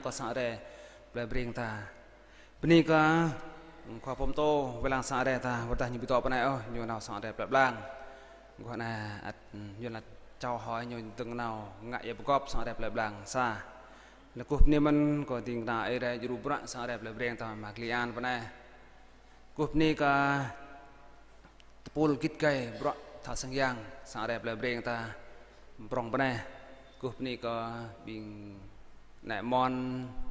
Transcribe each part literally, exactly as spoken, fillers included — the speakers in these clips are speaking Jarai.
Kơ sang Ơi Adai plei Breng ta. Bơni kơ khua pơtô wai lăng sang Ơi Adai ta, wơ̆t dah ñu ƀu dŏ pơ anai ôh, ñu nao sang Ơi Adai plei Blang. Kơ anai ăt ñu laĭ čao hơi ñu dơ̆ng nao ngă ia pơgop sang Ơi Adai plei Blang sa. Laih kơkuh bơni mơ̆n kơ ding kơna Ơi Adai djru bruă sang Ơi Adai plei Breng ta mă Kli An pơ anai. Kơkuh bơni kơ tơpul git gai bruă thâo sang yang sang Ơi Adai plei Breng ta prong pơ anai. Kơkuh bơni kơ ƀing ană mon,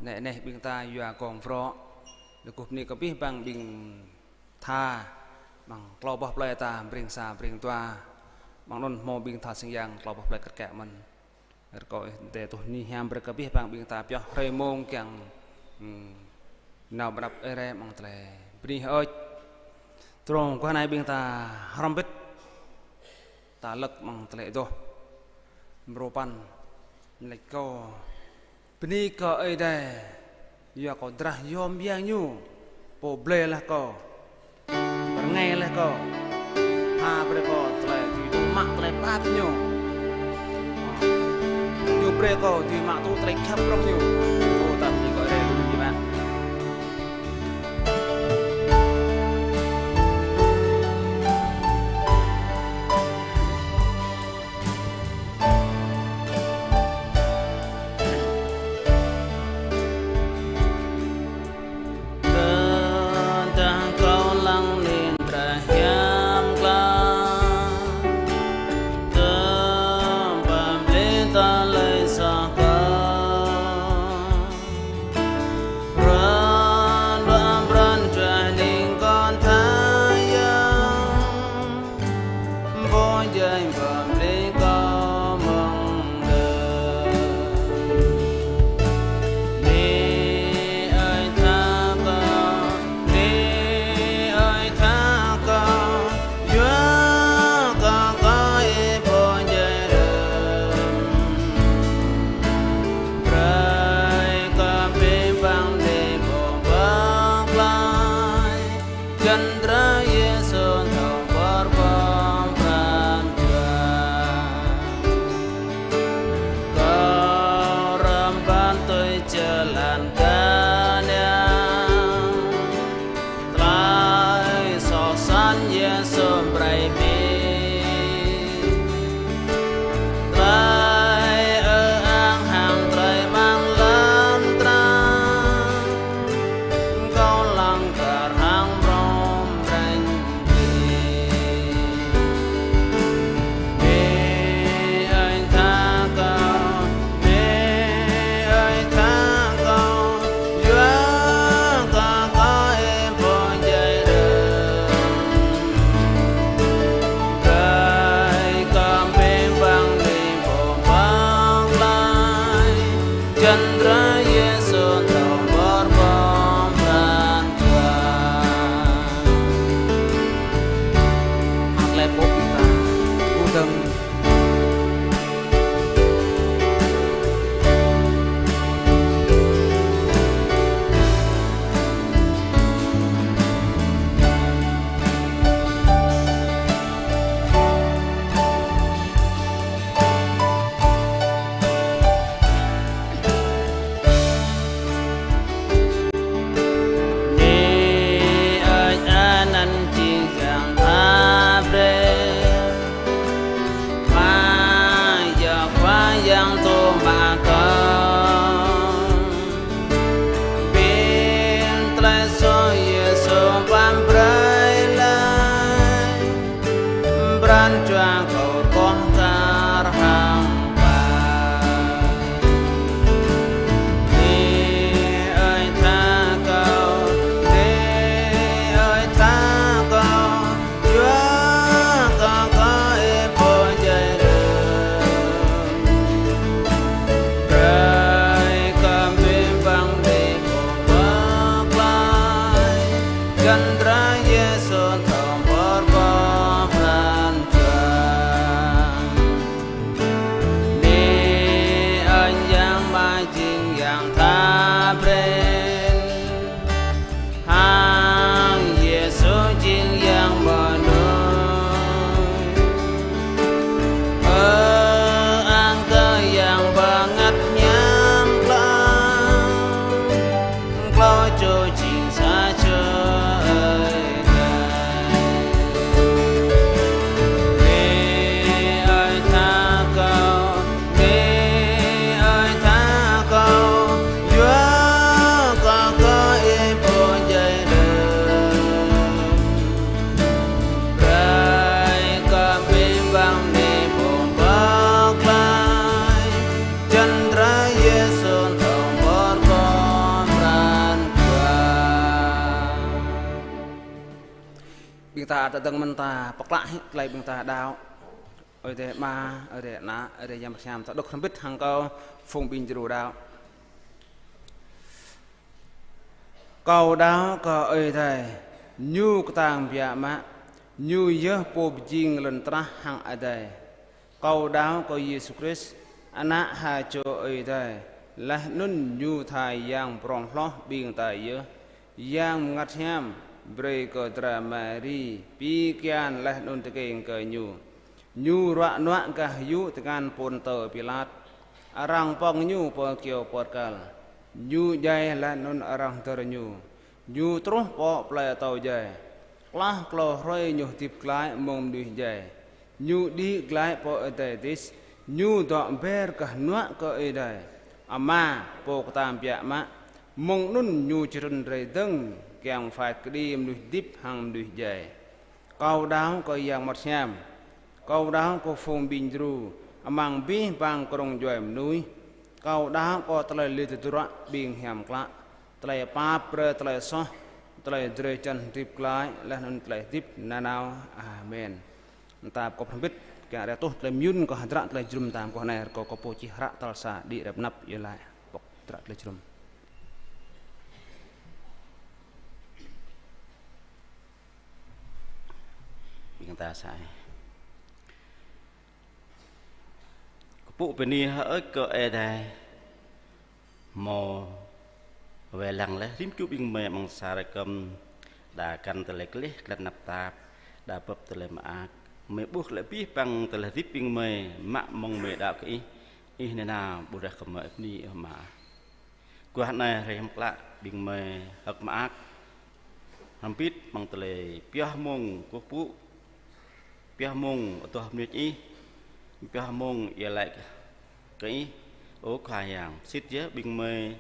ană neh ƀing ta yua gong phrŏ. Laih kơkuh bơni kơ abih bang ƀing tha, amăng klâo boh plơi ta, Breng sa, Breng dua. Amăng anŭn hmâo ƀing thâo sang yang klâo boh plơi kơt kă mơ̆n. Rơkâo Ơi Adai tuh ni hiam brơi kơ abih bang ƀing ta pioh hrơi mông kiăng, hmm, nao pơ anăp Ơi Adai amăng tơlơi bơni hơơč. Tơdrong kơ anai ƀing ta hrŏm hơbĭt ta lăk amăng tơlơi adoh. Mrô păn laĭ kâo: Bơni kơ Ơi Adai, yua kơ drah yom yang ñu, pô blơi laih kâo, pơrơngai laih kâo, pha brơi kâo tơlơi dưi dŏ mă tơlơi pap ñu. Ñu brơi kâo dưi mă tŭ tơlơi khăp prong ñu. Ơ, ta bơni kơ Ơi Adai lu ñu bă. Tơdah kâo lăng nin drah hiam klă, tơm pơblơi tơlơi soh kâo. Pran, pran, pran jua ning kơ tha yang. Pô djai pơblơi kâo mơ̆ng đưm. Bơni Ơi tha kâo, bơni Ơi tha kâo, yua kơ kâo ih pô djai đưm. Brơi kơ abih bang ƀing pô pơklaih. Čơdơ̆ng Yêsu thâo pơrơkơm pran jua. Kâo rơmbang tui jơlan kơnang. Tơlơi soh săn Yêsu brơi ƀing. Tơlơi ư-ang hăng tơlơi amăng lŏn tơnah. Kâo lăng kar hăng mrŏm breng ƀing. Bơni Ơi tha kâo, bơni Ơi tha kâo, yua kơ kâo ih pô djai đưm. Brơi kơ abih bang ƀing pô pơklaih. Čơdơ̆ng Yêsu thâo pơrơkơm pran jua. Hăng tơlơi pơpŭ ta, pơpŭ dơ̆ng. ta tơdang mơ̆n ta pơklă hĭ tơlơi ƀing ta đaŏ. Ơi Adai Ama, Ơi Adai Ană, Ơi Adai Yang Bơngăt Hiam, ta đŏk hrŏm hơbĭt hăng kâo phung ƀing djru đaŏ. Kâo đaŏ kơ Ơi Adai, Ñu kơtang biă mă, Ñu yơh Pô pơjing lŏn tơnah hăng adai. Kâo đaŏ kơ Yêsu Krist, Ană ha čô Ơi Adai, laih anŭn Ñu tha Yang prŏng hloh ƀing ta yơh. Yang Bơngăt Hiam brơi kơ dra Mari pi kian laih anŭn tơkeng kơ Ñu. Ñu ruă nuă gah yŭ tơngan Pôntơ Pilat. Arăng pŏng Ñu pơ kyâo pơkăl. Ñu djai laih anŭn arăng dơr Ñu. Ñu truh pơ plơi atâo djai. Klah klâo hrơi Ñu hơdip glaĭ mơ̆ng mơnuih djai. Ñu đĭ glaĭ pơ adai adih. Ñu dŏ ber gah hnuă kơ Ơi Adai Ama Pô kơtang biă mă. Mơ̆ng anŭn Ñu čơtrŭn rai dơ̆ng kiăng phat kơđi mơnuih hơdip hăng mơnuih djai. Kâo đaŏ kơ Yang Bơngăt Hiam. Kâo đaŏ kơ phung ƀing djru amăng abih bang kơnung djuai mơnuih. Kâo đaŏ kơ tơlơi lĕ tơdruă ƀing hiam klă, tơlơi pap brơi tơlơi soh, tơlơi drơi jăn hơdip glaĭ, laih anŭn tơlơi hơdip nanao. Amen. Ta pơkŏp hrŏm hơbĭt, kiăng rai tuh tơlơi mơyŭn kơ hơdră tơlơi jơnum ta mơguah anai, rơkâo kơ pô čih hră tal sa đĭ rai pơ anăp, iâu laĭ pŏk hơdră tơlơi jơnum. Ƀing ta sa ai. Kơkuh pơpŭ bơni hơơč kơ Ơi Adai, hmâo wai lăng laih rĭm čô ƀing gơmơi amăng sa rơkơm, đa găn tơlơi gleh glăn tơnap tap, đa bưp tơlơi mơak. Gơmơi ƀuh laih abih bang tơlơi hơdip ƀing gơmơi, mă mơ̆ng gơmơi đaŏ kơ Ih, Ih nanao ƀuh rơh kơ gơmơi, bơni Ih Ama. Mơguah anai hrơi hiam klă ƀing gơmơi hơ̆k mơak hrŏm hơbĭt amăng tơlơi pioh mông kơkuh pơpŭ, pioh mông adoh mơnuih Ih, pioh mông iâu laĭ kơ Ih. Ơ Khua Yang, sĭt yơh ƀing gơmơi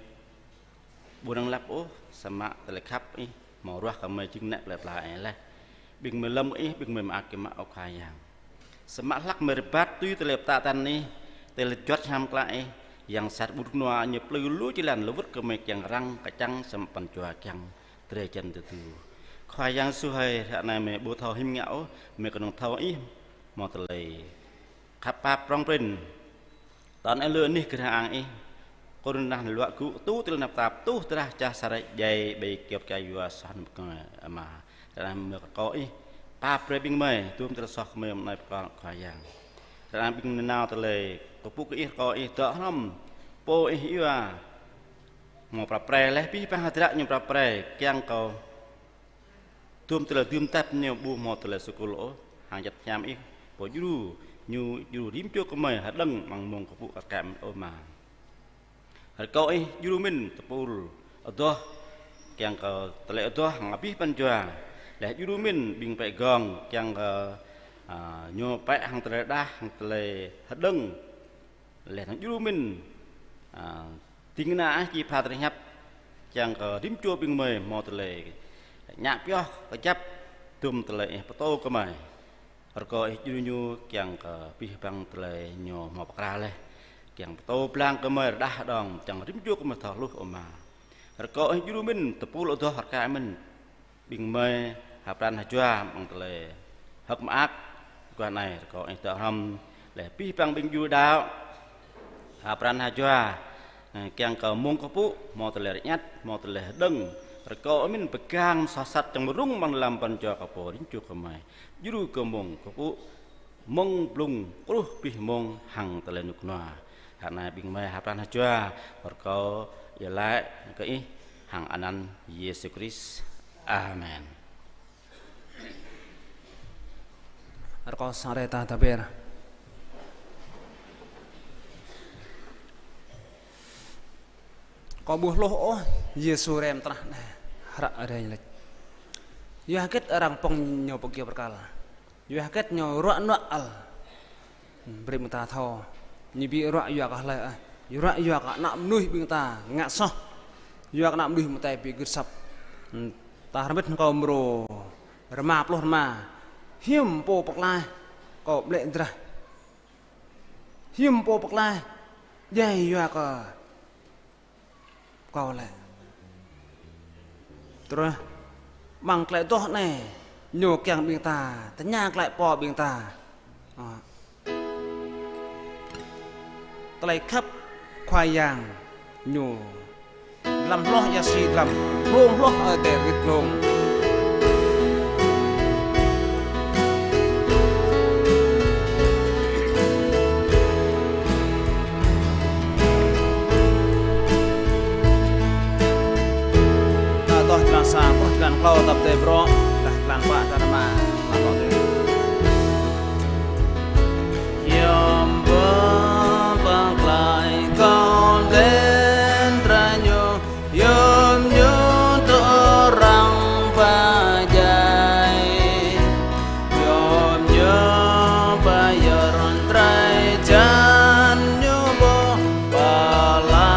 ƀu năng lăp ôh, samơ̆ tơlơi khăp Ih hmâo ruah kơ gơmơi jing ană plơi pla Ih laih. Ƀing gơmơi lơ̆m Ih, ƀing gơmơi mơak kơ mă, ơ Khua Yang. Samơ̆ hlăk gơmơi rơbat tui tơlơi pơtă tăn Ih, tơlơi juăt hiam klă Ih, Yang sat ƀu rơnua ñu plư lu jơlan lơwơ̆t kơ gơmơi kiăng răng kơčăng samơ̆ pran jua kiăng drơi jăn tơdu. Khua Yang Yêsu hơi, ră anai gơmơi ƀu thâo hiam ngă ôh, gơmơi kơnơ̆ng thâo Ih hmâo tơlơi khăp pap prŏng prin. Tơl anai lơ̆m anih gơnang ang Ih, kơnơ̆ng anai luă gŭ, tŭ tơlơi tơnap tap, tuh drah čah sa rai djai ƀơi kyâo pơkă yua soh anŭn pơkơngai Ama. Ră anai gơmơi rơkâo Ih pap brơi ƀing gơmơi, dŭm tơlơi soh gơmơi mơnai pơkơngai Khua Yang. Ră anai ƀing gơmơi nao tơlơi kơkuh pơpŭ kơ Ih, rơkâo Ih dŏ hrŏm pô Ih iâu hmâo prap pre laih abih bang hơdră ñu prap pre, kiăng kơ dŭm tơlơi dưm tap ñu ƀu hmâo tơlơi sŭkul ôh, hăng juăt hiam Ih, pô djru ñu djru rĭm čô gơmơi hơđơ̆ng amăng mông kơkuh pơpŭ kar kaĭ mơ̆n, ơ Ama. Rơkâo Ih djru mĭn tơpul adoh, kiăng kơ tơlơi adoh hăng abih pran jua. Laih djru mĭn ƀing pĕ gơ̆ng kiăng kơ, a, ñu pĕ hăng tơlơi rơđah, hăng tơlơi hơđơ̆ng. Laih anŭn djru mĭn, a, ding kơna Ih či pha tơlơi hiăp, kiăng kơ rĭm čô ƀing gơmơi hmâo tơlơi ngă pioh kơjăp, dŭm tơlơi Ih pơtô kơ gơmơi. Rơkâo Ih djru ñu kiăng kơ abih bang tơlơi ñu hmâo pơkra laih, kiăng pơtô blang kơ gơmơi rơđah hơđong, kiăng rĭm čô gơmơi thâo hluh, ơ Ama. Rơkâo Ih djru mĭn tơpul adoh kar kaĭ mơ̆n ƀing gơmơi ha pran ha jua amăng tơlơi hơ̆k mơak. Mơguah anai rơkâo Ih dŏ hrŏm laih abih bang ƀing djru đaŏ ha pran ha jua, kiăng kơ mông kơkuh pơpŭ hmâo tơlơi rơñăt, hmâo tơlơi hơđơ̆ng. Rơkâo Ih mĭn pơgang soh sat čang mơrŭng amăng lăm pran jua kơ pô rĭm čô gơmơi. Djru kơ mông kơkuh pơpŭ mơ̆ng blung truh abih mông hăng tơlơi rơnŭk rơnua. Ră anai ƀing gơmơi ha pran ha jua, rơkâo iâu laĭ kơ Ih hăng anăn Yêsu Krist. Amen. Rơkâo sa rai ta tơber. Kâo ƀu hluh ôh Yêsu rai amăng tơnah anai, hră rai ñu laĭ. Yua hơget arăng pŏng ñu pơ kyâo pơkăl? Yua hơget ñu ruă nuă ăl? Brơi ƀing ta thâo. Ñu ƀu ruă yua kơ hlơi ôh. Ruă yua kơ ană mơnuih ƀing ta ngă soh. Yua kơ ană mơnuih mơtai ƀu gưt asăp. Ta hrŏm hơbĭt hăng kâo mrô rơma pluh rơma. Hiư̆m pô pơklaih kâo ƀlĕ drah. Hiư̆m pô pơklaih djai yua kơ kâo lĕ. Truh amăng tơlơi adoh anai, Ñu kiăng ƀing ta, tơña glaĭ pơ ƀing ta. Ơ. Tơlơi khăp Khua Yang Ñu lăm hloh ia si lăm, hlung hloh Ơi Adai rĭt glông. Ta tŏh črăn sa, tŏh črăn klâo, tăp tê brŏ, tah črăn pă, črăn rơma, ta tŏh tê. Hiư̆m pă pơklaih kâo lĕ tơlơi Ñu, hiư̆m Ñu tŭ răng pơdjai, hiư̆m Ñu pơyơr tơlơi jăn Ñu pô, pơala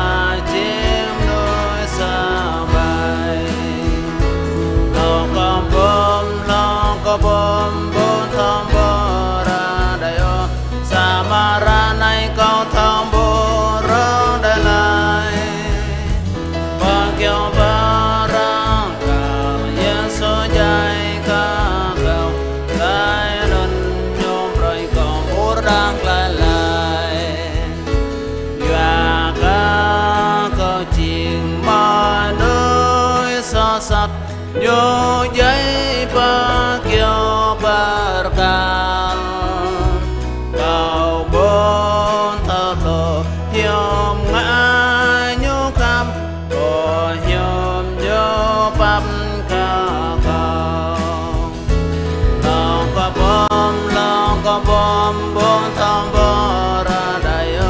jing mơnuih sa ƀai. Hlâo kơ bum, hlâo kơ bum, ƀu thâo ƀu ră đơi ôh, samơ̆ ră anai kâo thâo ƀu ră đơi laih. Pơkiaŏ pơrơkal Yêsu djai kơ kâo, laih anŭn Ñu brơi kâo ƀu ră đơi laih. Yua kơ kâo jing mơnuih soh sat, Ñu djai pơkiaŏ pơrơkal. Kâo ƀu thâo tŭ hiư̆m ngă Ñu khăp, ôh hiư̆m Ñu pap kơ kâo. Hlâo kơ bum, hlâo kơ bum, ƀu thâo ƀu ră đơi ôh,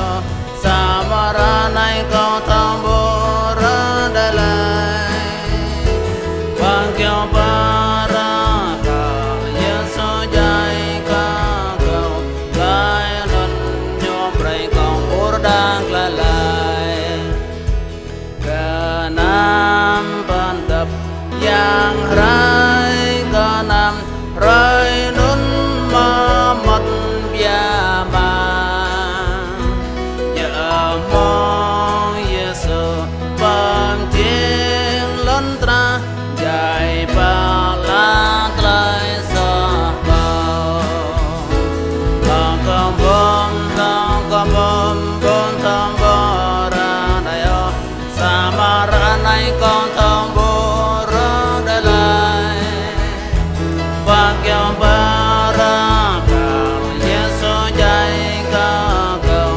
samơ̆ ră anai kâo thâo ƀu ră đơi laih. Pơkiaŏ pơrơkal Yêsu djai kơ kâo, laih anŭn Ñu brơi kâo ƀu ră đơi laih. Gơnam pơtơ̆p Yang hrơi, gơnam hrơi anŭn mơmŏt biă mă. Yơh mơ̆ng Yêsu pơjing lŏn tơnah, djai pơala tơlơi soh kâo. Hlâo kơ bum, hlâo kơ bum, ƀu thâo ƀu ră đơi ôh, samơ̆ ră anai kâo thâo ƀu ră đơi laih. Pơkiaŏ pơrơkal Yêsu djai kơ kâo,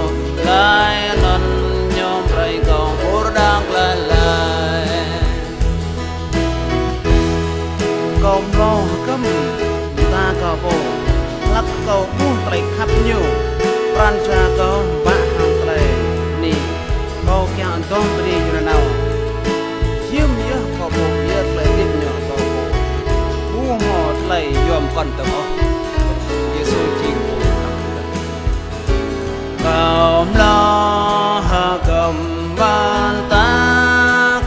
laih anŭn Ñu brơi kâo ƀu ră đơi laih. Kâo mlâo hơgŏm mơta kâo pô, hlăk kâo ƀuh tơlơi khăp Ñu, pran jua kâo bă hăng tơlơi anai. Kâo kiăng dŏ bơni Ñu nanao. Hiư̆m yơh kâo ƀuh yơh tơlơi hơdip Ñu kâo pô. Ƀu hmâo tơlơi yom kŏn tơ̆ng ôh. Yêsu jing pô. Kâo mlâo hơgŏm mơta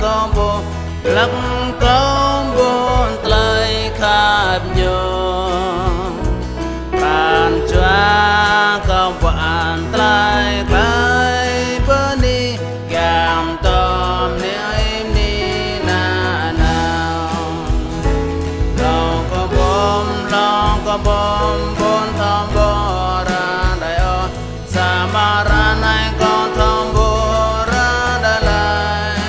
kâo pô, hlăk kâo ƀuh tơlơi khăp Ñu. Pran jua kâo bă tơlơi glăi bơni, kiăng tơm niam ni nanao. Hlâo kơ bum, hlâo kơ bum, ƀu thâo ƀu ră đơi ôh, samơ̆ ră anai kâo thâo ƀu ră đơi laih.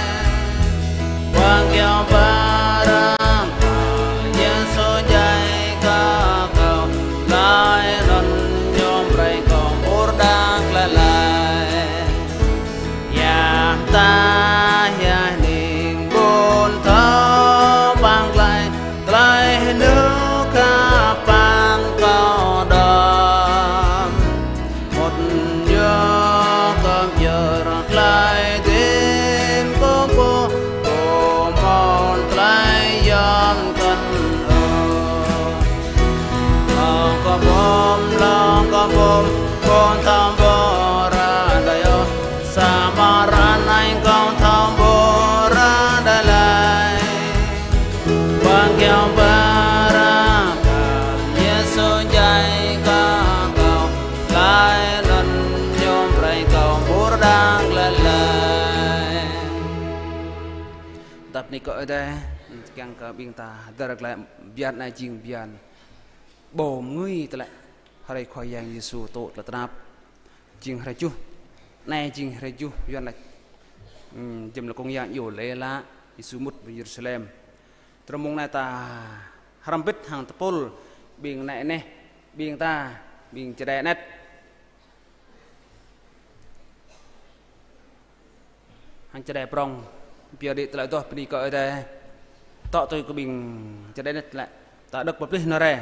Pơkiaŏ pơrơkal Yêsu djai kơ kâo, laih anŭn Ñu brơi kâo ƀu ră đơi laih. Yah ta yah ning ƀu thâo pơklaih, tơlơi Ñu khăp pơpŭ kơ kâo đôč. Mŭt yua kơ pơyơr tơlơi hơdip kâo pô, ƀu hmâo tơlơi yom kŏn ôh. Hlâo kơ bum, hlâo kơ bum, ƀu thâo ƀu ră đơi ôh, samơ̆ ră anai kâo thâo ƀu ră đơi laih. Pơkiaŏ pơrơkal Yêsu djai kơ kâo, laih anŭn Ñu brơi kâo ƀu ră đơi laih. Tăp ni kơ Ơi Adai. Kiăng kơ ƀing ta hơdơr glaĭ bơyan anai jing bơyan pô mơngưi tơlơi hrơi Khua Yang Yêsu tŭ tơlơi tơnap. Jing hrơi tơjuh. Anai jing hrơi tơjuh Yuan laĭ. Hmm, jing lĕ Khua Yang iâu laĭ lĕ Yêsu mŭt pơ Yêrusalem. Tơdang mông anai ta hrăm bĭt hăng tơpul ƀing nai neh, ƀing ta, ƀing čơđai anet. Hăng čơđai prŏng, pioh đĭ tơlơi adoh bơni kơ Ơi Adai. Tŏ tui kơ ƀing čơđai anet lĕ, ta đŏk pơplih nao rai.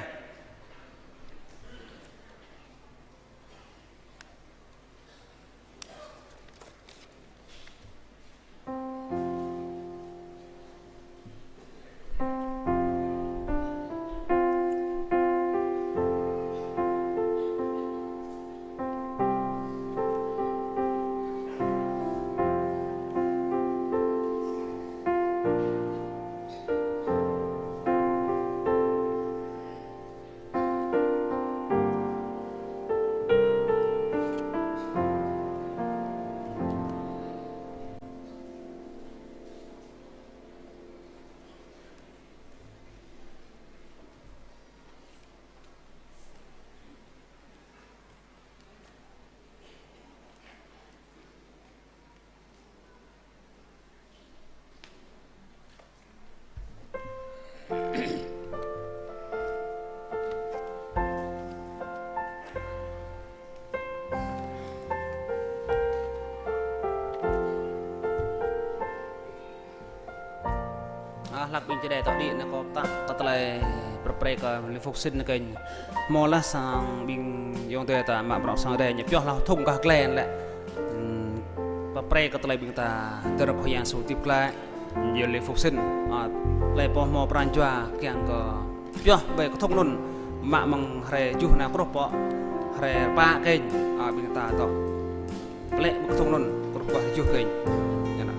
Ah, hlak ƀing čơđai tŏ đĭ anai kâo pơtă kơ tơlơi pơrơprê kơ Lê Phúc Sinh anai kơnh. Hmâo laih sang ƀing ayŏng adơi ta mă bruă sang adai ñu pioh laih thŭng gah glai lĕ. Hmm, pơrơprê kơ tơlơi ƀing ta hơdơr Khua Yang Yêsu hơdip glaĭ. Yua Lê Phúc Sinh, ah, tơlơi pô hmâo pran jua kiăng kơ pioh ƀơi kơthŭng anŭn mă mơ̆ng hrơi tơjuh anai truh pơ hrơi pă kơnh, ah, ƀing ta tŏ. Plĕ ƀơi kơthŭng anŭn, kruh kuah tơjuh kơnh. Ñu anŭn.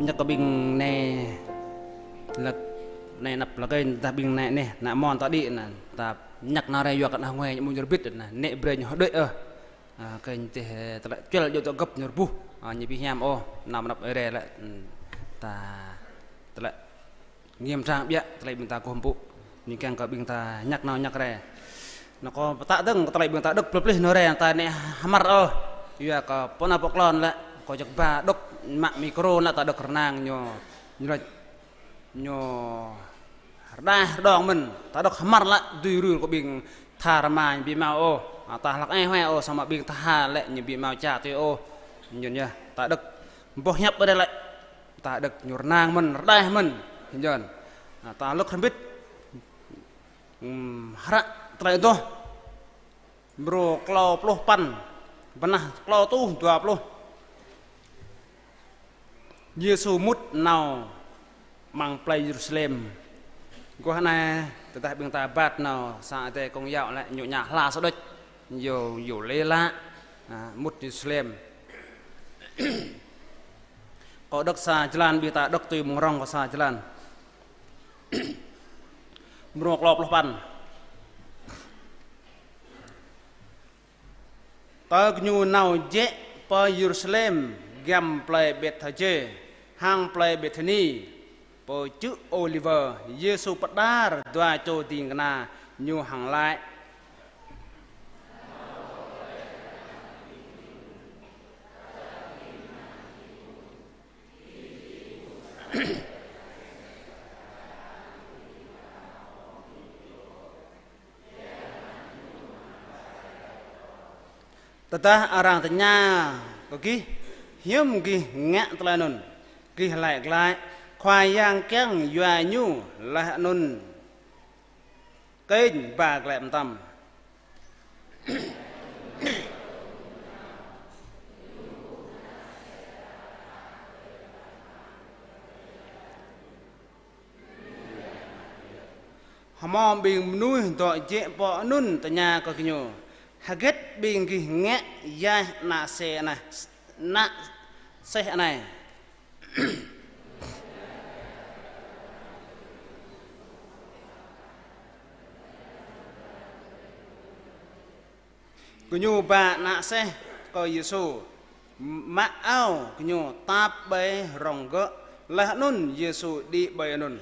Ñăk kơ ƀing nai lăk, nai anăp lăk ơi, tơdah ƀing nai anai, ană mon ta đĭ anai, ta ñăk nao rai yua kơ ană hơngue ñu ƀu ñu rơbit anai, nĕ brơi ñu hơđuaĭ ôh. A, kơ ñu tih tơlơi čuăl djơ̆ dŏ gơ̆p ñu rơbuh. A, ñu ƀu hiam ôh, anăm anăp ơi rai lĕ, ta tơlơi Ngiam trang biă, tơlơi ƀing ta kơkuh pơpŭ. Ñu kiăng kơ ƀing ta ñăk nao ñăk rai. Anŭn kâo pơtă dơ̆ng kơ tơlơi ƀing ta đŏk plơi pơplih nao rai, ta nĕ hơmăr ôh. Yua kơ pô ană pô klon lĕ, kâo jak ba đŏk mă micro lĕ ta đŏk rơnang ñu, ñu laĭ, ñu rơđah rơđong mơ̆n, ta đŏk hơmăr lĕ dưi rul kơ ƀing tha rơma ñu ƀu hmâo ôh. A, ta hlăk ai huai ôh, samơ̆ ƀing tha lĕ ñu ƀu hmâo čă tui ôh. Ñu yơh, ta đŏk boh hiăp ƀơi anai lĕ. Ta đŏk ñu rơnang mơ̆n, rơđah mơ̆n, hơnjăn. A, ta lơ̆k hrŏm hơbĭt. Ừm, hră tơlơi adoh. Mrô klâo pluh păn, bơnah klâo rơtuh dua pluh. Yêsu mŭt nao amăng plei Yêrusalem. Guah anai, tơdah ƀing ta rơbat nao sang adai Công giáo lĕ ñu ñă hla sa đôč. Yua, yua lĕ lă, a, mŭt Yêrusalem. Kâo đŏk sa jơlan, ƀing ta đŏk tui mơ̆ng rŏng kơ sa jơlan. Mrô klâo pluh păn. Tơ gơñu nao jĕ pơ Yêrusalem, giăm plei Bethhagê, hăng plei Bêthani, pơ čư̆ Ôliwơ, Yêsu pơđar dua čô ding kơna Ñu hăng laĭ: Tơdah arăng tơña kơ gih, hiư̆m gih ngă tơlơi anŭn? Gih laĭ glaĭ: Khua Yang kiăng yua ñu, laih anŭn kơnh ba glaĭ mơtam. Hmâo ƀing mơnuih dŏ jĕ pơ anŭn tơña kơ gơñu: Hơget ƀing gih ngă yaih ană seh anai, ană seh anai? Gơñu ba ană seh kơ Yêsu, mă ao gơñu tap ƀơi rŏng gơ̆, laih anŭn Yêsu đĭ ƀơi anŭn.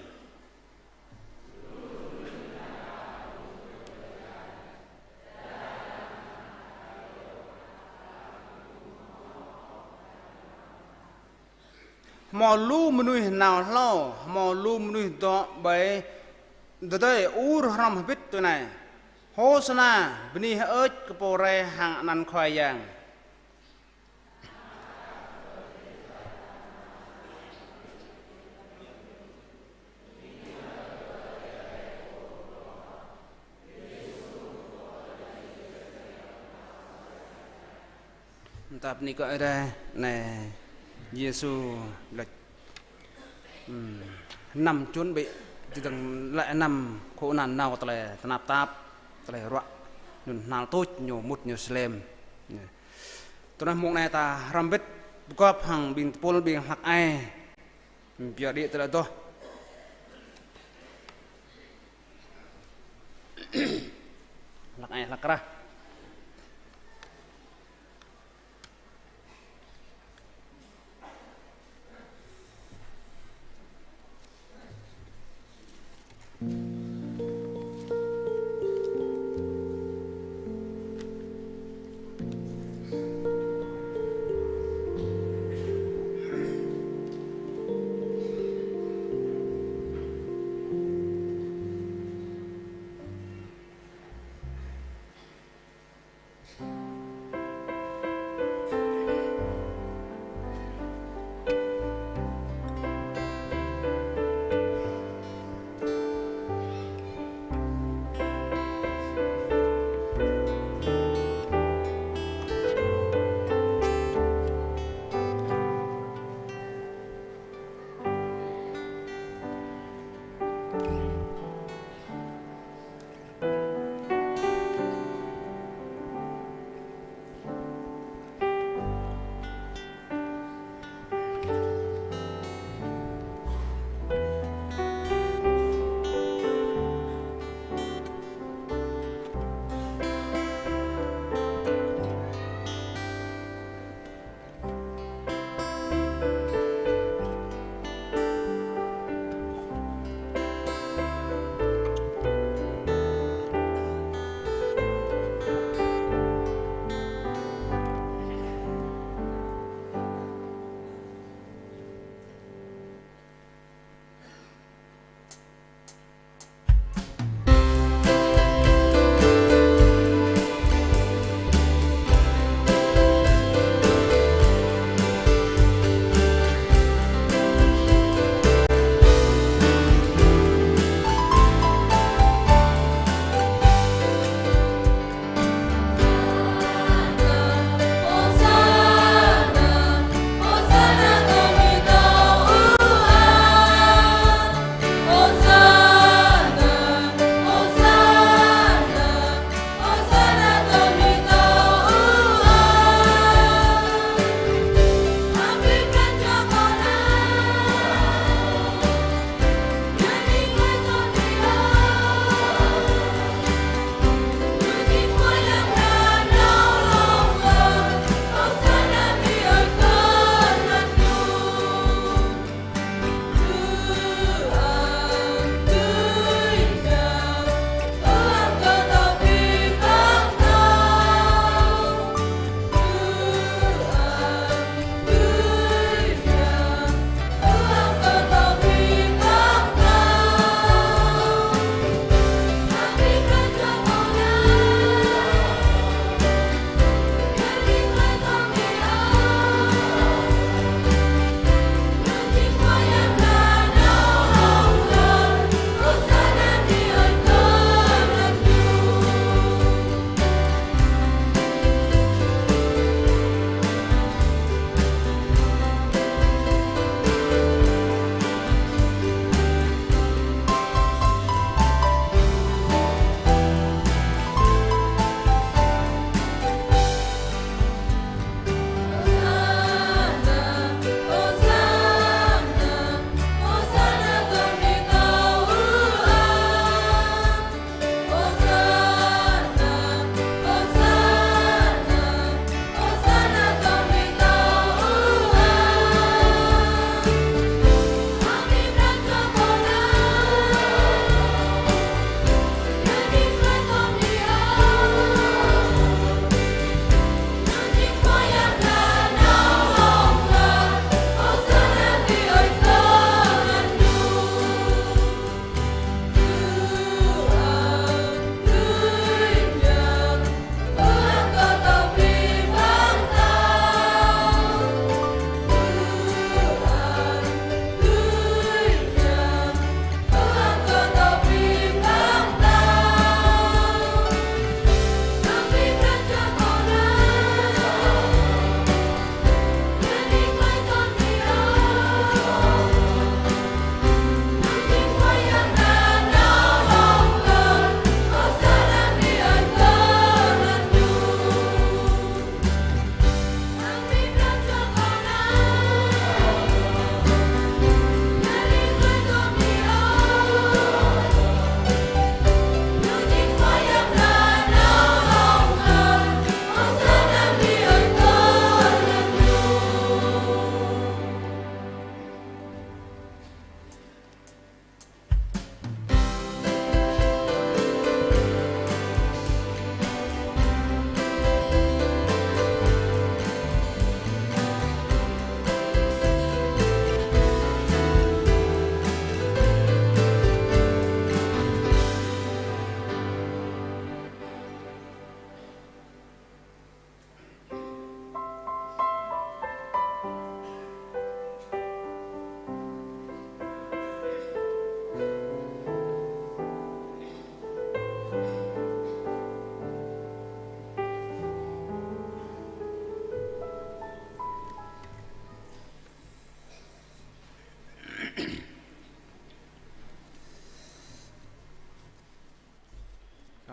Hmâo lu mơnuih nao hlâo, hmâo lu mơnuih dŏ ƀơi dơdơi ur hrŏm hơbĭt tui anai: Hôsana, bơni hơơč kơ pô rai hăng anăn Khua Yang. Tap ni kơ Ơi Adai, anai Yêsu laĭ, ừm, năm chuẩn bị, či dơ̆ng laĭ năm khổ nạn nao tơlơi tơnap tap, tơlơi ruă, anŭn hnal tuč ñu mŭt Yêrusalem. Tui anŭn mông anai ta hrŏm hơbĭt pơgop hăng ƀing tơpul ƀing hlăk ai. Pioh đĭ tơlơi adoh. Hlăk ai hlăk krah.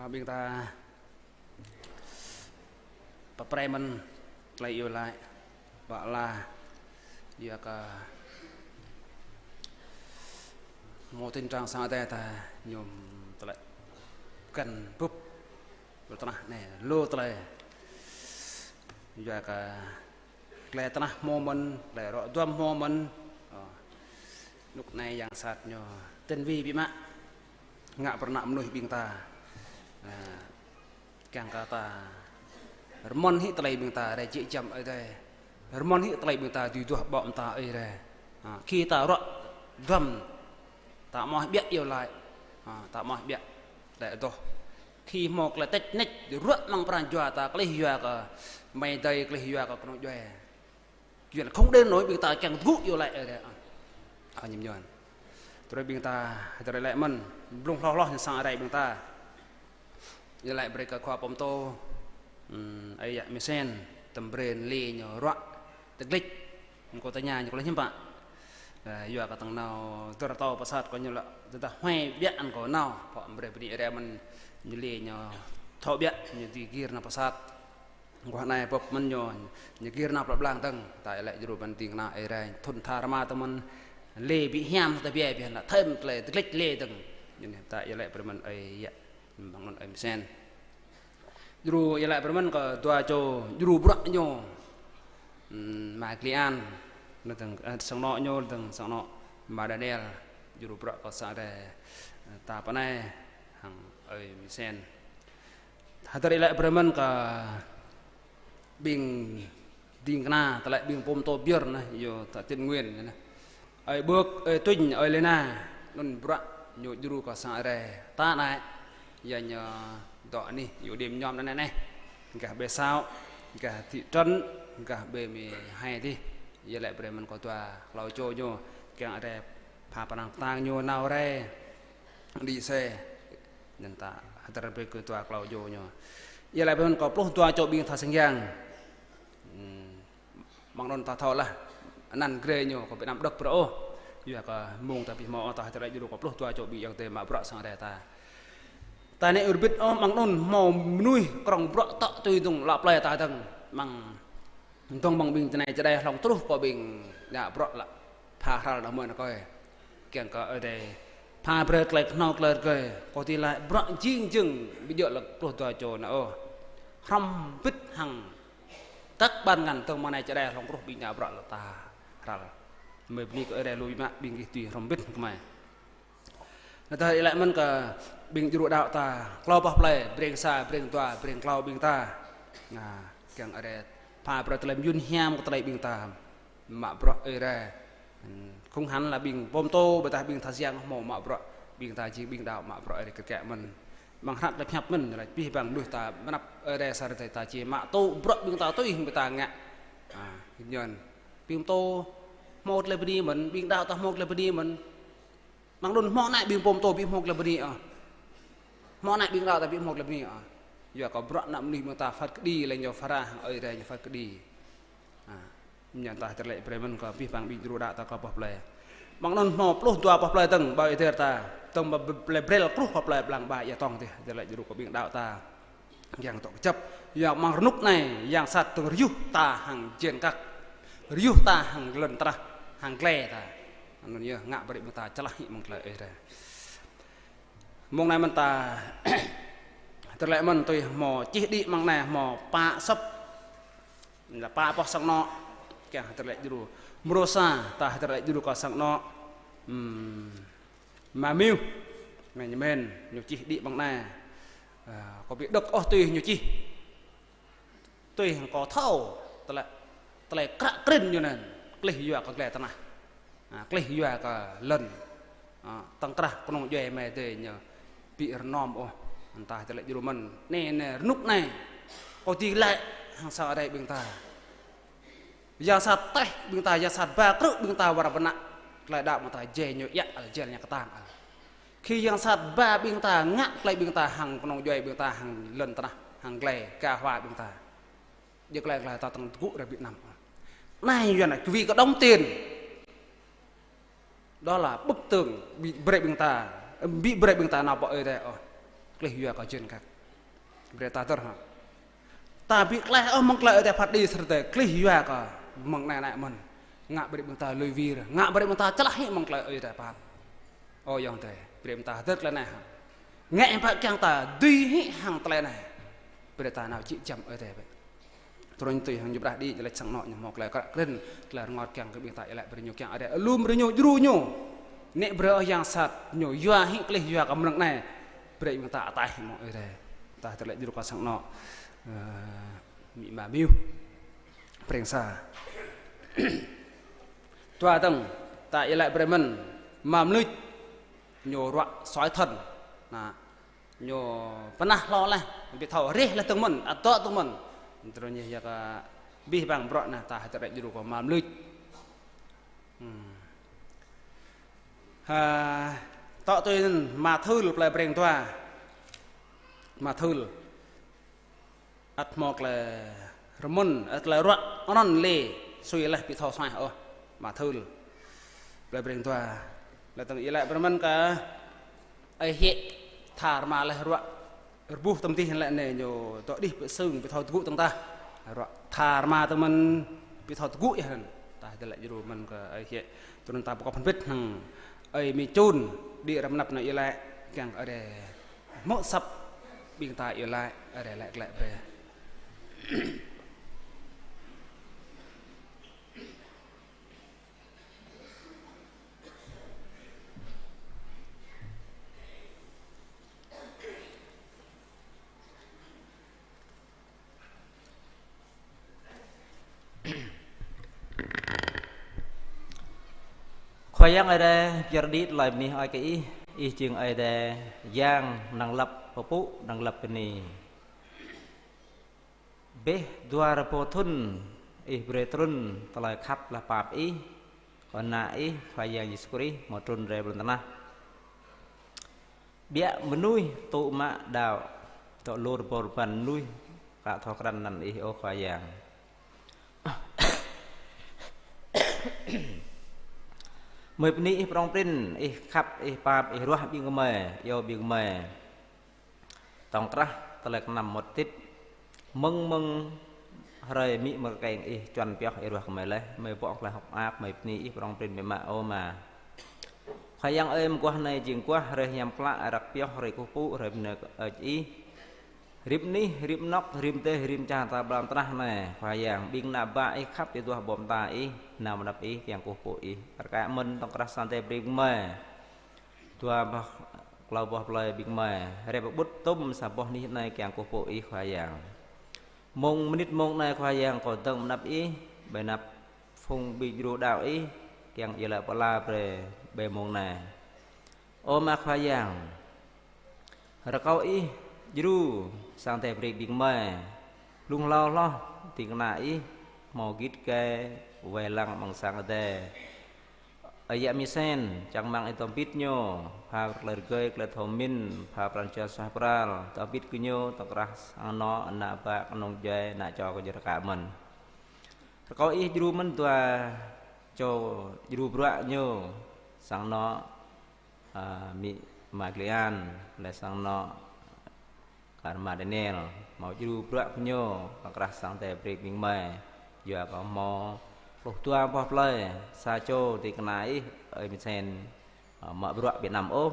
Ƀing ta pơprĕ mơ̆n tơlơi iâu laĭ, ƀă lah yua kơ mơ̆ng tin trang sang Ơi Adai ta ñu tơlơi kăn bưp lu tơnah anai, lu tơlơi yua kơ tơlơi tơnah hmâo mơ̆n, tơlơi ruă duăm hmâo mơ̆n. Ơ, rơnŭk anai yang sat ñu tinh vi biă mă, ngă pơrơnă mơnuih ƀing ta. Ơ, kiăng kơ ta rơmơ̆n hĭ tơlơi ƀing ta rai jĕ giăm Ơi Adai, rơmơ̆n hĭ tơlơi ƀing ta dưi duah ƀô̆ mơta Ơi Adai. Ơ, khi ta ruă duăm, ta mơ̆ ƀiă iâu laĭ, ơ, ta mơ̆ ƀiă tơlơi adoh. Khi hmâo tơlơi tĕč nĕč ruă amăng pran jua ta, klih yua kơ amai adơi, klih yua kơ kơnung djuai, kiăng không đến nổi ƀing ta kiăng tơgŭ iâu laĭ Ơi Adai. Ơ, ñu mơñum. Tơlơi ƀing ta, tơlơi laĭ mơ̆n, blung hloh hloh ñu sang Ơi Adai ƀing ta. Iâu laĭ brơi kơ khua pơtô, ưm, ơi yă Misen, tơm brơi lĕ ñu ruă tơglĕč, ñu kơ tơña ñu kơ lĕ hiư̆m pă. Ơ, yua kơ tơ̆ng nao dơ̆r tâo pơsat kơ ñu lă, tơdah huai ƀiă ăn kơ nao, pŏk brơi bơni Ơi Adai mơ̆n, ñu lĕ ñu thâo ƀiă, ñu dưi gir nao pơsat. Guah anai bưp mơ̆n ñu, ñu gir nao plăp blang dơ̆ng, ta iâu laĭ djru mơ̆n ding kơna Ơi Adai, thŭn tha rơma tơ̆ng mơ̆n, lĕ ƀu hiam ta biă biă nă, thơm tơlơi tơglĕč lĕ dơ̆ng. Ñu anai ta iâu laĭ brơi mơ̆n ơi yă, mơ̆ng anŭn ơi Misen. Djru iâu laĭ brơi mơ̆n kơ dua čô djru bruă ñu. Ưm, ama Klian, lĕ dơ̆ng, ơ, sang anŏ ñu, lĕ dơ̆ng sang anŏ ama Daniel, djru bruă kơ sang Ơi Adai, ơ, ta pơ anai, hăng ơi Misen. Hơdơr iâu laĭ brơi mơ̆n kơ ƀing ding kơna, tơlơi ƀing pơtô biơr anai, yua ta Tin Nguyên anai. Ơi Bưk, ơi Tuñ, ơi Lena, anŭn bruă ñu djru kơ sang Ơi Adai. Ta anai, yua ñu dŏ anih, yua đĭm mơñum anai anai. Gah ƀơi Săo, gah thị trấn, gah ƀơi mơ̆ hai dih. Iâu laĭ brơi mơ̆n kơ dua klâo čô ñu, kiăng Ơi Adai pha pơnăng pơtang ñu nao rai. Đi xe. Anŭn ta hơdơr brơi kơ dua klâo čô ñu. Iâu laĭ brơi mơ̆n kơ pluh dua čô ƀing tha sang yang. Ưm, mơ̆ng anŭn ta thâo lah, anăn grê ñu kơ Việt Nam đŏk bruă ôh. Yua kơ mơ̆ng ta ƀu hmâo ôh, ta hơdơr laĭ djru kơ pluh dua čô ƀing yang tê mă bruă sang Ơi Adai ta. Ta anai ur bĭt ôh, mơ̆ng anŭn hmâo mơnuih krŏng bruă tŏ tui dơ̆ng lă plơi ta dơ̆ng. Mơ̆ng dơ̆ng mơ̆ng ƀing čơnai čơđai hlŏng truh kơ ƀing ngă bruă lă pha hrăl nao mơ̆n kơi. Kiăng kơ Ơi Adai pha brơi tơlơi kơhnâo tơlơi rơgơi, kơ tui laĭ bruă jing jơ̆ng ƀu djơ̆ lă pluh dua čô nă ôh. Hrŏm bĭt hăng tăk ƀan ngăn dơ̆ng mơ̆ng anai čơđai hlŏng truh ƀing ngă bruă lă ta hrăl. Mơi bơni kơ Ơi Adai lu biă mă ƀing gih tui hrŏm bĭt kơmơi. Anŭn ta iâu laĭ mơ̆n kơ ƀing djru đaŏ ta, klâo boh plơi, breng sa, breng dua, breng klâo ƀing ta. Anai, kiăng Ơi Adai pha brơi tơlơi mơyun hiam kơ tơlơi ƀing ta mă bruă Ơi Adai. Không hẳn là ƀing pơtô, ƀôdah ƀing tha sang hmâo mă bruă, ƀing ta jing ƀing đaŏ mă bruă Ơi Adai kơkă mơ̆n. Mơ̆ng hră tơlơi pơhiăp mơ̆n, laĭ abih bang mơnuih ta mơnăp Ơi Adai sa rơdêh ta či mă tŭ bruă ƀing ta tui ƀing ta ngă. Ơ, ñu anŭn. Ƀing pơtô hmâo tơlơi bơni mơ̆n, ƀing đaŏ ta hmâo tơlơi bơni mơ̆n. Mơ̆ng anŭn hmâo anai ƀing pơtô ƀu hmâo tơlơi bơni ôh. Hmâo anai ƀing đaŏ ta ƀu hmâo tơlơi bơni ôh. Yua kơ bruă ană mơnuih mơ̆ng ta phat kơđi, lĕ ñu phara hăng Ơi Adai ñu phat kơđi. Ơ, ñu anŭn ta hơdơr laĭ brơi mơ̆n kơ abih bang ƀing djru đaŏ ta klâo boh plơi. Mơ̆ng anŭn hmâo pluh dua boh plơi dơ̆ng ƀơi Ơi Adai ta. Dơ̆ng mơ̆ plơi Brel truh kơ plơi Blang Ba ia tŏng dih, hơdơr laĭ djru kơ ƀing đaŏ ta. Kiăng tŏ kơjăp, yua mơ̆ng rơnŭk anai, yang sat dơ̆ng rơyuh ta hăng jên kăk, rơyuh ta hăng lŏn tơnah, hăng glai ta. Anŭn yơh ngă brơi ƀing ta čơlah hĭ mơ̆ng tơlơi Ơi Adai. Mơ̆ng anai mơ̆n ta hơdơr laĭ mơ̆n tui hmâo čih đĭ mơ̆ng anai hmâo pă sŏp, lă pă boh sang anŏ, kiăng hơdơr laĭ djru. Mrô sa ta hơdơr laĭ djru kơ sang anŏ, ưm, Ama Miu, anai ñu mơ̆n, ñu čih đĭ mơ̆ng anai. Ơ, kâo ƀu đŏk ôh tui ñu čih. Tui hăng kâo thâo, tơlơi, tơlơi kră krĭn ñu anŭn, klih yua kơ glai tơnah. Ơ, klih yua kơ lŏn. Ơ, tŏng krah kơnung djuai amai adơi ñu ƀu rơnŏm ôh. Anŭn ta hơdơr laĭ djru mơ̆n. Anai, anai, rơnŭk anai. Kâo dưi laĭ hăng sang Ơi Adai ƀing ta. Yang sat taih ƀing ta, yang sat ba krư̆ ƀing ta wơr bơnă. Tơlơi đaŏ mơ̆ng ta jai ñu iă ăl, jai ñu kơtang ăl. Khi yang sat ba ƀing ta ngă tơlơi ƀing ta hăng kơnung djuai ƀing ta hăng lŏn tơnah, hăng glai, ka hua ƀing ta. Djơ̆ glai glai ta tŏng tơgŭ rai Việt Nam. Anai yua anai kơ wi kơ đŏng tiên. Đó là bức tường ƀu brơi ƀing ta, ƀu brơi ƀing ta nao pơ Ơi Adai ôh. Klih yua kơ jên kăk. Brơi ta dơr hă. Ta ƀu kleh ôh mơ̆ng tơlơi Ơi Adai phat kơđi sơrơta klih yua kơ mơ̆ng anai anai mơ̆n. Ngă brơi ƀing ta lui wir, ngă brơi ƀing ta čơlah hĭ mơ̆ng tơlơi Ơi Adai phat. Ơ ayŏng adơi, brơi ƀing ta dơr tơlơi anai hă. Ngă ƀă kiăng ta dưi hĭ hăng tơlơi anai. Brơi ta nao jĕ jăm Ơi Adai bĕ. Tơdơi tui hăng ñu ƀrah đĭ, ñu laĭ sang anŏ ñu hmâo tơlơi krăk krin, tơlơi rơngot kiăng kơ ƀing ta iâu laĭ brơi ñu kiăng Ơi Adai alum brơi ñu djru ñu. Nĕ brơi ôh yang sat ñu yua hĭ klih yua kơ mơnơ̆ng anai. Brơi ƀing ta ataih hĭ mơ̆ng Ơi Adai. Ta tơlơi djru kơ sang anŏ. Ơ, amĭ ama mơyuh. Preng sa. Dua dơ̆ng, ta iâu laĭ brơi mơ̆n, ama mơnuih ñu ruă soi thon. Anai. Ñu pơnah hlâo laih, ƀu thâo reh laih dơ̆ng mơ̆n, ăt dŏ dơ̆ng mơ̆n. Tơdơi ñu yua kơ abih bang bruă anai ta hơdơr djru kơ ama mơnuih. Hmm. Ha, tŏ tui anŭn ama Thul plei Breng Dua. Ama Thul. Ăt hmâo tơlơi rơmŭn, ăt tơlơi ruă, anŭn lĕ sui laih ƀu thâo suaih ôh, ama Thul. Plei Breng Dua. Laih dơ̆ng iâu laĭ brơi mơ̆n kơ Ơi Hiĕ tha rơma laih ruă rơbuh tơm dih lĕ anai ñu dŏ đih pơ sưng ƀu thâo tơgŭ dơ̆ng tah. Ruă tha rơma dơ̆ng mơ̆n ƀu thâo tơgŭ yơh anŭn. Ta tơlơi djru mơ̆n kơ Ơi Hiĕ. Tui anŭn ta pơkŏp hơbĭt hăng Ơi Mĭ Čun đĭ răm anăp anai iâu laĭ kiăng kơ Ơi Adai hmư̆ asăp ƀing ta iâu laĭ, Ơi Adai laĭ glaĭ brơi. Khua Yang Ơi Adai, pơyơr đĭ tơlơi bơni hơơč kơ Ih, Ih jing Ơi Adai Yang năng lăp pơpŭ, năng lăp bơni. Bĕ dua rơbâo thŭn Ih brơi trŭn tơlơi khăp leh pap Ih, kơ ană Ih Khua Yang Yêsu Krist hmâo trŭn rai ƀơi lŏn tơnah. Biă mơnuih tŭ mă đaŏ, tŏ lu rơbâo rơbăn mơnuih ka thâo krăn anăn Ih ôh Khua Yang. Gơmơi bơni Ih prŏng prin, Ih khăp, Ih pap, Ih ruah ƀing gơmơi, iâu ƀing gơmơi. Tŏng krah tơlơi kơnăm mơmŏt tĭt. Mơ̆ng mơ̆ng hrơi amĭ ama keng Ih čuăn pioh Ih ruah gơmơi laih, gơmơi bŏ tơlơi hơ̆k mơak, gơmơi bơni Ih prŏng prin biă mă ơ Ama. Khua Yang ơi, mơguah anai jing guah hrơi hiam klă, răk pioh hrơi kơkuh pơpŭ, hrơi bơnai kơ-, ơi Ih. Rĭm anih, rĭm anŏk, rĭm dêh, rĭm čar ta ƀơi lŏn tơnah anai, Khua Yang, ƀing ană bă Ih khăp, Ih duah ƀô̆ mơta Ih, nao pơ anăp Ih, kiăng kơkuh pơpŭ Ih. Rơkâo mơ̆n tŏng krah sang Ơi Adai brơi gơmơi. Dua boh, klâo boh plơi ƀing gơmơi, rai pơƀut tŭm sa boh anih anai kiăng kơkuh pơpŭ Ih Khua Yang. Mông mơnit mông anai Khua Yang kâo dơ̆ng pơ anăp Ih, ƀơi anăp phung ƀing djru đaŏ Ih, kiăng iâu laĭ pơala brơi ƀơi mông anai. Ơ Ama Khua Yang, rơkâo Ih djru sang Ơi Adai brơi ƀing gơmơi, blung hlâo hloh, ding kơna Ih, hmâo git gai, wai lăng amăng sang Ơi Adai. Ơi yă Mi Sen, čang rơmang Ih dŏ hơbĭt ñu, pha tơlơi rơgơi, tơlơi thâo mĭn, pha pran jua suaih pral, dŏ hơbĭt kơ ñu, tŏng krah sang anŏ, ană bă, kơnung djuai, ană čô kơ ñu rơkâo mơ̆n. Rơkâo Ih djru mơ̆n dua čô djru bruă ñu, sang anŏ, a, amĭ ama Glian, laih sang anŏ, kar ama Daniel, hmâo djru bruă kơ ñu, tŏng krah sang Ơi Adai brơi ƀing gơmơi, yua kơ hmâo pluh dua boh plơi, sa čô ding kơna Ih, ơi Mi Sen, a, mă bruă ƀu năm ôh.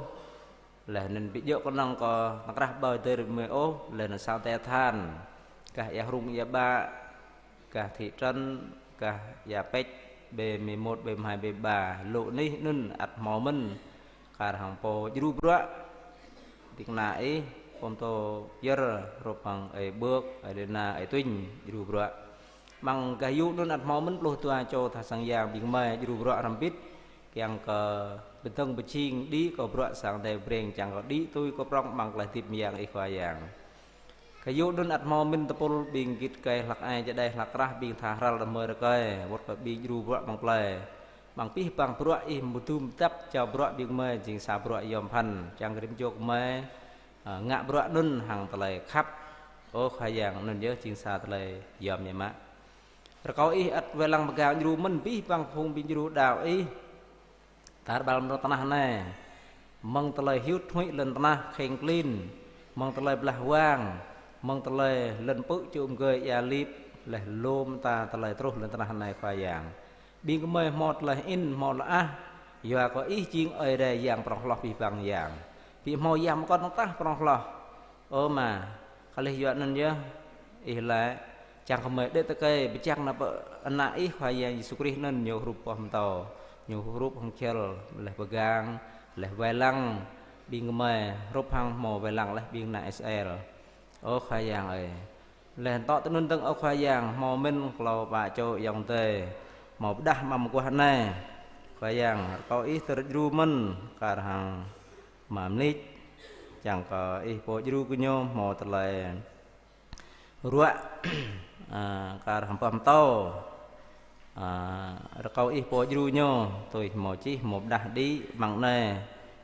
Laih anŭn ƀu djơ̆ kơnơ̆ng kơ tŏng krah ƀơi dêh rĭm gơmơi ôh, laih anŭn sang Ơi Adai tơhan, gah ia Hrung ia Ƀă, gah thị trấn, gah ia Pĕč, ƀơi mười một, ƀơi mười hai, ƀơi ba, lu anih anŭn ăt hmâo mơ̆n, kar hăng pô djru bruă, ding kơna Ih, pô pơtô pơyơr, hrup hăng ơi Bưk, ơi Lina, ơi Tuinh, djru bruă. Amăng gah yŭ anŭn ăt hmâo mơ̆n pluh dua čô tha sang yang ƀing gơmơi djru bruă hrŏm hơbĭt, kiăng kơ pơdơ̆ng pơjing đĭ kơ bruă sang Ơi Adai brơi, čang kơ đĭ tui kơ prŏng amăng tơlơi hơdip mơyang Ih Khua Yang. Gah yŭ anŭn ăt hmâo mơ̆n tơpul ƀing git gai hlăk ai čơđai hlăk krah, ƀing tha hrăl đah mơ̆ rơkơi, wơ̆t kơ ƀing djru bruă amăng plơi. Amăng abih bang bruă Ih mơdưm dăp jao bruă ƀing gơmơi, jing sa bruă yom pơphan, čang rĭm čô gơmơi, a, ngă bruă anŭn hăng tơlơi khăp. Ơ Khua Yang, anŭn yơh jing sa tơlơi yom biă mă. Rơkâo Ih ăt wai lăng pơgang djru mơ̆n abih bang phung ƀing djru đaŏ Ih, tar ƀar lŏn tơnah anai. Mơ̆ng tơlơi hiut huĭ lŏn tơnah kheng klin, mơ̆ng tơlơi blah wang, mơ̆ng tơlơi lŏn pư̆ čum gơi ia lip, laih lŏm ta tơlơi truh lŏn tơnah anai Khua Yang. Ƀing gơmơi hmâo tơlơi in, hmâo tơlơi ah, yua kơ Ih jing Ơi Adai Yang prŏng hloh abih bang yang. Ƀu hmâo yang pơkŏn tah prŏng hloh. Ơ Ama, kơ laih yua anŭn yơh, Ih laĭ, čang gơmơi đĕ tơkai pơčang nao pơ Ană Ih Khua Yang Yêsu Krist anŭn, Ñu hrup boh pơtâo, Ñu hrup hăng kơyâo, laih pơgang, laih wai lăng ƀing gơmơi, hrup hăng hmâo wai lăng laih ƀing ană Israel. Ơ Khua Yang ơi, laih tŏ tui anŭn dơ̆ng, ơ Khua Yang, hmâo mơ̆n klâo pă čô ayŏng adơi hmâo pơdah amăng mơguah anai. Khua Yang, rơkâo Ih tơlơi djru mơ̆n, kar hăng Ama Mnič, čang kơ Ih pô djru kơ ñu hmâo tơlơi ruă, a, kar hăng boh pơtâo, a, rơkâo Ih pô djru ñu, tui hmâo čih, hmâo pơdah đĭ amăng anai,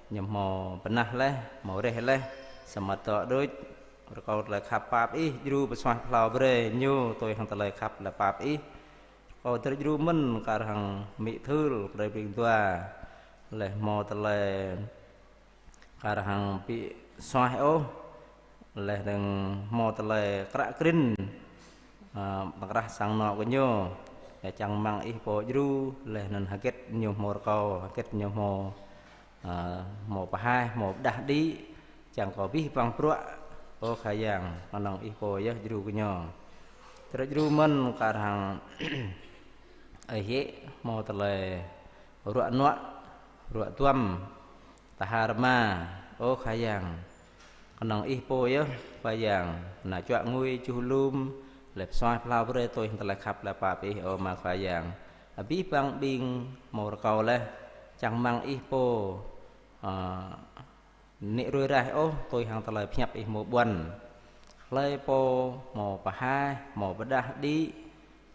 ñu hmâo pơnah laih, hmâo reh laih, samơ̆ tŏ đôč, rơkâo tơlơi khăp pap Ih djru pơsuaih pơhlao brơi ñu tui hăng tơlơi khăp tơlơi pap Ih. Rơkâo tơlơi djru mơ̆n kar hăng amĭ Thưl, brơi ƀing dua, laih hmâo tơlơi kar hăng ƀu suaih ôh, laih dơ̆ng hmâo tơlơi kră krin, a, tơ̆ng krah sang anŏ kơ ñu, laih čang rơmang Ih pô djru, laih anŭn hơget ñu hmâo rơkâo, hơget ñu hmâo, a, hmâo pơhaih, hmâo pơdah đĭ, čang kơ abih bang bruă, ơ Khua Yang, kơnơ̆ng Ih pô yơh djru kơ ñu. Tơlơi djru mơ̆n kar hăng Ơi Hiĕ hmâo tơlơi ruă nuă, ruă duăm, tơhar rơma, ơ Khua Yang. Kơnơ̆ng Ih pô yơh, Khua Yang, nao čuă ngui čuh lum, laih pơsuaih pơhlao brơi tui hăng tơlơi khăp tơlơi pap Ih, ơ Ama Khua Yang. Abih bang ƀing hmâo rơkâo laih, čang rơmang Ih pô, a, nĭ ruai raih ôh, tui hăng tơlơi pơhiăp Ih hmâo ƀuăn. Hlơi pô hmâo pơhaih, hmâo pơdah đĭ,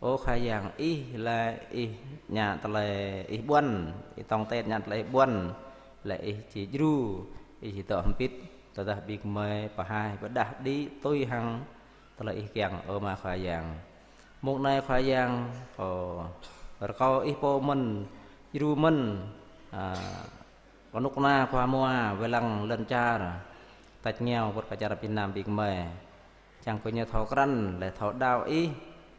ơ Khua Yang, Ih laĭ Ih ngă tơlơi Ih ƀuăn, Ih tŏng ten ngă tơlơi Ih ƀuăn, laih Ih či djru, Ih či dŏ hơbĭt, tơdah ƀing gơmơi pơhaih pơdah đĭ tui hăng tơlơi Ih kiăng, ơ Ama Khua Yang. Mông anai Khua Yang, kâo rơkâo Ih pô mơ̆n, djru mơ̆n, a, kơnuk kơna khua mua, wai lăng lŏn čar, tač rơngiao wơ̆t kơ čar Việt Nam ƀing gơmơi. Čang kơ ñu thâo krăn, laih thâo đaŏ Ih,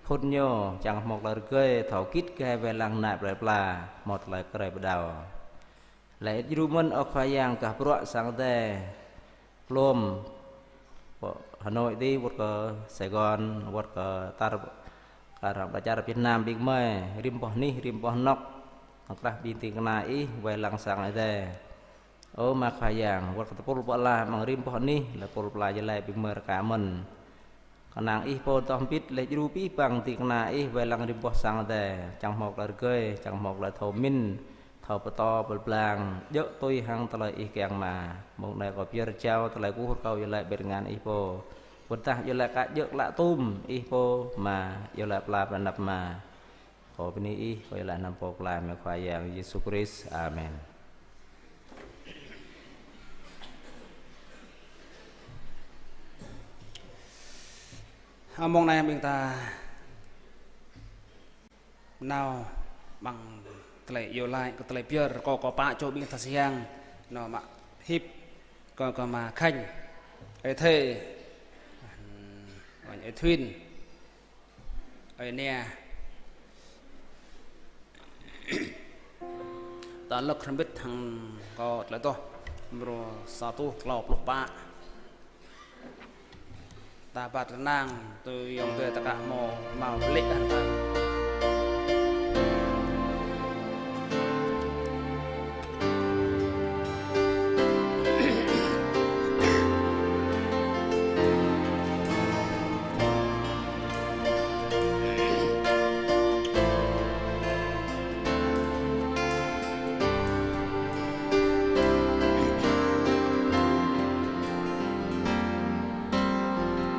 phŭn ñu, čang hmâo tơlơi rơgơi, thâo git gai wai lăng ană plơi pla, hmâo tơlơi krơi pơđaŏ. Laih djru mơ̆n ơ Khua Yang gah bruă sang Ơi Adai, lŏm pơ Hà Nội dih, wơ̆t kơ Sài Gòn, wơ̆t kơ tar, kar hăng pơ čar Việt Nam ƀing gơmơi, rĭm boh anih, rĭm boh anŏ, tơ̆ng krah ƀing ding kơna Ih, wai lăng sang Ơi Adai. Ơ Ama Khua Yang, wơ̆t kơ tơpul pơala amăng rĭm boh anih, laih pul pơala jơlai ƀing gơmơi rơka mơ̆n. Kơnang Ih pô dŏ hơbĭt laih djru abih bang ding kơna Ih wai lăng rĭm boh sang Ơi Adai, čang hmâo tơlơi rơgơi, čang hmâo tơlơi thâo mĭn, thâo pơtô pơblang, djơ̆ tui hăng tơlơi Ih kiăng Ama. Mông anai kâo pơyơr jao tơlơi kơkuh rơkâo iâu laĭ ƀơi tơngan Ih pô. Wơ̆t dah iâu laĭ kơ djơ̆ klă tum Ih pô Ama, iâu laĭ pơala pơanăp Ama. Kâo bơni Ih, kâo iâu laĭ anăn Pô Pơklaih mơ̆ng Khua Yang Yêsu Krist. Amen. Hơmông anai ƀing ta nao amăng tơlơi iâu laĭ, kơ tơlơi pơyơr, kâo, kâo pă čô ƀing ta siang, nao mă hip, kâo, kơ Ama Khanh, Ơi Thê, Ơi Thuyên, Ơi Nia. Ta lơ̆k hrŏm hơbĭt hăng kâo tơlơi adoh mrô sa rơtuh klâo pluh pă. Ta ba tơnang tui ayŏng adơi ta kah hmâo, hmâo lĕ hăng ta.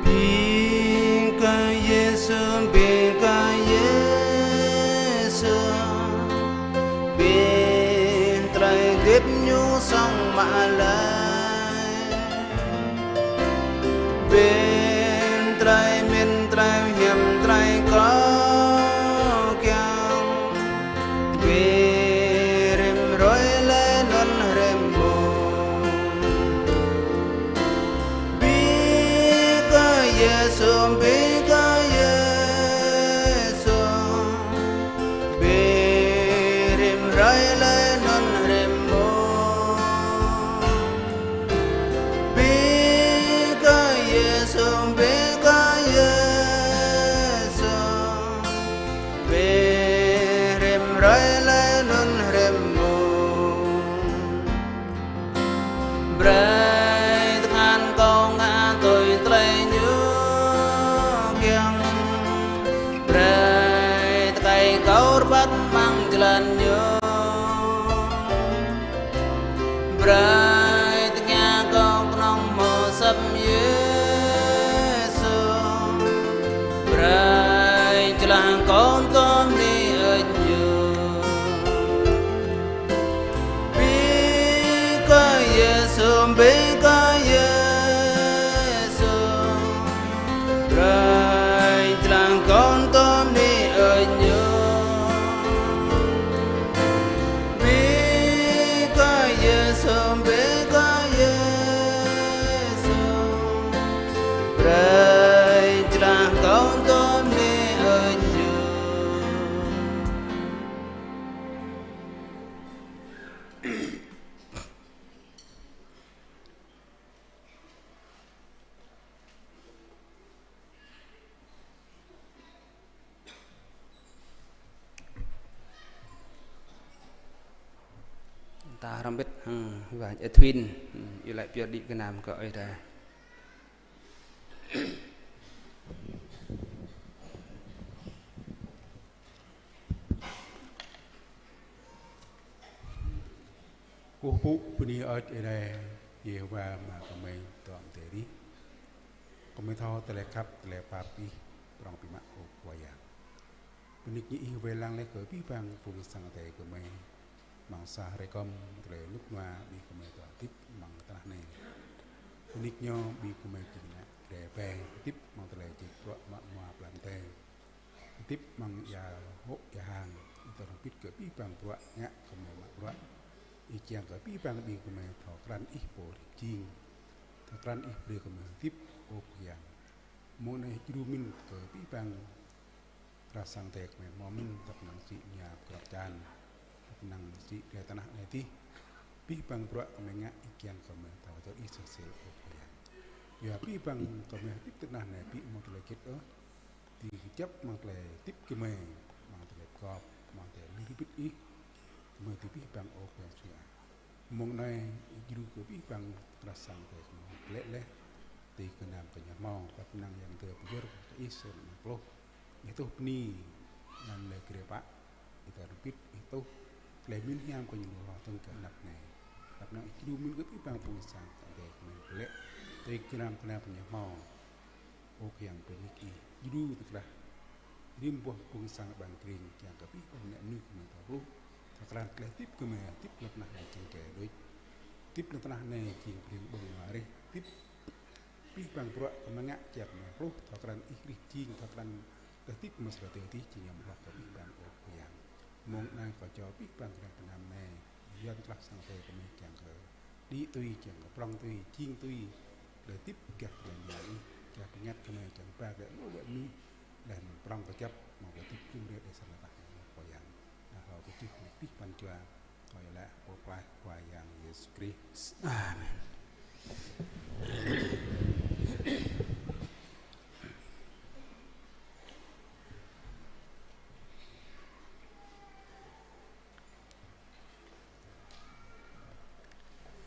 Bĭ kơ Yêsu, bĭ kơ Yêsu. Yêsu, ƀing gih Yêsu, ƀing rĭm hrơi laih anŭn rĭm mông. Ƀing gih Yêsu, ƀing gih Yêsu, ƀing rĭm hrơi laih anŭn rĭm mông. Brơi tơngan kâo ngă tui tơlơi Ñu kiăng. Brơi tơkai kâo rơbat amăng jơlan Ñu. Brơi tơngia kâo kơnơ̆ng hmâo asăp Yêsu. Brơi jơlan kâo tôm ni ơi Ñu. Ƀing gih Yêsu, ƀing gih Yêsu, brơi jơlan kâo tôm ni ơi Ñu. Ƀing gih Yêsu, ƀing gih Yêsu, brơi jơlan kâo tôm ni ơi Ñu. Ta hrŏm hơbĭt hăng wa Edwin, iâu laĭ pơyơr đĭ gơnam kơ Ơi Adai. Kơkuh pơpŭ bơni hơơč Ơi Adai, Yêhôwa Ama gơmơi dŏ amăng adai adih. Gơmơi thâo tơlơi khăp, tơlơi pap Ih prŏng biă mă, ơ Khua Yang. Bơni kơ Ih wai lăng laih kơ abih bang phung sang Ơi Adai gơmơi. Amăng sa hrơi kơm tơlơi rơnŭk rơnua ƀing gơmơi dŏ hơdip amăng tơnah anai. Bơni kơ Ñu ƀing gơmơi jing ană Ơi Adai hơdip amăng tơlơi jĕ bruă mă hmua plơi pla. Hơdip amăng ia hŏ ia hang, Ih dŏ hrŏm hơbĭt kơ abih bang bruă ngă gơmơi mă bruă. Ih kiăng kơ abih bang ƀing gơmơi thâo krăn Ih pô rĭm jing. Thâo krăn Ih brơi gơmơi hơdip, ơ Khua Yang. Mông anai djru mĭn kơ abih bang krah sang Ơi Adai gơmơi hmâo mĭn tăp năng sĭ mơñam pơkơnăl čan, tăp năng sĭ glai tơnah anai adih. Abih bang bruă gơmơi ngă Ih kiăng gơmơi thâo hơdơr Ih sơsel, ơ Khua Yang. Yua abih bang gơmơi hơdip tơnah anai ƀu hmâo tơlơi hơget ôh. Tui kơjăp amăng tơlơi hơdip gơmơi, amăng tơlơi pơgop, amăng tơlơi lui hơbĭt Ih, gơmơi tui abih bang, ơ Khua Yang Yêsu ah. Mông anai, Ih djru kơ abih bang krah sang Ơi Adai gơmơi pơlĕ laih, tui gơnam gơñu hmâo, tăp năng Yang Adai pơyơr kơ Ih sơnăm pluh. Ih tuh bơni, anăm lĕ grê pă, Ih dŏ hrŏm hơbĭt, Ih tuh tơlơi mĭn hiam kơ ñu lu hloh dơ̆ng kơ anăp anai. Tăp năng Ih djru mĭn kơ abih bang phung sang Ơi Adai gơmơi pơlĕ, tui gơnam gơnam gơñu hmâo. Ơ Khua Yang, bơni kơ Ih djru tơkrah rĭm boh phung sang ƀăng kring, kiăng kơ abih bang mơnuih gơmơi thâo hluh, thâo krăn tơlơi hơdip gơmơi, hơdip lŏn tơnah anai jing kơ đôč. Hơdip lŏn tơnah anai jing pring ƀơ̆ng wa reh, hơdip abih bang bruă gơmơi ngă kiăng kơ gơmơi hluh, thâo krăn Ih rĭm jing, thâo krăn tơlơi hơdip gơmơi srơdê adih jing hiam hloh kơ abih bang, ơ Khua Yang. Mông anai kâo čô abih bang gơnam gơnam anai, Yuan krah sang Ơi Adai gơmơi kiăng kơ đĭ tui, kiăng kơ prŏng tui, jing tui tơlơi hơdip gah tơlơi mơyang Ih, gah pơngăt gơmơi kiăng ba glaĭ lu glaĭ mơnuih, laih anŭn prŏng kơjăp mơ̆ng tơlơi hơdip jum rê đe sang lơtah anai, ơ Khua Yang. Anŭn hlâo kơ čih mơ̆ng abih bang jua, kâo iâu laĭ pơklaih Khua Yang Yêsu Krist. Amen.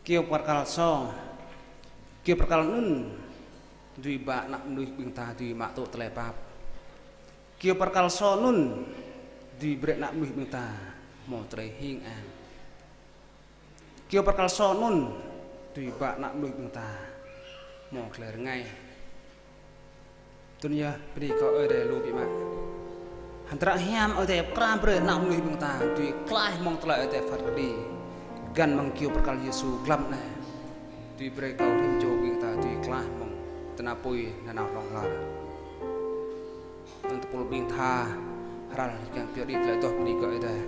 Kyâo pơkăl sô, kyâo pơkăl anŭn dưi ba ană mơnuih ƀing ta dưi mă tŭ tơlơi pap. Kyâo pơkăl sô anŭn dưi brơi ană mơnuih ƀing ta hmâo tơlơi hing ang. Kyâo pơkăl sô anŭn dưi ba ană mơnuih ƀing ta hmâo tơlơi rơngai. Tui anŭn yơh, bơni kơ Ơi Adai lu biă mă. Hăng tơlơi hiam Ơi Adai pơkra brơi ană mơnuih ƀing ta dưi klaih mơ̆ng tơlơi Ơi Adai phat kơđi. Găn mơ̆ng kyâo pơkăl Yêsu glăm anai, dưi brơi kơ rĭm čô ƀing ta dưi klaih mơ̆ng tơnap tui nanao hlŏng lar. Anŭn tơpul ƀing tha, hrăl kiăng pioh đĭ tơlơi adoh bơni kơ Ơi Adai.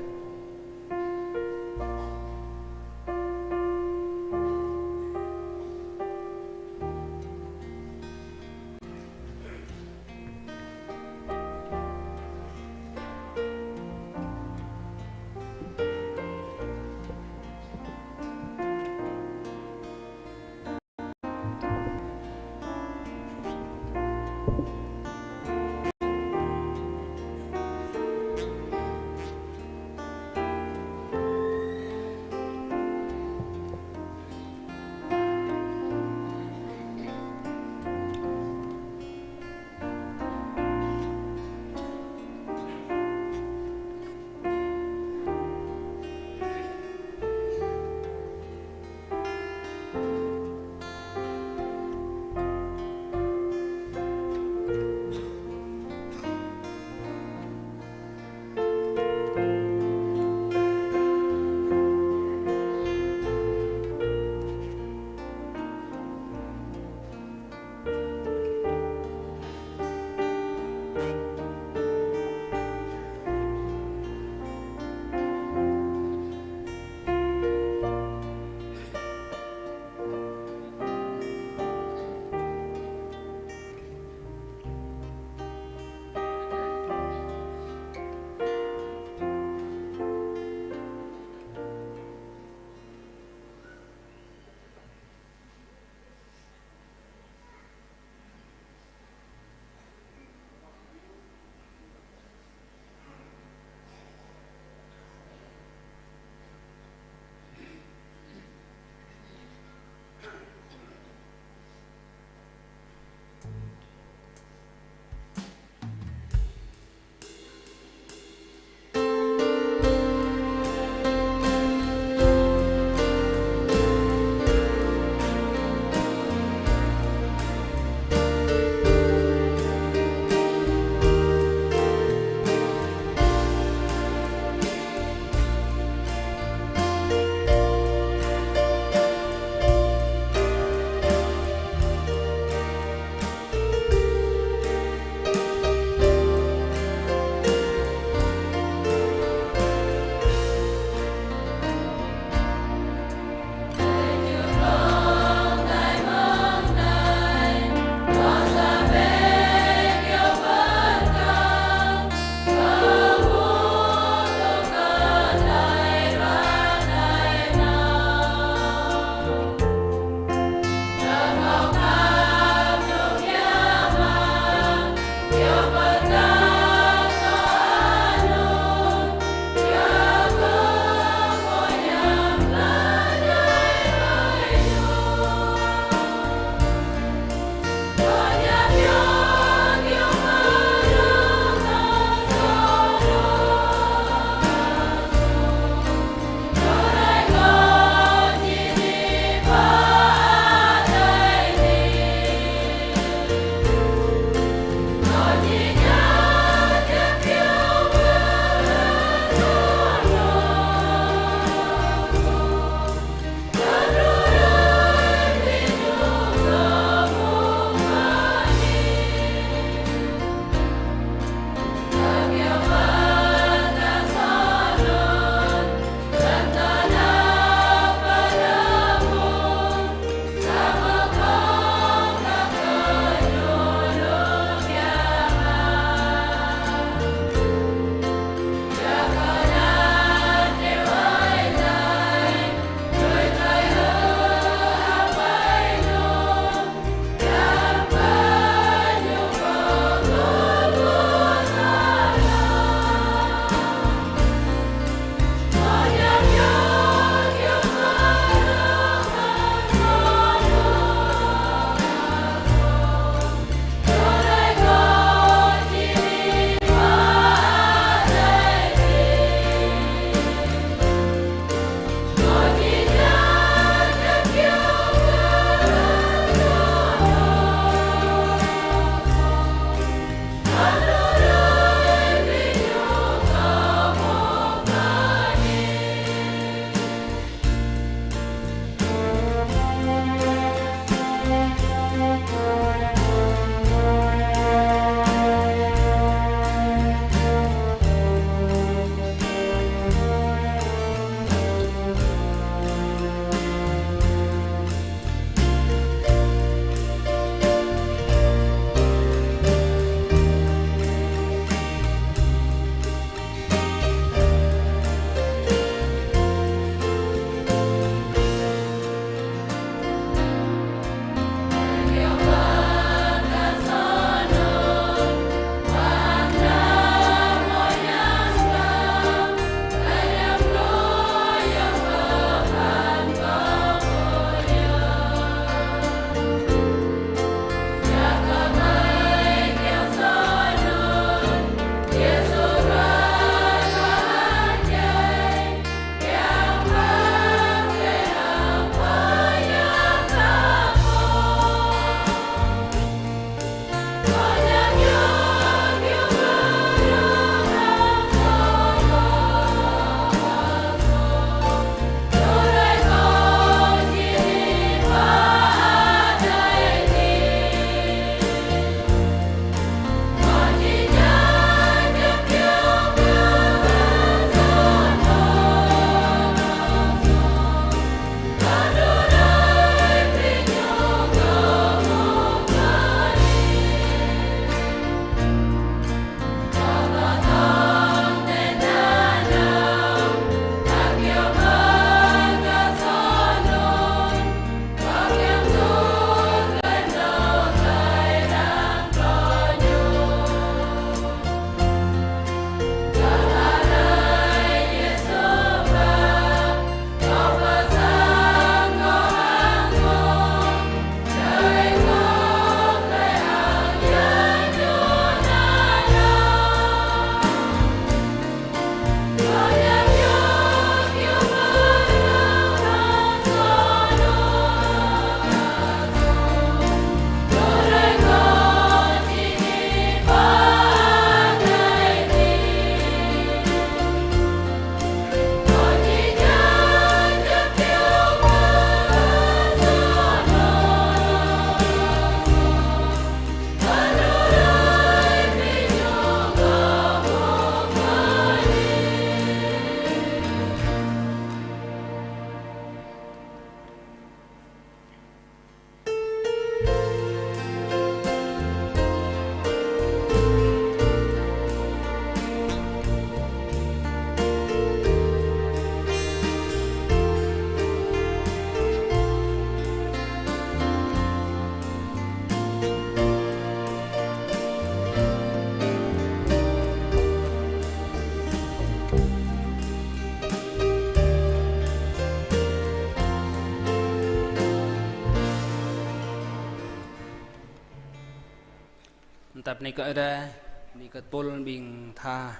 Tăp anai kơ Ơi Adai, anai kơ tơpul ƀing ta.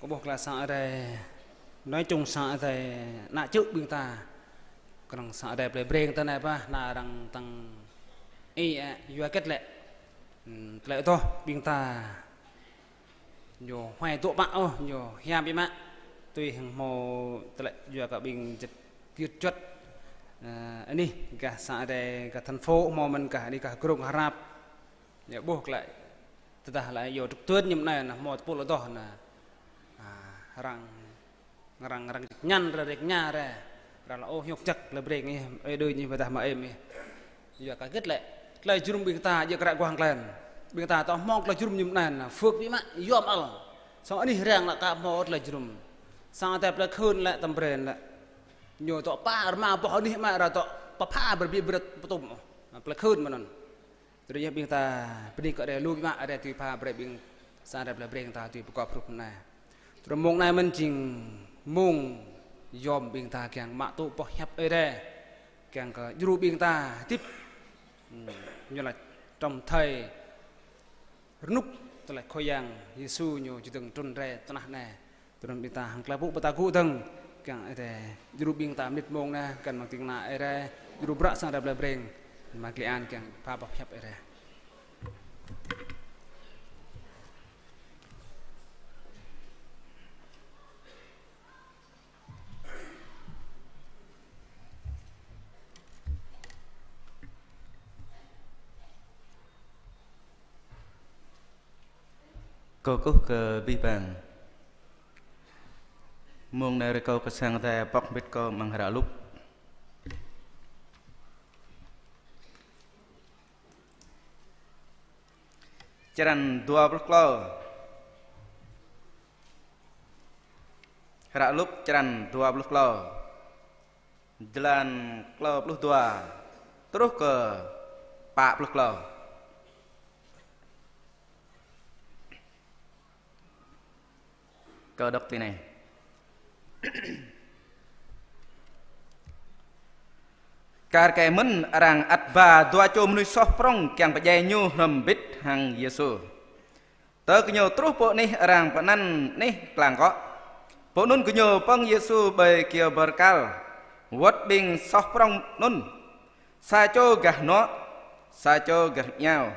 Kâo ƀuh klă sang Ơi Adai, nói chung sang Ơi Adai, ană čư̆ ƀing ta. Kơnơ̆ng sang Ơi Adai plei Breng ta anai pă, ană arăng tăng ih, ơ, yua hơget lĕ. Ừm, tơlơi adoh ƀing ta ñu huai dŏ mă ôh, ñu hiam biă mă. Tui hăng hmâo tơlơi yua kơ ƀing čĕt kiut čuăt, ơ, anih gah sang Ơi Adai, gah thành phố hmâo mơ̆n, gah anih gah grông Hrap. Ñu ƀuh glaĭ, tơdah laĭ yua trục tuyến ñu anai, ană hmâo tơpul adoh ană, a, arăng Arăng, arăng ñăn, arăng rek ña rai. Arăng laĭ ôh, hiôk čăk plei Breng ih, ơi đuaĭ ñu ƀơdah mă êm ih. Yua kơ hơget lĕ, tơlơi jơnum ƀing ta, djơ̆ kră guah hăng klĕn. Ƀing ta tŏ hmâo tơlơi jơnum ñu anai, na, phước biă mă, yom ăl. Samơ̆ anih arăng lăi ka hmâo tơlơi jơnum. Sang Ơi Adai plei Khưn lĕ, tơm Breng lĕ. Ñu tŏ pă rơma boh anih mă, arăng tŏ pơpha brơi ƀiă brơi pơtum. Plei Khưn mơ̆n anŭn. Tui anŭn yơh ƀing ta bơni kơ Ơi Adai lu biă mă, Ơi Adai tui pha brơi ƀing sang Ơi Adai plei Breng ta tui pơkŏp hrup anai. Tui anŭn mông anai mơ̆n jing mông yom ƀing ta kiăng mă tŭ boh hiăp Ơi Adai, kiăng kơ djru ƀing ta hơdip, ừm, ñu laĭ trong thời rơnŭk tơlơi Khua Yang Yêsu ñu čơdơ̆ng trŭn rai tơnah anai. Tui anŭn ƀing ta hăng tơlơi pơpŭ ƀing ta gŭ dơ̆ng, kiăng Ơi Adai djru ƀing ta mơnit mông anai, kăn mơ̆ng ding kơna Ơi Adai, djru bruă sang Ơi Adai plei Breng, mă tơlơi an kiăng pha boh hiăp Ơi Adai. Kơkuh kơ abih bang. Mông anai rơkâo kơ sang Ơi Adai pŏk hơbĭt kơ amăng hră Luk. Črăn dua pluh klâo. Hră Luk črăn dua pluh klâo. Jơlan klâo pluh dua truh kơ pă pluh klâo. Kâo đŏk tui anai. Kar kaĭ mơ̆n arăng ăt ba dua čô mơnuih soh prŏng kiăng pơdjai ñu hrŏm hơbĭt hăng Yêsu. Tơ gơñu truh pơ anih arăng pơanăn anih Klăng Kŏ. Pơ anŭn gơñu pơ̆ng Yêsu ƀơi kơyâo bơrkal, wơ̆t ƀing soh prŏng anŭn, sa čô gah hơnuă, sa čô gah rơngiao.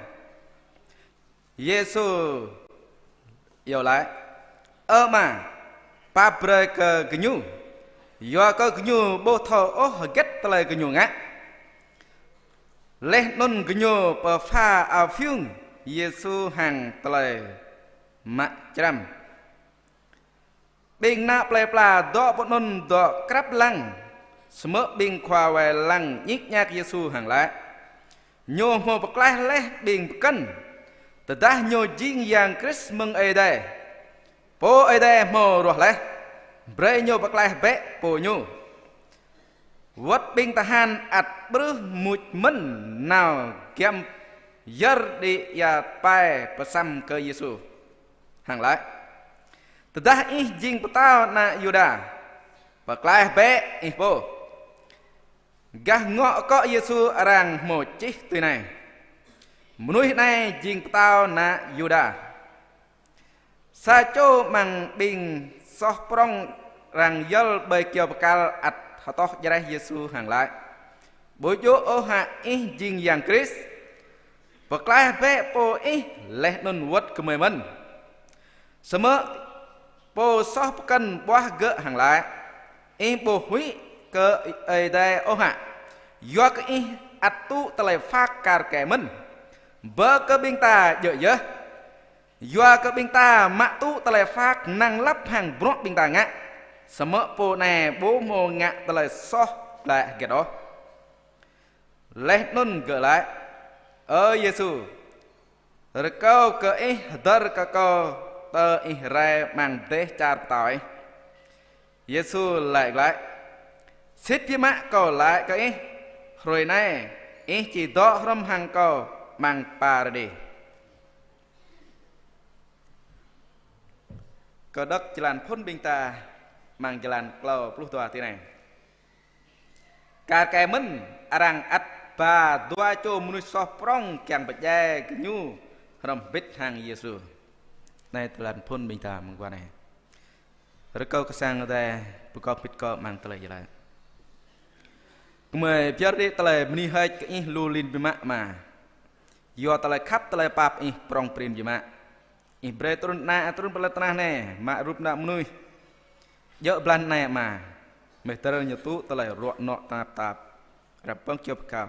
Yêsu iâu laĭ: Ơ Ama, pap brơi kơ gơñu, yua kơ gơñu ƀu thâo ôh hơget tơlơi gơñu ngă. Laih anŭn gơñu pơpha ao phiung Yêsu hăng tơlơi mă črăm. Ƀing ană plei pla dŏ pơ anŭn dŏ krăp lăng, samơ̆ ƀing khua wai lăng ñik ñak Yêsu hăng laĭ: Ñu hmâo pơklaih laih ƀing pơkŏn, tơdah ñu jing Yang Krist mơ̆ng Ơi Adai, Pô Ơi Adai hmâo ruah laih, brơi ñu pơklaih bĕ pô ñu. Wơ̆t ƀing tơhan ăt ƀrưh muč mơ̆n nao giăm yơr đĭ ia tơpai pơsăm kơ Yêsu hăng laĭ: Tơdah ih jing pơtao ană Yuđa, pơklaih bĕ ih pô. Gah ngŏ akŏ Yêsu arăng hmâo čih tui anai: Mơnuih anai jing pơtao ană Yuđa. Sa čô amăng ƀing soh prŏng arăng yơl ƀơi kơyâo bơrkal ăt hơtŏh jreh Yêsu hăng laĭ: Ƀu djơ̆ ôh hă ih jing Yang Krist? Pơklaih bĕ pô ih laih anŭn wơ̆t gơmơi mơ̆n. Samơ̆ pô soh pơkŏn ƀuah gơ̆ hăng laĭ: Ih ƀu huĭ kơ Ơi Adai ôh hă, yua kơ ih ăt tŭ tơlơi phat kar kaĭ mơ̆n, bơ kơ ƀing ta djơ̆ yơh. Yua kơ ƀing ta mă tŭ tơlơi phat năng lăp hăng bruă ƀing ta ngă, samơ̆ pô anai ƀu hmâo ngă tơlơi soh glaĭ hơget ôh. Laih anŭn gơ̆ laĭ: Ơ Yêsu, rơkâo kơ ih hơdơr kơ kâo tơ ih rai amăng dêh čar pơtao ih. Yêsu laĭ glaĭ: Sĭt biă mă kâo laĭ kơ ih, hrơi anai ih či dŏ hrŏm hăng kâo amăng Paradi. Kâo đŏk jơlan phŭn ƀing ta amăng jơlan klâo pluh dua tui anai: Kar kaĭ mơ̆n arăng ăt ba dua čô mơnuih soh prŏng kiăng pơdjai gơñu hrŏm hơbĭt hăng Yêsu. Anai tơlơi phŭn ƀing ta mơguah anai. Rơkâo kơ Sang Adai pơkŏp hơbĭt kơ amăng tơlơi iâu laĭ. Gơmơi pơyơr đĭ tơlơi bơni hơơč kơ Ih lu lin biă mă Ama. Yua tơlơi khăp tơlơi pap Ih prŏng prin biă mă. Ih brơi trŭn ană, trŭn pơ lŏn tơnah anai, mă rup ană mơnuih. Djơ̆ blan anai Ama, mơ̆ tơl ñu tŭ tơlơi ruă nuă tơnap tap. Ră pơ̆ng kơyâo pơkal.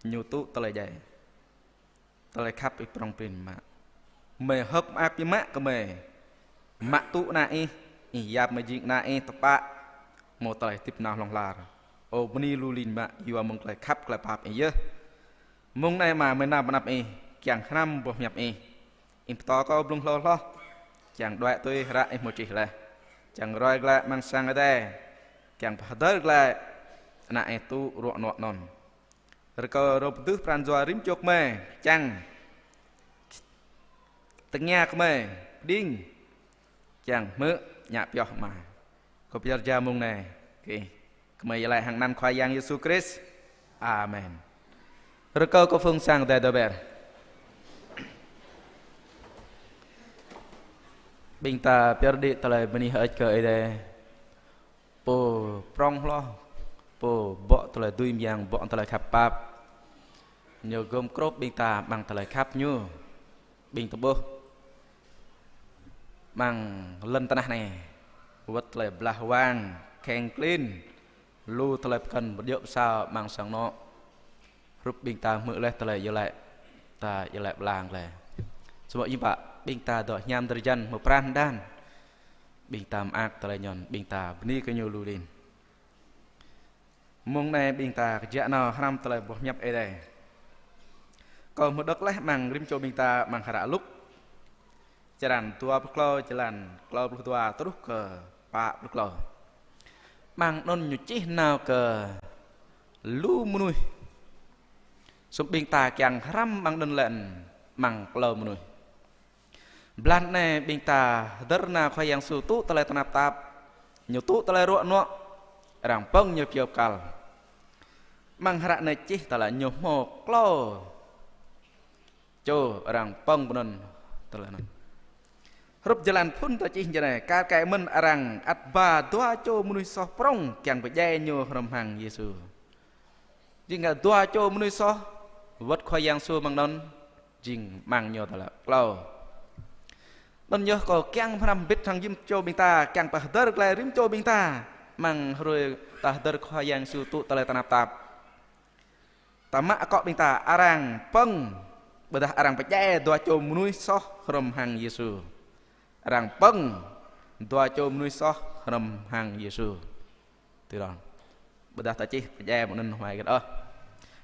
Ñu tŭ tơlơi djai. Tơlơi khăp Ih prŏng prin mă. Mơ̆ hơ̆k mơak biă mă kơ mơ̆. Mă tŭ ană Ih, Ih yap mơ̆ jing ană Ih tơpă. Hmâo tơlơi hơdip nao hlŏng lar. Ơ bơni lu lin mă, yua mơ̆ng tơlơi khăp tơlơi pap Ih yơh. Mơ̆ng anai Ama mơ̆ nao pơ anăp Ih, kiăng hrăm boh hiăp Ih. Ih pơtô kơ blung hloh hloh. Kiăng đuaĭ tui hră Ih hmâo čih laih. Kiăng roi glaĭ amăng Sang Adai. Kiăng pơhơdơr glaĭ ană Ih tŭ ruă nuă anŭn. Rơkâo rơp dưh pran jua rĭm čô gơmơi, kiăng tơngia gơmơi, pơđing, kiăng hmư̆, ngă pioh Ama. Kâo pơyơr jao mơ̆ng anai kơ Ih. Gơmơi iâu laĭ hăng anăn Khua Yang Yêsu Krist. Amen. Rơkâo kơ phung Sang Adai dŏ ber. Ƀing ta pơyơr đĭ tơlơi bơni hơơč kơ Ơi Adai. Pô prŏng hloh, pô bŏ tơlơi dưi mơyang, bŏ tơlơi khăp pap. Ñu gum krôp ƀing ta amăng tơlơi khăp Ñu. Ƀing ta ƀuh amăng lŏn tơnah anai, wơ̆t tơlơi blah wang, kheng klin, lu tơlơi pơkŏn pơdjơ̆ pơsao amăng sang anŏ. Hrup ƀing ta hmư̆ laih tơlơi iâu laĭ, ta iâu laĭ blang laih. Samơ̆ ih pă, ƀing ta dŏ hiam drơi jăn hmâo pran hơđan. Ƀing ta mơak tơlơi anŭn, ƀing ta bơni kơ Ñu lu lin. Mông anai ƀing ta kơjăp nao hrăm tơlơi boh hiăp Ơi Adai. Kâo hmư̆ đŏk laih amăng rĭm čô ƀing ta amăng hră Luk. Črăn dua pluh klâo, črăn klâo pluh dua truh kơ pă pluh klâo. Amăng anŭn ñu čih nao kơ lu mơnuih. Sum ƀing ta kiăng hrăm amăng anŭn lĕ amăng klâo mơnuih. Blan anai ƀing ta hơdơr nao Khua Yang Yêsu tŭ tơlơi tơnap tap. Ñu tŭ tơlơi ruă nuă. Arăng pơ̆ng Ñu kơyâo pơkăl. Amăng hră anai čih tơlơi ñu hmâo klâo čô arăng pơ̆ng pơnŭn tơlơi anŭn. Hrup jơlan phŭn ta čih jơnai, kar kaĭ mơ̆n arăng ăt ba dua čô mơnuih soh prŏng kiăng pơdjai ñu hrŏm hăng Yêsu. Jing kơ dua čô mơnuih soh, wơ̆t Khua Yang Yêsu amăng anŭn, jing amăng ñu tơlơi klâo. Anŭn yơh kâo kiăng hrăm hơbĭt hăng rĭm čô ƀing ta, kiăng pơhơdơr glaĭ rĭm čô ƀing ta, amăng hrơi ta hơdơr Khua Yang Yêsu tŭ tơlơi tơnap tap. Ta mă akŏ ƀing ta arăng pơ̆ng, ƀôdah arăng pơdjai dua čô mơnuih soh hrŏm hăng Yêsu. Arăng pơ̆ng dua čô mơnuih soh hrŏm hăng Yêsu. Tui anŭn. Ƀôdah ta čih pơdjai mơ̆ng anŭn hmâo gĕt ôh.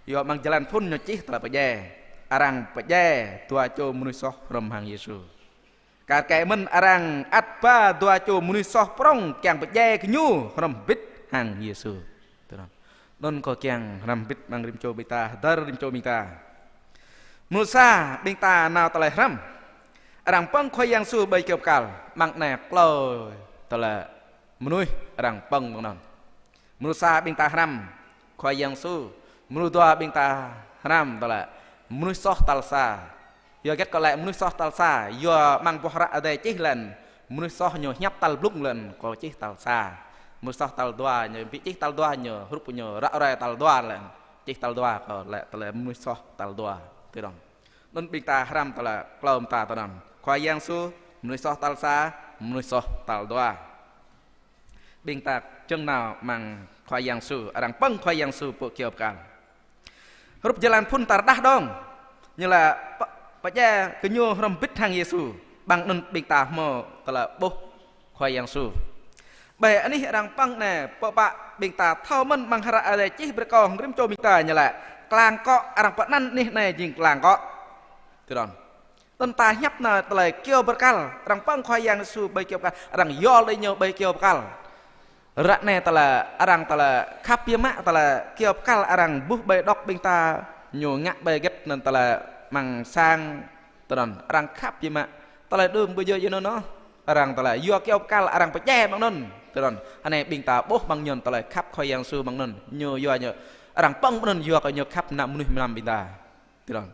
Yua amăng jơlan phŭn ñu čih tơlơi pơdjai. Arăng pơdjai dua čô mơnuih soh hrŏm hăng Yêsu. Kar kaĭ mơ̆n arăng ăt ba dua čô mơnuih soh prŏng kiăng pơdjai gơñu hrŏm hơbĭt hăng Yêsu. Tui anŭn. Anŭn kâo kiăng hrăm hơbĭt amăng rĭm čô ƀing ta, hơdơr rĭm čô ƀing ta. Mơnuih sa ƀing ta nao tơlơi hrăm. Arăng pơ̆ng Khua Yang Yêsu ƀơi kơyâo pơkăl, amăng anai klâo tơlơi mơnuih arăng pơ̆ng amăng anŭn. Mơnuih sa ƀing ta hrăm Khua Yang Yêsu, mơnuih dua ƀing ta hrăm tơlơi mơnuih soh tal sa. Yua hơget kâo laĭ mơnuih soh tal sa, yua amăng boh hră Adai čih lĕ, mơnuih soh ñu hiăp tal blung lĕ, kâo čih tal sa. Mơnuih soh tal dua, ñu ƀu čih tal dua, ñu hrup ñu ră ruai tal dua lĕ, čih tal dua, kâo laĭ tơlơi mơnuih soh tal dua. Tui anŭn. Anŭn ƀing ta hrăm tơlơi klâo mơta tui anŭn. Khua Yang Yêsu, mơnuih soh tal sa, mơnuih soh tal dua. Ƀing ta čơ̆ng nao amăng Khua Yang Yêsu, arăng pơ̆ng Khua Yang Yêsu pơ kơyâo pơkăl. Hrup jơlan phŭn ta rơđah dơ̆ng. Ñu laĭ pơ-, pơdjai gơñu hrŏm hơbĭt hăng Yêsu. Amăng anŭn ƀing ta hmâo tơlơi ƀuh Khua Yang Yêsu. Ƀơi anih arăng pơ̆ng anai, pơ pă ƀing ta thâo mơ̆n amăng hră Adai čih brơi kơ rĭm čô ƀing ta ñu laĭ. Klang akŏ, arăng pơanăn anih anai jing klang akŏ. Tui anŭn. Anŭn ta hiăp nao tơlơi kơyâo pơkăl, arăng pơ̆ng Khua Yang Yêsu ƀơi kơyâo pơkăl, arăng yol đĭ ñu ƀơi kơyâo pơkăl. Ră anai tơlơi, arăng tơlơi khăp biă mă tơlơi kơyâo pơkăl arăng ƀuh ƀơi đŏk ƀing ta, ñu ngă ƀơi hơget anŭn tơlơi amăng sang tui anŭn, arăng khăp biă mă. Tơlơi đưm ƀu djơ̆ yua anŭn ôh. Arăng tơlơi yua kơyâo pơkăl arăng pơdjai amăng anŭn. Tui anŭn, hơnai ƀing ta ƀuh amăng ñu tơlơi khăp Khua Yang Yêsu amăng anŭn. Ñu yua ñu Arăng pơ̆ng anŭn yua kơ ñu khăp ană mơnuih mơnam ƀing ta. Tui anŭn.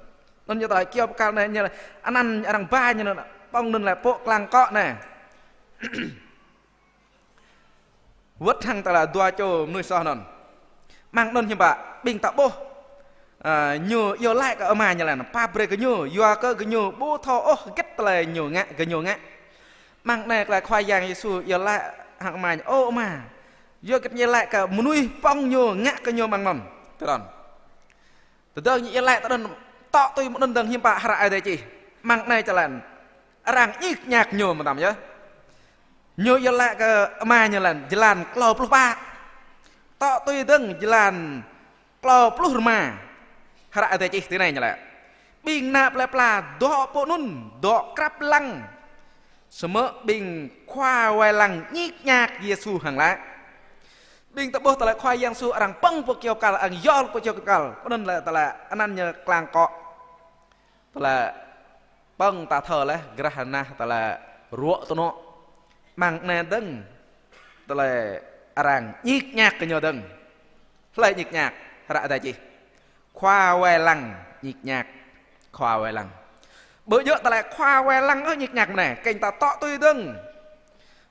Anŭn ñu tơlơi kơyâo pơkăl anai ñu lĕ, anăn arăng ba ñu anŭn pơ̆ng anŭn lĕ pô klang kŏ anai. Wơ̆t hăng tơlơi dua čô mơnuih soh anŭn. Mơ̆ng anŭn hiư̆m pă, ƀing ta ƀuh. Ơ, ñu iâu laĭ kơ ama ñu lĕ, pap brơi kơ ñu, yua kơ gơñu ƀu thâo ôh hơget tơlơi ñu ngă, gơñu ngă. Mơ̆ng anai tơlơi Khua Yang Yêsu iâu laĭ hăng ama ñu, ơ ama, yua hơget ñu laĭ kơ mơnuih pơ̆ng ñu ngă kơ ñu mơ̆ng anŭn. Tui anŭn. Tơdang ñu iâu laĭ tui anŭn, tŏ tui mơ̆ng anŭn dơ̆ng hiư̆m pă hră Ơi Adai čih. Mơ̆ng anai čơlan. Arăng ñik ñak ñu mơtam yơh. Ñu iâu laĭ kơ ama ñu lĕ, jơlan klâo pluh pă. Tŏ tui dơ̆ng jơlan klâo pluh rơma. Hră Ơi Adai čih tui anai ñu laĭ. Ƀing ană plơi pla dŏ pơ anŭn, dŏ krăp lăng. Samơ̆ ƀing khua wai lăng ñik ñak Yêsu hăng laĭ. Ƀing ta ƀuh tơlơi Khua Yang Yêsu arăng pơ̆ng pô kơyâo pơkăl, arăng yol pô kơyâo pơkăl. Pơ anŭn lĕ tơlơi anăn ñu klang kŏ. Tơlơi pơ̆ng ta thâo laih, grah anah tơlơi ruă tơnŏ. Mơ̆ng anai dơ̆ng, tơlơi arăng ñik ñak kơ ñu dơ̆ng. Hlơi ñik ñak, hră Ơi Adai čih. Khua wai lăng ñik ñak. Khua wai lăng. Ƀu djơ̆ tơlơi khua wai lăng ôh ñik ñak mơ̆n anai, kiăng ta tŏ tui dơ̆ng.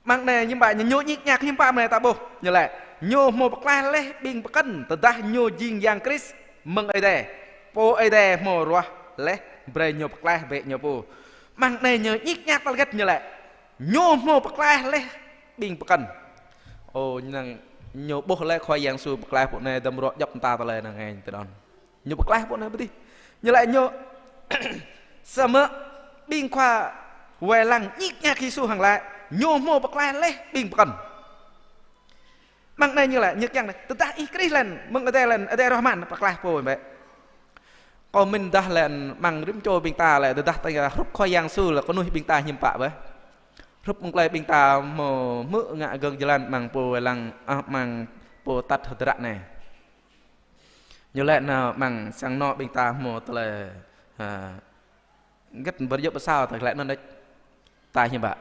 Mơ̆ng anai hiư̆m pă ñu, ñu ñik ñak hiư̆m pă mơ̆n anai ta ƀuh. Ñu laĭ, ñu hmâo pơklaih laih ƀing pơkŏn, tơdah ñu jing Yang Krist mơ̆ng Ơi Adai. Pô Ơi Adai hmâo ruah laih, brơi ñu pơklaih bĕ ñu pô. Mơ̆ng anai ñu ñik ñak tơlơi hơget ñu laĭ. Ñu hmâo pơklaih laih ƀing pơkŏn. Ơ, năng ñu ƀuh laih Khua Yang Yêsu pơklaih pô anai, dăm ruă djŏp mơta tơlơi năng ai tui anŭn. Ñu pơklaih pô anai pơdih. Ñu laĭ ñu samơ̆ ƀing khua wai lăng ñik ñak Yêsu hăng laĭ, ñu hmâo pơklaih laih ƀing pơkŏn. Mơ̆ng anai ñu laĭ, ñu kiăng laĭ, tơdah ih Krist lĕ, mơ̆ng Adai lĕ, Adai ruah mơ̆n pơklaih pô bĕ. Kâo mĭn dah lĕ mơ̆ng rĭm čô ƀing ta lĕ, tơdah ta hrup Khua Yang Yêsu lĕ, kơnuih ƀing ta hiư̆m pă bĕ. Hrup mơ̆ng tơlơi ƀing ta hmâo hmư̆ ngă gơ̆ng jơlan mơ̆ng pô wai lăng, ah, mơ̆ng pô tăt hơdră anai. Ñu laĭ nao mơ̆ng sang anŏ ƀing ta hmâo tơlơi, ha, hơget ƀu djơ̆ pơsao tơlơi anŭn đôč. Ta hiư̆m pă.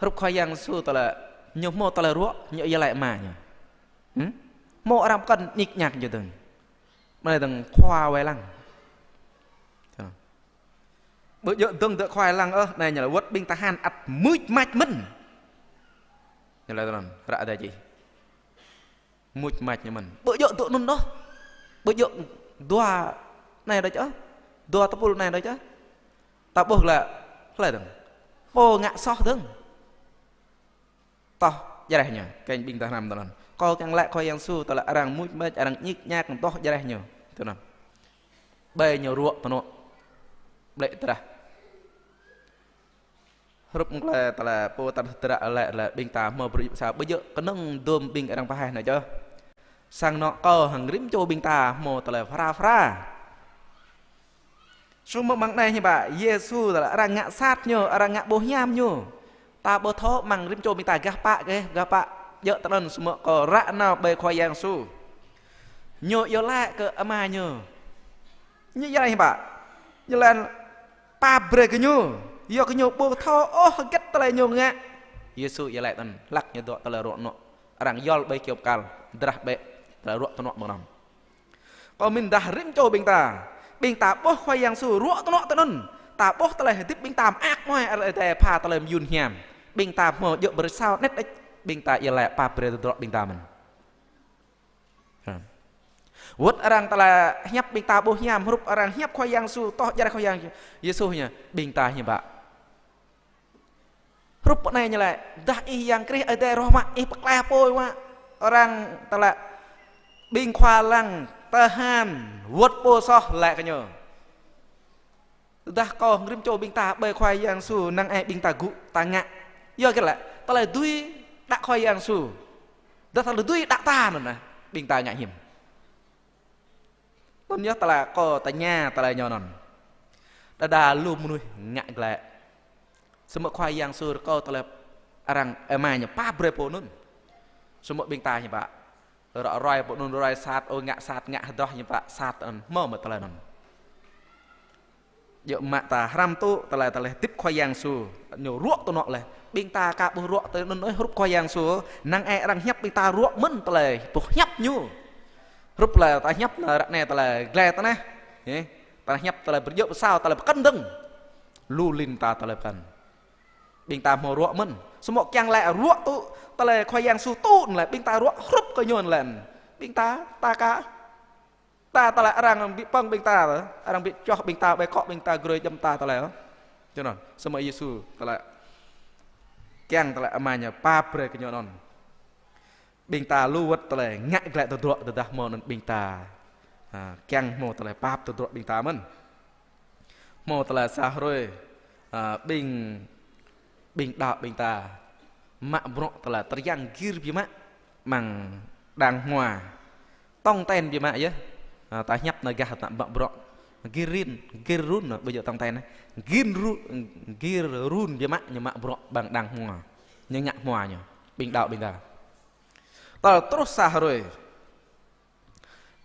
Hrup Khua Yang Yêsu tơlơi, ñu hmâo tơlơi ruă, ñu iâu laĭ ama ñu. Hm? Hmâo arăng pơkŏn ñik ñak ñu dơ̆ng. Mơ̆ng anai dơ̆ng khua wai lăng. Ƀu djơ̆ dơ̆ng dơ̆ng khua wai lăng ôh, anai ñu laĭ wơ̆t ƀing tơhan ăt mưč mač mơ̆n. Ñu laĭ tui anŭn, hră Ơi Adai čih. Mưč mač ñu mơ̆n. Ƀu djơ̆ tui anŭn ôh. Ƀu djơ̆ dua anai đôč ôh. Dua tơpul anai đôč ôh. Ta ƀuh lĕ, hlơi dơ̆ng. Pô ngă soh dơ̆ng. Tŏh jreh ñu, kiăng ƀing ta hrăm tui anŭn. Kâo kiăng laĭ Khua Yang Yêsu tơlơi arăng mưč mač, arăng ñik ñak, tŏh jreh ñu. Tui anŭn. Ƀơi ñu ruă tơnŏ. Blĕ drah. Hrup mơ̆ng tơlơi, tơlơi pô tăt hơdră laĭ, laĭ ƀing ta hmâo brơi sa ƀu djơ̆ kơnơ̆ng dôm ƀing arăng pơhaih anai čơ. Sang anŏ kâo hăng rĭm čô ƀing ta hmâo tơlơi phara phara. Samơ̆ mơ̆ng anai hiư̆m pă, Yêsu tơlơi arăng ngă sat ñu, arăng ngă ƀu hiam ñu. Ta ƀu thâo mơ̆ng rĭm čô ƀing ta gah pă, gah, gah pă. Djơ̆ tui anŭn samơ̆ kâo ră nao ƀơi Khua Yang Yêsu. Ñu iâu laĭ kơ ama ñu. Ñu iâu laĭ hiư̆m pă. Ñu laĭ pap brơi kơ ñu. Yua kơ ñu ƀu thâo ôh hơget tơlơi ñu ngă. Yêsu iâu laĭ tui anŭn, hlăk ñu dŏ tơlơi ruă tơnŏ. Arăng yol ƀơi kơyâo pơkăl, drah bĕ, tơlơi ruă tơnŏ mơ̆ng anŭn. Kâo mĭn dah rĭm čô ƀing ta. Ƀing ta ƀuh Khua Yang Yêsu ruă tơnŏ tui anŭn. Ta ƀuh tơlơi hơdip ƀing ta mơak mơai, arăng tơlơi pha tơlơi mơyun hiam. Ƀing ta hmâo djơ̆ brơi sao anet đôč. Ƀing ta iâu laĭ pap brơi tơdruă ƀing ta mơ̆n. Ha. Wơ̆t arăng tơlơi hiăp ƀing ta ƀu hiam, hrup arăng hiăp Khua Yang Yêsu, tŏh jreh Khua Yang Yêsu ñu, ƀing ta hiư̆m pă. Hrup pơ anai ñu laĭ, dah ih Yang Krist Ơi Adai ruah mă, ih pơklaih pô mă, arăng tơlơi ƀing khua lăng, tơhan, wơ̆t pô soh laĭ kơ ñu. Tơdah kâo hăng rĭm čô ƀing ta ƀơi Khua Yang Yêsu năng ai ƀing ta gŭ ta ngă. Yua kơ lĕ, tơlơi dưi đă Khua Yang Yêsu. Dah tơlơi dưi đă ta anŭn nah, ƀing ta ngă hiư̆m. Anŭn yơh tơlơi kâo tơña tơlơi ñu anŭn. Đơđa lu mơnuih ngă glaĭ. Samơ̆ Khua Yang Yêsu rơkâo tơlơi arăng ơ ama ñu pap brơi pô anŭn. Samơ̆ ƀing ta hiư̆m pă. Ră ruai pô anŭn ruai sat, ơ ngă sat, ngă hơdrŏh hiư̆m pă sat anŭn, hmâo mơ̆ tơlơi anŭn. Djơ̆ mă ta hrăm tŭ tơlơi, tơlơi hơdip Khua Yang Yêsu, ñu ruă tơnŏ laih. Ƀing ta aka ƀuh ruă tui anŭn ôh hrup Khua Yang Yêsu, năng ai arăng hiăp ƀing ta ruă mơ̆n tơlơi pô hiăp ñu. Hrup tơlơi ta hiăp anai ră anai tơlơi glai tơnah. Hĕ? Ta hiăp tơlơi pơjơ̆ pơsao tơlơi pơkŏn dơ̆ng. Lu lin ta tơlơi pơkŏn. Ƀing ta hmâo ruă mơ̆n. Samơ̆ kiăng lĕ ruă tŭ tơlơi Khua Yang Yêsu tŭ anŭn lĕ ƀing ta ruă hrup kơ ñu anŭn lĕ. Ƀing ta, ta ka. Ta tơlơi arăng ƀu pơ̆ng ƀing ta, arăng ƀu čoh ƀing ta, ƀu akŏ ƀing ta, grơi djŏp ta tơlơi. Čơ anŭn, samơ̆ Yêsu tơlơi kiăng tơlơi Ama ñu pap brơi kơ ñu anŭn. Ƀing ta lu wơ̆t tơlơi ngă glaĭ tơdruă tơdah hmâo anŭn ƀing ta, a, kiăng hmâo tơlơi pap tơdruă ƀing ta mơ̆n. Hmâo tơlơi sa hrơi, a, ƀing, ƀing đaŏ ƀing ta mă bruă tơlơi tơriăng gir biă mă amăng đang hmua. Tong ten biă mă yơh. A, ta hiăp anai gah ta mă bruă. Gir rin, gir run, ƀu djơ̆ tong ten. Gir ru-, gir run biă mă ñu mă bruă amăng đang hmua. Ñu ngă hmua ñu. Ƀing đaŏ ƀing ta. Tơl truh sa hrơi.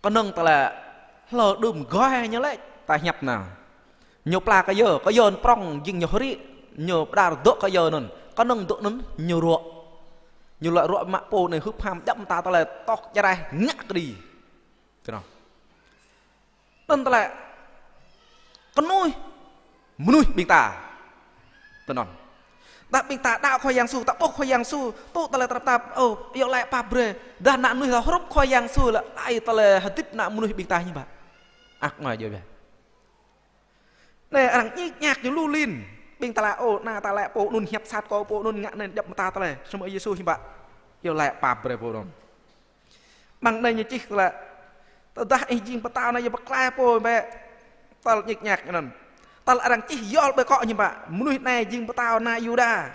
Kơnơ̆ng tơlơi hlâo đưm gơ̆ ñu lĕ ta hiăp anai. Ñu pla kơyơ, kơyơ anŭn prŏng jing ñu hrĭ, ñu pơđar dŏ kơyơ anŭn. Kơnơ̆ng dŏ anŭn ñu ruă. Ñu lĕ ruă mă pô anai hưp ham djŏp ta tơlơi tŏk jrai ngă kơđi. Tui anŭn. Anŭn tơlơi kơnuih mơnuih ƀing ta. Tui anŭn. Tơdah ƀing ta đaŏ Khua Yang Yêsu, ta ƀuh Khua Yang Yêsu, tŭ tơlơi tơnap tap, ơ, yua lĕ pap brơi. Tơdah ană mơnuih ta hrup Khua Yang Yêsu lĕ, ai tơlơi hơdip ană mơnuih ƀing ta hiư̆m pă. Ak ngă djơ̆ biă. Anai arăng ñik ñak ñu lu lin. Ƀing ta lĕ, ơ, anai ta lĕ pô anŭn hiăp sat kơ pô anŭn ngă anai djŏp mơta tơlơi. Samơ̆ Yêsu hiư̆m pă. Yua lĕ pap brơi pô anŭn. Amăng anai ñu čih tơlơi. Tơdah ih jing pơtao anai yua pơklaih pô bĕ. Tơl ñik ñak ñu anŭn. Tơl arăng čih yol ƀơi akŏ ñu pă. Mơnuih anai jing pơtao ană Yuđa.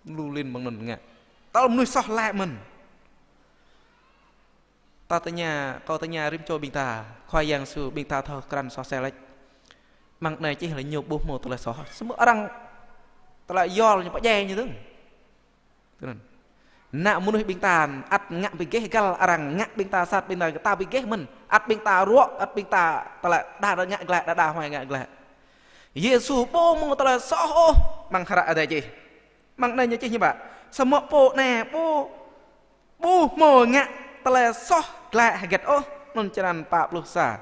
Lu lin amăng anŭn ngă. Tơl mơnuih soh laĭ mơ̆n. Ta tơña, kâo tơña rĭm čô ƀing ta. Khua Yang Yêsu ƀing ta thâo krăn soh sel laih. Amăng anai čih lĕ ñu ƀu hmâo tơlơi soh. Samơ̆ arăng tơlơi yol ñu pơdjai ñu dơ̆ng. Tui anŭn. Ană mơnuih ƀing ta ăt ngă bi gêh găl arăng ngă ƀing ta sat ƀing ta, ta bi gêh mơ̆n. Ăt ƀing ta ruă, ăt ƀing ta tơlơi đa đa ngă glaĭ, đa đa huai ngă glaĭ. Yêsu ƀu hmâo tơlơi soh ôh amăng hră Adai čih. Amăng anai ñu čih hiư̆m pă. Samơ̆ pô anai ƀu, ƀu hmâo ngă tơlơi soh glaĭ hơget ôh. Anŭn črăn pă pluh sa.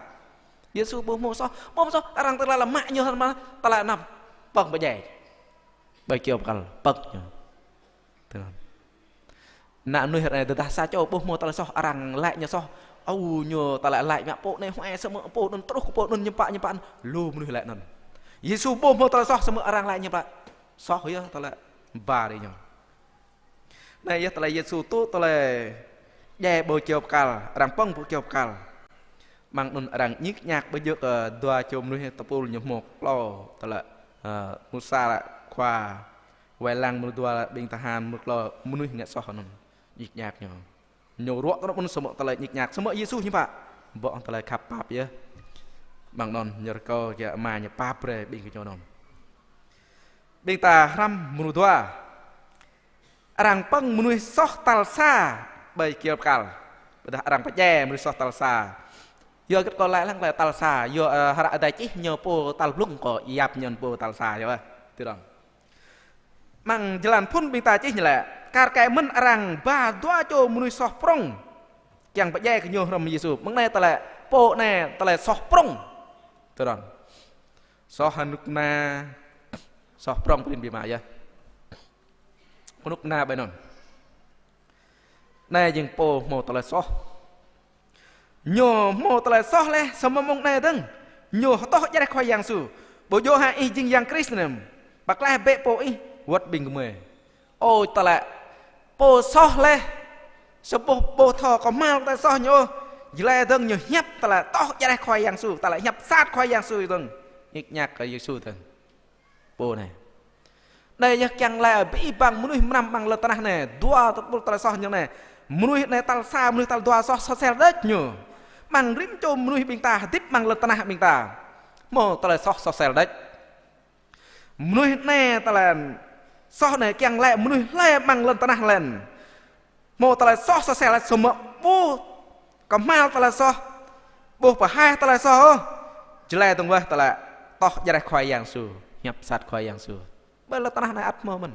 Yêsu ƀu hmâo soh, ƀu hmâo soh, arăng tơlơi lĕ mă ñu hăng mă, tơlơi anăm pơ̆ng pơdjai. Ƀơi kyâo bơkăl pơ̆ng ñu. Tui anŭn. Ană mơnuih ră anai tơdah sa čô ƀu hmâo tơlơi soh, arăng laĭ ñu soh. Ơ, ñu tơlơi laĭ mă pô anai huai samơ̆ pô anŭn truh kơ pô anŭn ñăm pă ñăm pă. Lu mơnuih laĭ anŭn. Yêsu ƀu hmâo tơlơi soh samơ̆ arăng laĭ ñu pă. Soh yơh tơlơi ba ri ñu. Anai yơh tơlơi Yêsu tŭ tơlơi djai ƀơi kyâo bơkăl, arăng pơ̆ng ƀơi kyâo bơkăl. Amăng anŭn arăng ñik ñak ƀu djơ̆ kơ dua čô mơnuih tơpul ñu hmâo klâo tơlơi, ơ, mơnuih sa lĕ khua, wai lăng mơnuih dua ƀing tơhan mơnuih klâo mơnuih ngă soh anŭn. Ñik ñak ñu. Ñu ruă tơnŭk mơ̆n samơ̆ tơlơi ñik ñak. Samơ̆ Yêsu hiư̆m pă. Ƀô̆ tơlơi khăp pap yơh. Amăng anŭn ñu rơkâo kơ Ama ñu pap brơi ƀing gơñu anŭn. Ƀing ta hrăm mơnuih dua. Arăng pơ̆ng mơnuih soh tal sa ƀơi kyâo bơkăl. Ƀôdah arăng pơdjai mơnuih soh tal sa. Yua hơget kâo laĭ lăng tơlơi tal sa. Yua, ơ, hră Adai čih ñu pô tal blung kâo yap ñu pô tal sa yơh. Tui anŭn. Amăng jơlan phŭn ƀing ta čih ñu lĕ. Kar kaĭ mơ̆n arăng ba dua čô mơnuih soh prŏng. Kiăng pơdjai kơ ñu hrŏm Yêsu. Amăng anai tơlơi pô anai tơlơi soh prŏng. Tui anŭn. Soh hơnŭk na. Soh prŏng prin biă mă yơh. Kơnuk kơna ƀơi anŭn. Anai jing pô hmâo tơlơi soh. Ñu hmâo tơlơi soh laih, samơ̆ mơ̆ng anai dơ̆ng. Ñu hơtŏh jreh Khua Yang Yêsu. Ƀu djơ̆ hă ih jing Yang Krist anŭn. Pơklaih bĕ pô ih, wơ̆t ƀing gơmơi. Ơ tơlơi. Pô soh laih. Sa boh ƀu thâo kơhma̱l tơlơi soh ñu. Jơlai dơ̆ng ñu hiăp tơlơi tŏh jreh Khua Yang Yêsu. Tơlơi hiăp sat Khua Yang Yêsu dơ̆ng. Ñik ñak kơ Yêsu dơ̆ng. Pô anai. Anai yơh kiăng laĭ abih bang mơnuih mơnam amăng lŏn tơnah anai. Dua tơpul tơlơi soh ñu anai. Mơnuih anai tal sa, mơnuih tal dua soh, soh sel đôč ñu. Amăng rĭm čô mơnuih ƀing ta, hơdip amăng lŏn tơnah ƀing ta. Hmâo tơlơi soh, soh sel đôč. Mơnuih anai tơlơi soh anai kiăng laĭ mơnuih hlơi amăng lŏn tơnah lĕ. Hmâo tơlơi soh soh sel laih samơ̆ ƀu kơhma̱l tơlơi soh. Ƀu pơhaih tơlơi soh ôh. Jơlai dơ̆ng wơ̆t tơlơi tŏh jreh Khua Yang Yêsu. Hiăp sat Khua Yang Yêsu. Ƀơi lŏn tơnah anai ăt hmâo mơ̆n.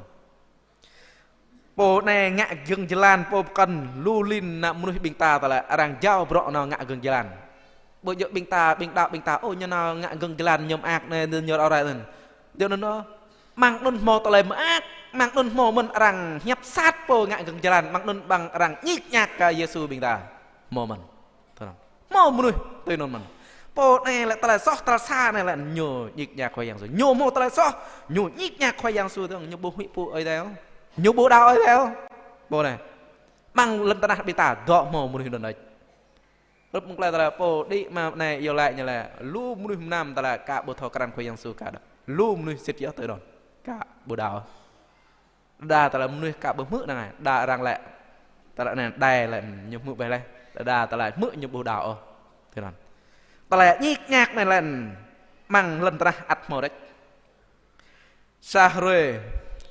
Pô anai ngă gơ̆ng jơlan, pô pơkŏn lu lin ană mơnuih ƀing ta tơlơi arăng jao bruă nao ngă gơ̆ng jơlan. Ƀu djơ̆ ƀing ta, ƀing đaŏ ƀing ta, ơ, ñu nao ngă gơ̆ng jơlan, ñu mơak anai, ñu rŏ rai anŭn. Djơ̆ anŭn ôh. Mơ̆ng anŭn hmâo tơlơi mơak, mơ̆ng anŭn hmâo mơ̆n arăng hiăp sat pô ngă gơ̆ng jơlan, mơ̆ng anŭn ƀing arăng ñik ñak kơ Yêsu ƀing ta. Hmâo mơ̆n. Tơnăn. Hmâo mơnuih tui anŭn mơ̆n. Pô anai lĕ tơlơi soh, tơlơi sa anai lĕ ñu ñik ñak Khua Yang Yêsu. Ñu hmâo tơlơi soh, ñu ñik ñak Khua Yang Yêsu dơ̆ng, ñu ƀu huĭ pô Ơi Adai ôh. Ñu ƀu đaŏ Ơi Adai ôh. Pô anai. Mơ̆ng lŏn tơnah ƀing ta dŏ hmâo mơnuih anŭn đôč. Hrup mơ̆ng tơlơi tơlơi pô đĭ mă anai iâu laĭ ñu lĕ lu mơnuih mơnam tơlơi ka ƀu thâo krăn Khua Yang Yêsu ka đaŏ. Lu mơnuih sĭt yơh tui anŭn. Ka ƀu đaŏ. Đa tơlơi mơnuih ka ƀu hmư̆ năng ai, đa arăng lĕ. Tơlơi anai đai lĕ ñu hmư̆ ƀai leh. Đa tơlơi hmư̆ ñu ƀu đaŏ ôh. Tui anŭn. Tơlơi ñik ñak anai lĕ mơ̆ng lŏn tơnah ăt hmâo đôč. Sa hrơi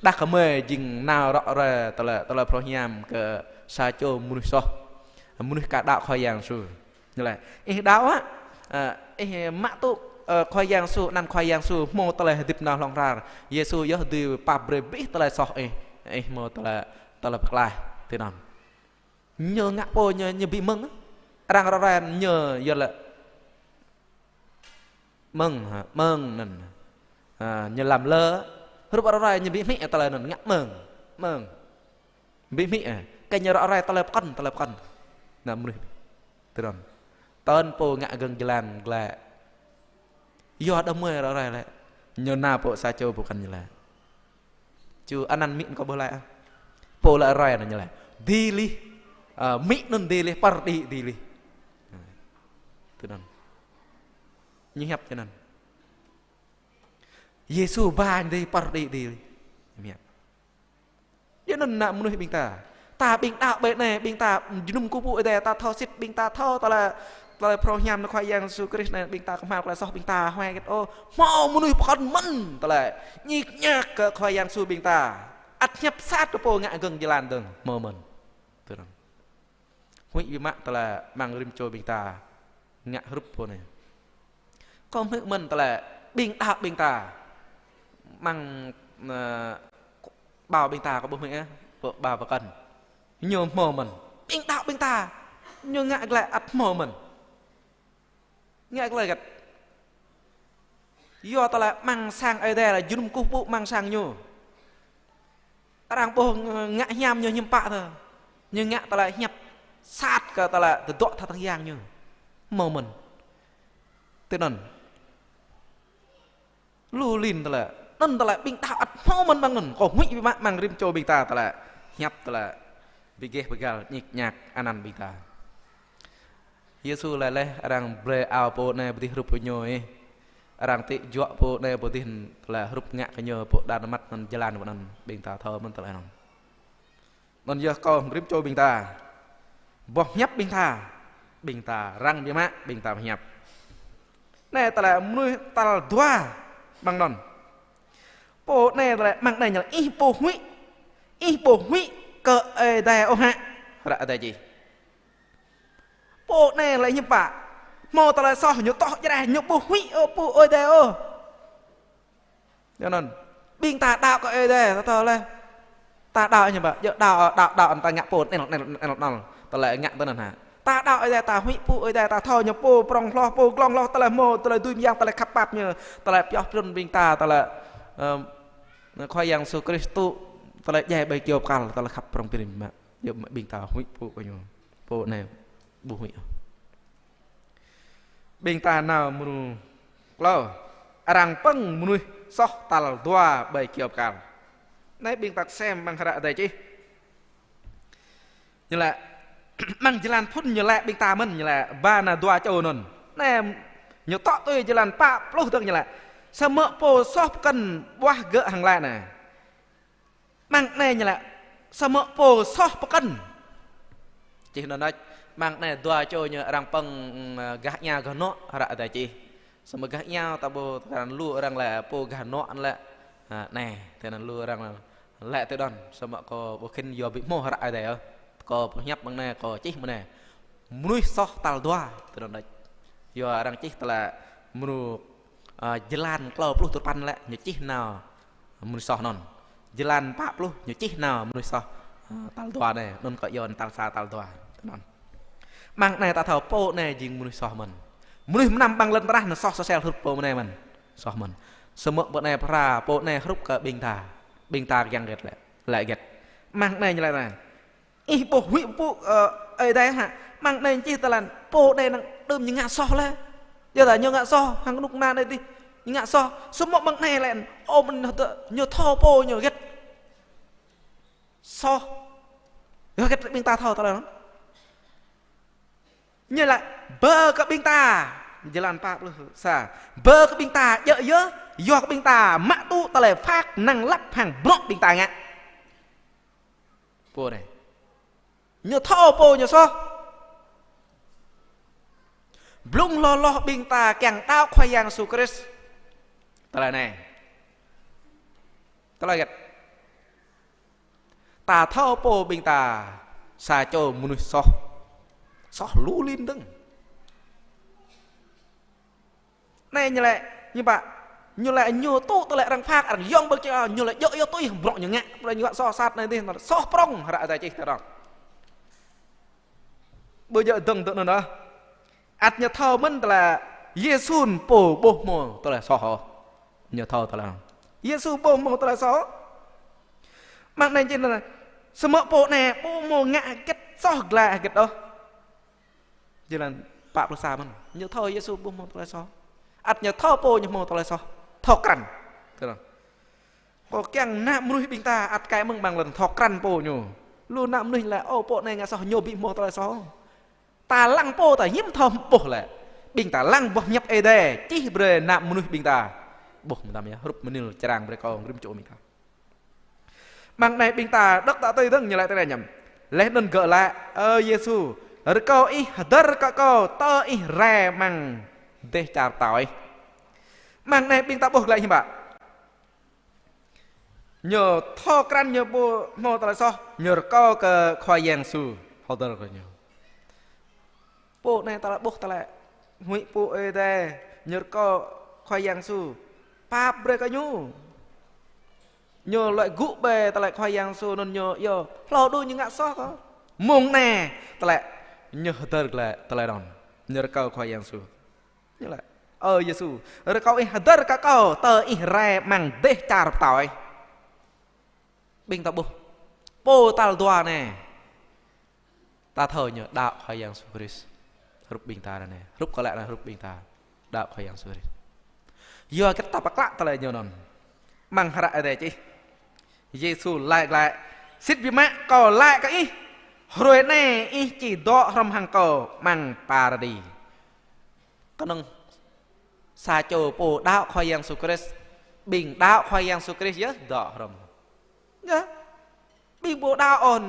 đah kơmơi jing nao rŏ rai tơlơi, tơlơi phrâo hiam kơ sa čô mơnuih soh. Mơnuih ka đaŏ Khua Yang Yêsu. Ñu laĭ, ih đaŏ hă? Ơ, ih mă tŭ, ơ, Khua Yang Yêsu, anăn Khua Yang Yêsu hmâo tơlơi hơdip nao hlŏng lar. Yêsu yơh dưi pap brơi abih tơlơi soh ih, ih hmâo tơlơi, tơlơi pơklaih tui anŭn. Ñu ngă pô ñu, ñu ƀu mơ̆ng. Arăng rŏ rai ñu yơh lĕ mơ̆ng, hă, mơ̆ng anŭn. Ơ, ñu lăm lơ, hrup rŏ rai ñu ƀu hmư̆ tơlơi anŭn, ngă mơ̆ng, mơ̆ng. Ƀu hmư̆, ơ, kơ ñu rŏ rai tơlơi pơkŏn, tơlơi pơkŏn. Ană mơnuih. Tui anŭn. Tơl pô ngă gơ̆ng jơlan glaĭ. Yua đah kơmơi rŏ rai lĕ. Ñu nao pơ sa čô pơkŏn ñu laĭ. Ču anăn mĭn kâo ƀuh laĭ. Pô lĕ rai anŭn ñu laĭ. Dih lih. Ơ, mĭn anŭn dih lih, pơr đĭ dih lih. Tui anŭn. Ñu hiăp tui anŭn. Yêsu ba dih pơr đĭ dih lih. Ñu hiăp. Yua anŭn ană mơnuih ƀing ta. Ta ƀing đaŏ ƀơi anai, ƀing ta jơnum kơkuh pơpŭ Ơi Adai, ta thâo sĭt, ƀing ta thâo tơlơi, tơlơi phrâo hiam anŭn Khua Yang Yêsu Krist anai, ƀing ta kơhma̱l tơlơi soh, ƀing ta huai hơget ôh. Hmâo mơnuih pơkŏn mơ̆n tơlơi ñik ñak kơ Khua Yang Yêsu ƀing ta. Ăt hiăp sat kơ pô ngă gơ̆ng jơlan dơ̆ng. Hmâo mơ̆n. Tui anŭn. Huĭ biă mă tơlơi mơ̆ng rĭm čô ƀing ta ngă hrup pô anai. Kâo hmư̆ mơ̆n tơlơi ƀing đaŏ ƀing ta. Mơ̆ng, ơ, ƀâo ƀing ta kâo ƀu hmư̆, ơ, pô ƀâo pơkŏn. Ñu hmâo mơ̆n. Ƀing đaŏ ƀing ta. Ñu ngă glaĭ ăt hmâo mơ̆n. Ngă glaĭ găt. Yua tơlơi amăng sang Ơi Adai lĕ jơnum kơkuh pơpŭ amăng sang ñu. Arăng ƀuh ngă hiam ñu hiư̆m pă tơ. Ñu ngă tơlơi hiăp sat kơ tơlơi tơdŏ tha tang yang ñu. Hmâo mơ̆n. Tui anŭn. Lu lin tơlơi. Anŭn tơlơi ƀing đaŏ ăt hmâo mơ̆n mơ̆ng anŭn. Kâo huĭ biă mă mơ̆ng rĭm čô ƀing ta tơlơi hiăp tơlơi. Bi geh bi gal ñik ñak anăn ƀing ta. Yêsu laĭ laih arăng brơi ao pô anai pơ dih hrup pơ ñu ih. Arăng tĭ juă pô anai pơ dih tơlơi hrup ngă kơ ñu pô đa nao măt anŭn jơlan pơ anŭn ƀing ta thâo mơ̆n tơlơi anŭn. Anŭn yơh kâo rĭm čô ƀing ta. Boh hiăp ƀing ta. Ƀing ta răng biă mă ƀing ta hiăp. Anai tơlơi mơnuih tal dua mơ̆ng anŭn. Pô anai tơlơi mơ̆ng anai ñu laĭ ih ƀu huĭ. Ih ƀu huĭ kơ Ơi Adai ôh hă. Hră Adai čih. Pô anai lĕ hiư̆m pă. Hmâo tơlơi soh ñu tŏh jreh ñu ƀu huĭ ôh pô Ơi Adai ôh. Yua anŭn. Ƀing ta đaŏ kơ Ơi Adai, ta thâo laih. Ta đaŏ hiư̆m pă. Djơ̆ đaŏ, đaŏ, đaŏ, ta ngă pô, nel, nel, nel, nel. Tơlơi ngă tui anŭn hă. Ta đaŏ Ơi Adai, ta huĭ pô Ơi Adai, ta thâo ñu pô prŏng hloh, pô glông hloh, tơlơi hmâo, tơlơi dưi mơyang, tơlơi khăp pap ñu, tơlơi pioh prŏng ƀing ta, tơlơi, ơ, Khua Yang Yêsu Krist tŭ, tơlơi djai ƀơi kơyâo pơkăl, tơlơi khăp prŏng prĭm mă. Yơh ƀing ta huĭ pô kơ ñu. Pô anai ƀu huĭ ôh. Ƀing ta nao mrô klâo. Arăng pơ̆ng mơnuih soh tal dua ƀơi kơyâo pơkăl. Anai ƀing ta kơsem amăng hră Adai čih. Ñu laĭ, amăng jơlan phŭn ñu laĭ ƀing ta mơ̆n, ñu laĭ ba nao dua čô anŭn. Anai ñu tŏ tui jơlan pă pluh dơ̆ng ñu laĭ. Samơ̆ pô soh pơkŏn ƀuah gơ̆ hăng laĭ anai. Mơ̆ng anai ñu laĭ, samơ̆ pô soh pơkŏn. Čih anŭn đôč, mơ̆ng anai dua čô ñu arăng pơ̆ng, ơ, gah iao gah anŏ, hră Adai čih. Samơ̆ gah iao ta ƀuh tơkran lu arăng laĭ pô gah anŏ anŭn laĭ. Ha, anai, tui anŭn lu arăng laĭ tui anŭn, samơ̆ kâo ƀu khĭn yua ƀu hmâo hră Adai ôh. Kâo pơhiăp mơ̆ng anai, kâo čih mơ̆ng anai. Mơnuih soh tal dua, tui anŭn đôč. Yua arăng čih tơlơi mrô, ơ, jơlan klâo pluh duapăn lĕ, ñu čih nao mơnuih soh anŭn. Jơlan pă pluh, ñu čih nao mơnuih soh, Ơ, tal dua anai, anŭn kơ yơh tal sa tal dua. Tui anŭn. Mơ̆ng anai ta thâo pô anai jing mơnuih soh mơ̆n. Mơnuih mơnam ƀăng lŏn tơnah anŭn soh sơsel hrup pô anai mơ̆n. Soh mơ̆n. Samơ̆ pô anai phara, pô anai hrup kơ ƀing ta. Ƀing ta kiăng hơget lĕ, lĕ hơget. Mơ̆ng anai ñu laĭ anai. Ih ƀuh huĭ pơpŭ, ơ, Ơi Adai hă. Mơ̆ng anai čih tơlơi pô anai năng đưm ñu ngă soh lĕ. Yua dah ñu ngă soh, hăng kơnuk kơna anai dih. Ñu ngă soh. Samơ̆ mơ̆ng anai lĕ, ơ, mơ̆n ñu thâo pô ñu hơget. Soh. Yua hơget ƀing ta thâo tơlơi anŭn. Ñu laĭ, bơ kơ ƀing ta. Jơlan pă pluh sa. Bơ kơ ƀing ta, djơ̆ yơh, yua kơ ƀing ta, mă tŭ tơlơi phak năng lăp hăng bruă ƀing ta ngă. Pô anai. Ñu thâo pô ñu soh. Blung hloh hloh ƀing ta kiăng đaŏ Khua Yang Yêsu Krist. Tơlơi anai. Tơlơi hơget. Ta thâo pô ƀing ta sa čô mơnuih soh. Soh lu lin dơ̆ng. Anai ñu laĭ, ñu ƀă, ñu laĭ ñu tŭ tơlơi arăng phak, arăng yŏng ƀơi čô, ñu laĭ djơ̆ yơh tui, bruă ñu ngă, bruă ñu ngă soh sat anai dih, soh prŏng, hră Adai čih tui anŭn. Ƀu djơ̆ dơ̆ng tui anŭn ôh. Ăt ñu thâo mơ̆n tơlơi Yêsu pô ƀu hmâo tơlơi soh ôh. Ñu thâo tơlơi anŭn. Yêsu ƀu hmâo tơlơi soh. Mơ̆ng anai čih anŭn, samơ̆ pô anai ƀu hmâo ngă hơget soh glaĭ hơget ôh. Jơlan pă pluh sa mơ̆n. Ñu thâo Yêsu ƀu hmâo tơlơi soh. Ăt ñu thâo pô ñu hmâo tơlơi soh. Thâo krăn. Tui anŭn. Kâo kiăng ană mơnuih ƀing ta ăt kơ mơ̆ng ƀăng lŏn thâo krăn pô ñu. Lu ană mơnuih laĭ, ơ, pô anai ngă soh, ñu ƀu hmâo tơlơi soh. Ta lăng pô ta hiư̆m thâo ƀuh lĕ. Ƀing ta lăng boh hiăp Ơi Adai, čih brơi ană mơnuih ƀing ta. Ƀuh mơtam yơh, hrup mơnil črang brơi kâo rĭm čô ƀing ta. Mơ̆ng anai ƀing ta đŏk ta tui dơ̆ng ñu laĭ tui anai ñu. Laih anŭn gơ̆ laĭ, ơ Yêsu, rơkâo ih hơdơr kơ kâo tơ ih rai amăng dêh čar pơtao ih. Mơ̆ng anai ƀing ta ƀuh glaĭ hiư̆m pă. Ñu thâo krăn ñu ƀu hmâo tơlơi soh, ñu rơkâo kơ Khua Yang Yêsu hơdơr kơ ñu. Pô anai tơlơi ƀuh tơlơi huĭ pơpŭ Ơi Adai, ñu rơkâo Khua Yang Yêsu pap brơi kơ ñu. Ñu laĭ gŭ ƀơi tơlơi Khua Yang Yêsu anŭn ñu yơh, hlâo đu ñu ngă soh kơ. Mơ̆ng anai tơlơi ñu hơdơr glaĭ tơlơi anŭn, ñu rơkâo Khua Yang Yêsu. Ñu laĭ, ơ Yêsu, rơkâo ih hơdơr kơ kâo tơ ih rai amăng dêh čar pơtao ih. Ƀing ta ƀuh. Pô tal dua anai. Ta thâo ñu đaŏ Khua Yang Yêsu Krist. Hrup ƀing ta anai. Hrup kơ lĕ anai hrup ƀing ta. Đaŏ Khua Yang Yêsu Krist. Yua hơget ta pơklă tơlơi ñu anŭn. Mơ̆ng hră Ơi Adai čih. Yêsu laĭ glaĭ. Sĭt biă mă kâo laĭ kơ ih. Hrơi anai ih či dŏ hrŏm hăng kâo amăng Paradi. Kơnơ̆ng sa čô pô đaŏ Khua Yang Yêsu Krist. Ƀing đaŏ Khua Yang Yêsu Krist yơh dŏ hrŏm. Yơh. Ƀing ƀu đaŏ ôh.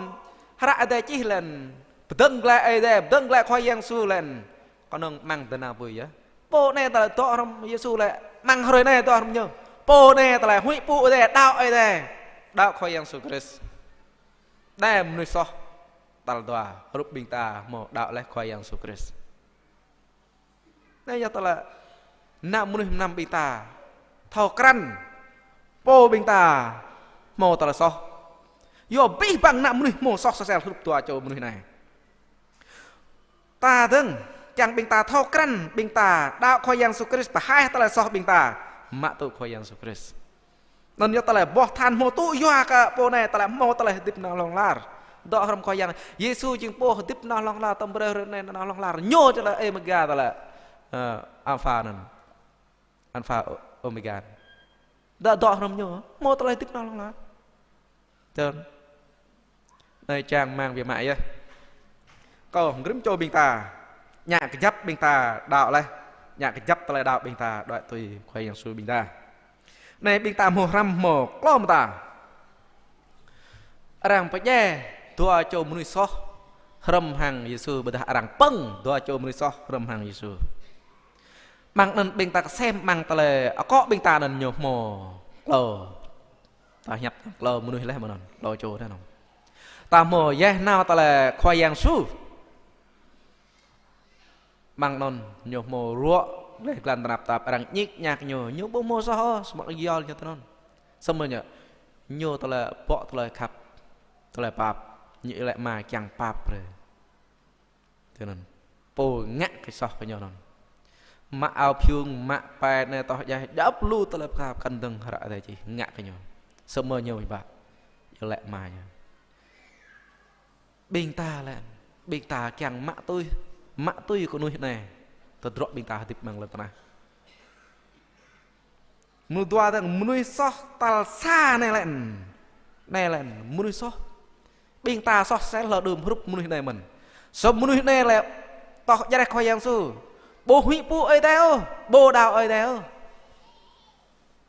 Hră Ơi Adai čih lĕ. Pơdơ̆ng glaĭ Ơi Adai, pơdơ̆ng glaĭ Khua Yang Yêsu lĕ. Kơnơ̆ng amăng dơnao apui yơh. Pô anai tơlơi dŏ hrŏm Yêsu lĕ. Amăng hrơi anai dŏ hrŏm ñu. Pô anai tơlơi huĭ pơpŭ Ơi Adai, đaŏ Ơi Adai. Đaŏ Khua Yang Yêsu Krist. Anai mơnuih soh. Tal dua, hrup ƀing ta hmâo đaŏ laih Khua Yang Yêsu Krist. Anai yơh tơlơi ană mơnuih mơnam ƀing ta thâo krăn pô ƀing ta hmâo tơlơi soh. Yua abih bang ană mơnuih hmâo soh sơsel hrup dua čô mơnuih anai. Ta dơ̆ng, kiăng ƀing ta thâo krăn, ƀing ta đaŏ Khua Yang Yêsu Krist, pơhaih tơlơi soh ƀing ta, mă tŭ Khua Yang Yêsu Krist. Anŭn yơh tơlơi boh than hmâo tŭ yua kơ pô anai tơlơi hmâo tơlơi hơdip nao hlŏng lar. Dŏ hrŏm Khua Yang. Yêsu jing pô hơdip nao hlŏng lar, tơm brơi hrơi anai nao hlŏng lar. Ñu tơlơi Ômêga tơlơi, ơ, Alpha anŭn. Alpha Ô-, Ômêga. Dŏ, dŏ hrŏm ñu. Hmâo tơlơi hơdip nao hlŏng lar. Tơl. Anai čang rơmang biă mă yơh. Kâo hăng rĭm čô ƀing ta. Ngă kơjăp ƀing ta đaŏ laih. Ngă kơjăp tơlơi đaŏ ƀing ta đuaĭ tui Khua Yang Yêsu ƀing ta. Anai ƀing ta hmâo hrăm hmâo klâo mơta. Arăng pơdjai dua čô mơnuih soh hrŏm hăng Yêsu, ƀôdah arăng pơ̆ng dua čô mơnuih soh hrŏm hăng Yêsu. Mơ̆ng anŭn ƀing ta kơsem mơ̆ng tơlơi akŏ ƀing ta anŭn ñu hmâo klâo. Ta hiăp klâo mơnuih laih mơ̆n anŭn, klâo čô laih anŭn. Ta hmâo yeh nao tơlơi Khua Yang Yêsu. Mơ̆ng anŭn ñu hmâo ruă laih glan tơnap tap, arăng ñik ñak ñu, ñu ƀu hmâo soh ôh, samơ̆ arăng yol ñu tui anŭn. Samơ̆ ñu, ñu tơlơi bŏ tơlơi khăp. Tơlơi pap, ñu iâu laĭ Ama kiăng pap brơi. Tui anŭn, pô ngă kơ soh kơ ñu anŭn. Mă ao phiung, mă pĕ anai toh djai, djŏp lu tơlơi pap kăn dơ̆ng hră Adai čih, ngă kơ ñu. Samơ̆ ñu ƀu ƀă, iâu laĭ Ama ñu. Ƀing ta lĕ, ƀing ta kiăng mă tui, mă tui kơ mơnuih anai, tơdruă ƀing ta hơdip amăng lŏn tơnah. Mơnuih dua tơ̆ng, mơnuih soh tal sa anai lĕ. Anai lĕ, mơnuih soh. Ƀing ta soh sel lơ đưm hrup mơnuih anai mơ̆n. Sơ̆ mơnuih anai lĕ, toh djai Khua Yang Yêsu. Ƀu huĭ pŭ Ơi Adai ôh, ƀu đaŏ Ơi Adai ôh.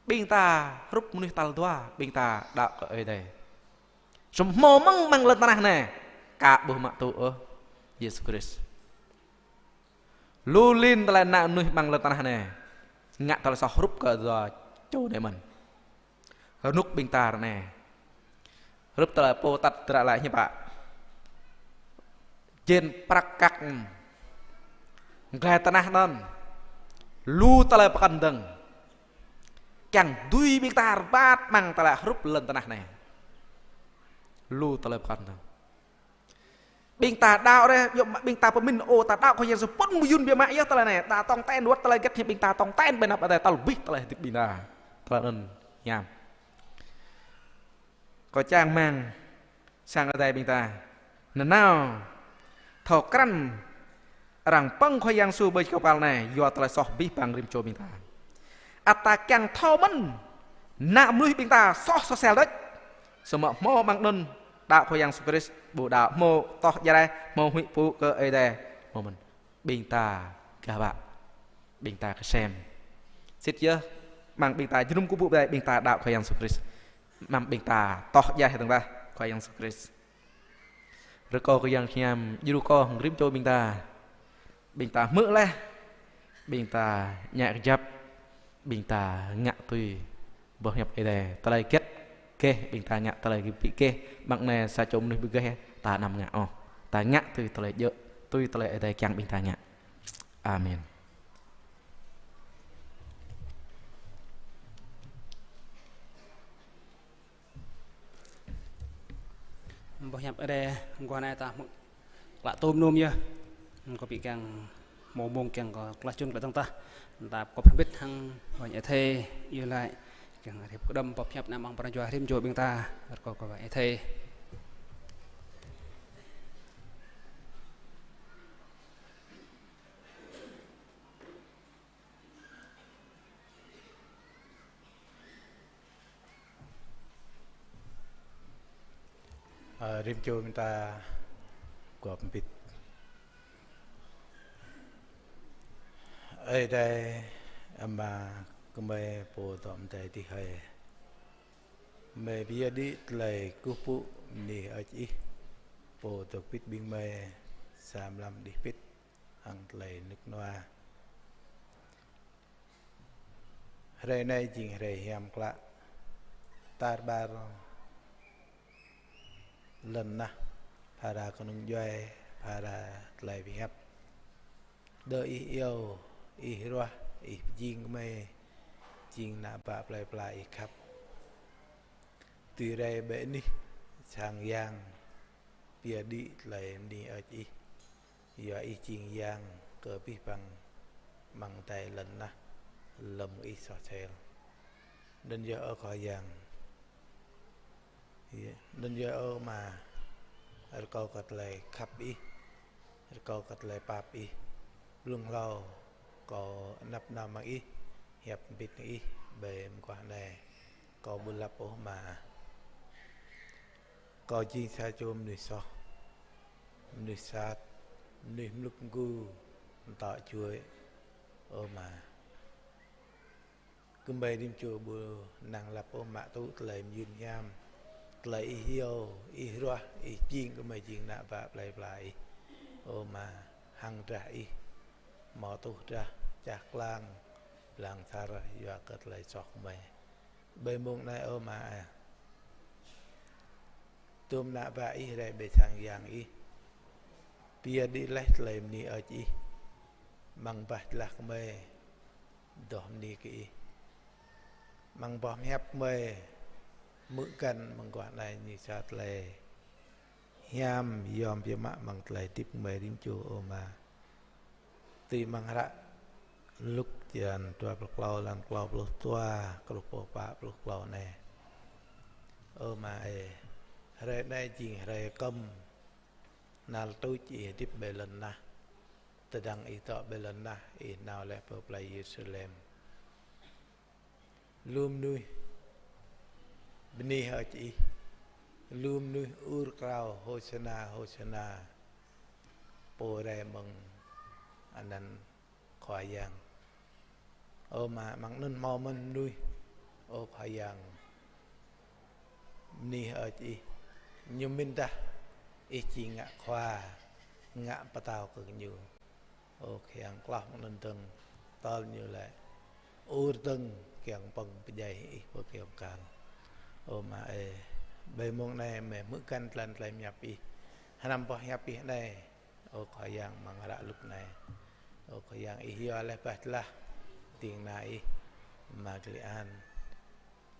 Ƀing ta hrup mơnuih tal dua, ƀing ta đaŏ kơ Ơi Adai. Sơ̆ hmâo mơ̆ng amăng lŏn tơnah anai, ka ƀuh mă tŭ ôh Yêsu Krist. Lu lin tơlơi ană mơnuih amăng lŏn tơnah anai, ngă tơlơi soh hrup kơ dua čô anai mơ̆n. Rơnŭk ƀing ta ră anai. Hrup tơlơi pô tăt tơdră laĭ hiư̆m pă. Jên prăk kăk. Glai tơnah anŭn. Lu tơlơi pơkŏn dơ̆ng. Kiăng dưi ƀing ta rơbat amăng tơlơi hrup lŏn tơnah anai. Lu tơlơi pơkŏn dơ̆ng. Ƀing ta đaŏ rĕ, yua mă ƀing ta pơmĭn, ô, ta đaŏ Khua Yang Yêsu pŭn mơyŭn biă mă yơh tơlơi anai. Ta tong ten wơ̆t tơlơi hơget hĭ ƀing ta tong ten ƀơi anăp Adai, tơl abih tơlơi hơdip ƀing ta. Tơlơi anŭn hiam. Kâo čang rơmang sang Adai ƀing ta. Nanao thâo krăn arăng pơ̆ng Khua Yang Yêsu ƀơi kơpal anai, yua tơlơi soh abih bang rĭm čô ƀing ta. Ăt ta kiăng thâo mơ̆n, ană mơnuih ƀing ta soh sơsel đôč. Samơ̆ hmâo amăng anŭn đaŏ Khua Yang Yêsu Krist, ƀu đaŏ, hmâo toh djai, hmâo huĭ pŭ kơ Ơi Adai, hmâo mơ̆n. Ƀing ta gah ƀă, ƀing ta kơsem. Sĭt yơh, amăng ƀing ta jơnum kơkuh pơpŭ Adai, ƀing ta đaŏ Khua Yang Yêsu Krist. Amăng ƀing ta toh djai tơ̆ng tah Khua Yang Yêsu Krist. Rơkâo kơ Yang Hiam djru kơ hăng rĭm čô ƀing ta. Ƀing ta hmư̆ laih, ƀing ta ngă kơjăp, ƀing ta ngă tui boh hiăp Ơi Adai. Tơlơi hơget gêh ƀing ta ngă, tơlơi ƀu gêh, amăng anai sa čô mơnuih ƀu gêh, ta anăm ngă ôh. Ta ngă tui tơlơi djơ̆, tui tơlơi Ơi Adai kiăng ƀing ta ngă. Amen. Boh hiăp Ơi Adai mơguah anai ta hmư̆ klă tôm nôm yơh. Kâo ƀu kiăng hmâo mông kiăng kơ klah čŭn klă tơ̆ng tah. Ta kơ pơhơbĭt hăng ơi thê iâu laĭ kiăng rĭp kơđăm boh hiăp anai amăng pran jua rĭm čô ƀing ta. Rơkâo kơ ơi thê. Ơ, rĭm čô ƀing ta kơ pơhơbĭt. Ơi Adai Ama, gơmơi Pô dŏ pơ adai adih hơi. Gơmơi pơyơr đĭ tơlơi kơkuh pơpŭ bơni hơơč Ih, Pô dŏ pơhơbĭt ƀing gơmơi sa mlam đih pĭt hăng tơlơi rơnŭk rơnua. Hrơi anai jing hrơi hiam klă. Tar ƀar lŏn tơnah, phara kơnung djuai, phara tơlơi pơhiăp. Đơ Ih iâu, Ih ruah, Ih pơjing gơmơi jing ană bă plơi pla Ih khăp. Tui rai ƀơi anih sang yang, pơyơr đĭ tơlơi bơni hơơč Ih. Yua Ih jing Yang kơ abih bang amăng adai lŏn tơnah, lơ̆m Ih soh sel. Anŭn yơh ơ Khua Yang. Anŭn yơh ơ Ama, rơkâo kơ tơlơi khăp Ih, rơkâo kơ tơlơi pap Ih. Blung hlâo kâo anăp nao amăng Ih, hiăp hơbĭt hăng Ih ƀơi mơguah anai. Kâo ƀu lăp ôh Ama. Kâo jing sa čô mơnuih soh, mơnuih sat, mơnuih mlŭk mgu, mơtŏ čuê, ơ Ama. Gơmơi rĭm čô ƀu năng lăp ôh mă tŭ tơlơi mơyŭn hiam, tơlơi Ih iâu, Ih ruah, Ih pơjing gơmơi jing ană bă plơi pla Ih. Ơ Ama, hăng drah Ih hmâo tuh drah čah klang, blang sar yua kơ tơlơi soh gơmơi. Ƀơi mông anai ơ Ama ah. Dôm ană bă Ih rai ƀơi sang yang Ih. Pơyơr đĭ laih tơlơi bơni hơơč Ih. Amăng bah jơlah gơmơi adoh bơni kơ Ih. Amăng boh hiăp gơmơi hmư̆ găn mơguah anai ñu sa tơlơi hiam yom biă mă amăng tơlơi hơdip gơmơi rĭm čô, ơ Ama. Tui amăng hră Luk črăn dua pluh klâo, lăn klâo pluh dua truh pơ pă pluh klâo anai. Ơ Ama ơi, hrơi anai jing hrơi kơm năl tuč Ih hơdip ƀơi lŏn tơnah. Tơdang Ih dŏ ƀơi lŏn tơnah, Ih nao laih pơ plei Yêrusalem. Lu mơnuih bơni hơơč Ih. Lu mơnuih ur krao: Hôsana, Hôsana, Pô rai mơ̆ng anăn Khua Yang. Ơ Ama, amăng anŭn hmâo mơ̆n mơnuih, ơ Khua Yang, bơni hơơč Ih. Ñu mĭn dah Ih či ngă Khua, ngă Pơtao kơ gơñu. Ơ Khua Yang, kloh mơ̆ng anŭn dơ̆ng, tơl ñu lĕ ur dơ̆ng kiăng pơ̆ng pơdjai Ih pơ kơyâo bơkal. Ơ Ama ơi, ƀơi mông anai gơmơi hmư̆ găn tơlơi pơhiăp Ih, hrăm boh hiăp Ih anai, ơ Khua Yang, amăng hră Luk anai. Ơ Khua Yang, Ih yua laih bah tơlah ding kơna Ih, Ama Gli An,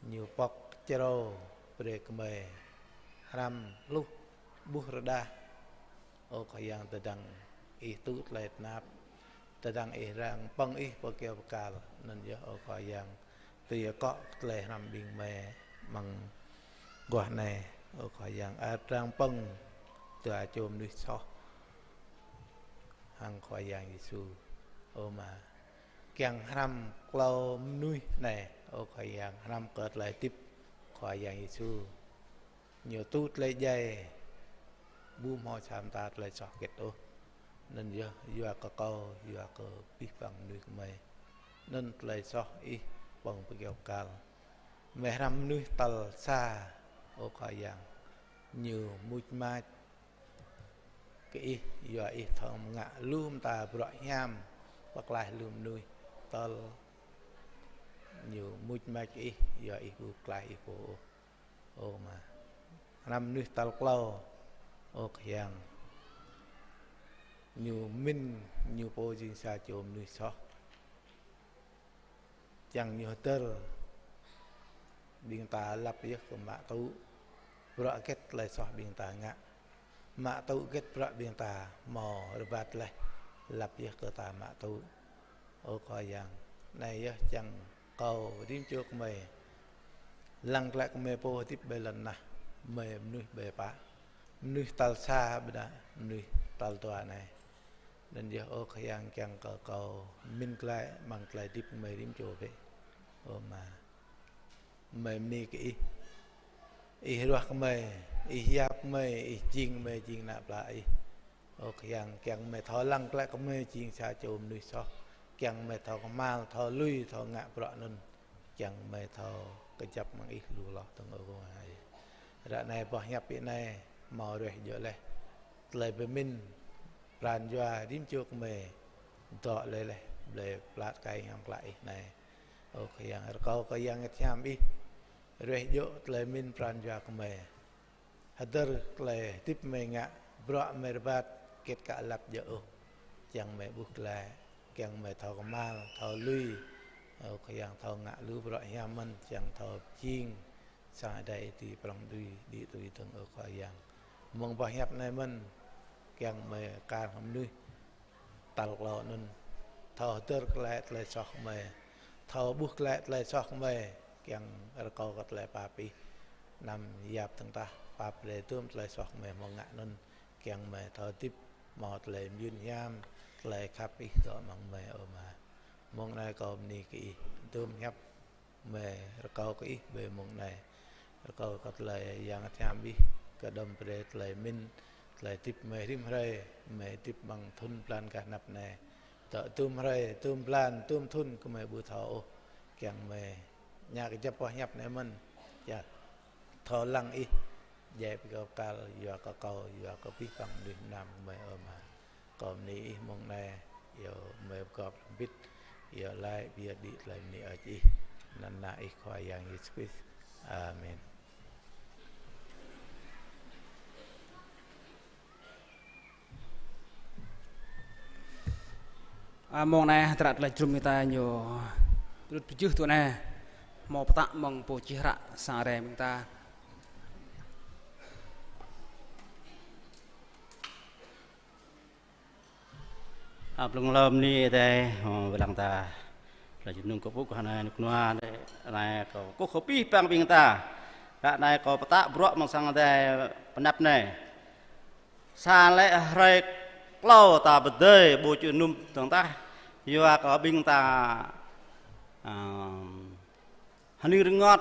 ñu pŏk črâo brơi kơ gơmơi hrăm hluh ƀuh rơđah. Ơ Khua Yang, tơdang Ih tŭ tơlơi tơnap, tơdang Ih arăng pơ̆ng Ih pơ kơyâo bơkal. Anŭn yơh, ơ Khua Yang, tui akŏ tơlơi hrăm ƀing gơmơi amăng guah anai, ơ Khua Yang, arăng pơ̆ng dua čô mơnuih soh hăng Khua Yang Yêsu. Ơ Ama, kiăng hrăm klâo mơnuih anai, ơ Khua Yang, hrăm kơ tơlơi hơdip Khua Yang Yêsu. Ñu tŭ tơlơi djai, ƀu hmâo sa mơta tơlơi soh hơget ôh. Anŭn yơh yua kơ kâo, yua kơ abih bang mơnuih gơmơi. Anŭn tơlơi soh Ih pơ̆ng pơ kơyâo bơkal. Gơmơi hrăm mơnuih tal sa, ơ Khua Yang, ñu mŭč mač kơ Ih, yua Ih thâo ngă lu mơta bruă hiam pơklaih lu mơnuih. Tơl ñu mŭč mač kơ Ih, yua Ih ƀu pơklaih ih pô ôh. Ơ Ama, hrăm mơnuih tal klâo, ơ Khua Yang, ñu mĭn ñu pô jing sa čô mơnuih soh. Čang ñu hơdơr ƀing ta lăp yơh kơ mă tŭ bruă hơget tơlơi soh ƀing ta ngă. Mă tŭ hơget bruă ƀing ta hmâo rơbat laih, lăp yơh kơ ta mă tŭ. Ơ Khua Yang, anai yơh čang kâo rĭm čô gơmơi, lăng glaĭ gơmơi pô hơdip ƀơi lŏn tơnah, gơmơi mơnuih ƀơi pă, mơnuih tal sa ƀơi anai, mơnuih tal dua anai. Anŭn yơh, ơ Khua Yang, čang kơ kâo mĭn glaĭ amăng tơlơi hơdip gơmơi rĭm čô bĕ. Ơ Ama, gơmơi bơni kơ Ih. Ih ruah gơmơi, Ih yap gơmơi, Ih jing gơmơi jing ană plă Ih. Ơ Khua Yang, kiăng gơmơi thâo lăng glaĭ gơmơi jing sa čô mơnuih soh, kiăng gơmơi thâo kơmăl, thâo lui, thâo ngă bruă anŭn, kiăng gơmơi thâo kơjăp amăng Ih lu hloh dơ̆ng, ơ Khua Yang. Ră anai boh hiăp Ih anai hmâo ruah djơ̆ laih tơlơi pơmĭn pran jua rĭm čô gơmơi dŏ lơi laih, blơi plat kai hiam klă Ih anai. Ơ Khua Yang, rơkâo kơ Yang Bơngăt Hiam Ih ruah djơ̆ tơlơi pơmĭn pran jua gơmơi. Hơdơr tơlơi hơdip gơmơi ngă, bruă gơmơi rơbat, hơget kơ lăp djơ̆ ôh. Čang gơmơi ƀuh glaĭ, kiăng gơmơi thâo kơmăl, thâo lui. Ơ Khua Yang, thâo ngă lu bruă hiam mơ̆n, čang thâo jing sang Ơi Adai tui prŏng đuč, đĭ tui dơ̆ng, ơ Khua Yang. Mơ̆ng boh hiăp anai mơ̆n, kiăng gơmơi kar hăng mơnuih tal klâo anŭn thâo hơdơr glaĭ tơlơi soh gơmơi, thâo ƀuh glaĭ tơlơi soh gơmơi, kiăng rơkâo kơ tơlơi pap Ih anăm yap dơ̆ng tah, pap brơi dôm tơlơi soh gơmơi hmâo ngă anŭn, kiăng gơmơi thâo hơdip hmâo tơlơi mơyun hiam, tơlơi khăp Ih dŏ amăng gơmơi, ơ Ama. Mông anai kâo bơni kơ Ih, dôm hiăp gơmơi rơkâo kơ Ih ƀơi mông anai. Rơkâo kơ tơlơi Yang Bơngăt Hiam Ih kơđŏm brơi tơlơi pơmĭn, tơlơi hơdip gơmơi rĭm hrơi, gơmơi hơdip amăng thŭn blan gah anăp anai. Dŏ dôm hrơi, dôm blan, dôm thŭn gơmơi ƀu thâo ôh, kiăng gơmơi ngă kơjăp boh hiăp anai mơ̆n, čang thâo lăng Ih djai pơkơyâo bơkal yua kơ kâo, yua kơ abih bang mơnuih mơnam gơmơi, ơ Ama. Kâo bơni Ih mông anai, iâu gơmơi pơgop hrŏm hơbĭt, iâu laĭ pơyơr đĭ tơlơi bơni hơơč Ih, anăn Ană Ih Khua Yang Yêsu Krist. Amen. A, mông anai, hơdră tơlơi jơnum ƀing ta ñu pơđŭt pơjưh tui anai, hmâo pơtă mơ̆ng pô čih hră sang Ơi Adai ƀing ta. Ơ, blung lơm ni adai, ơ, wai lăng ta. Lĕ jơnum kơ pŭ kơ anai, nŭk nua, anai, anai kâo kơkuh kơ abih bang ƀing ta. Ră anai kâo pơtă bruă amăng sang adai pơanăp anai. Sa lĕ hrơi klâo ta pơdơi ƀu čơnum dơ̆ng tah. Yua kơ ƀing ta, ơ, hơning rơngot,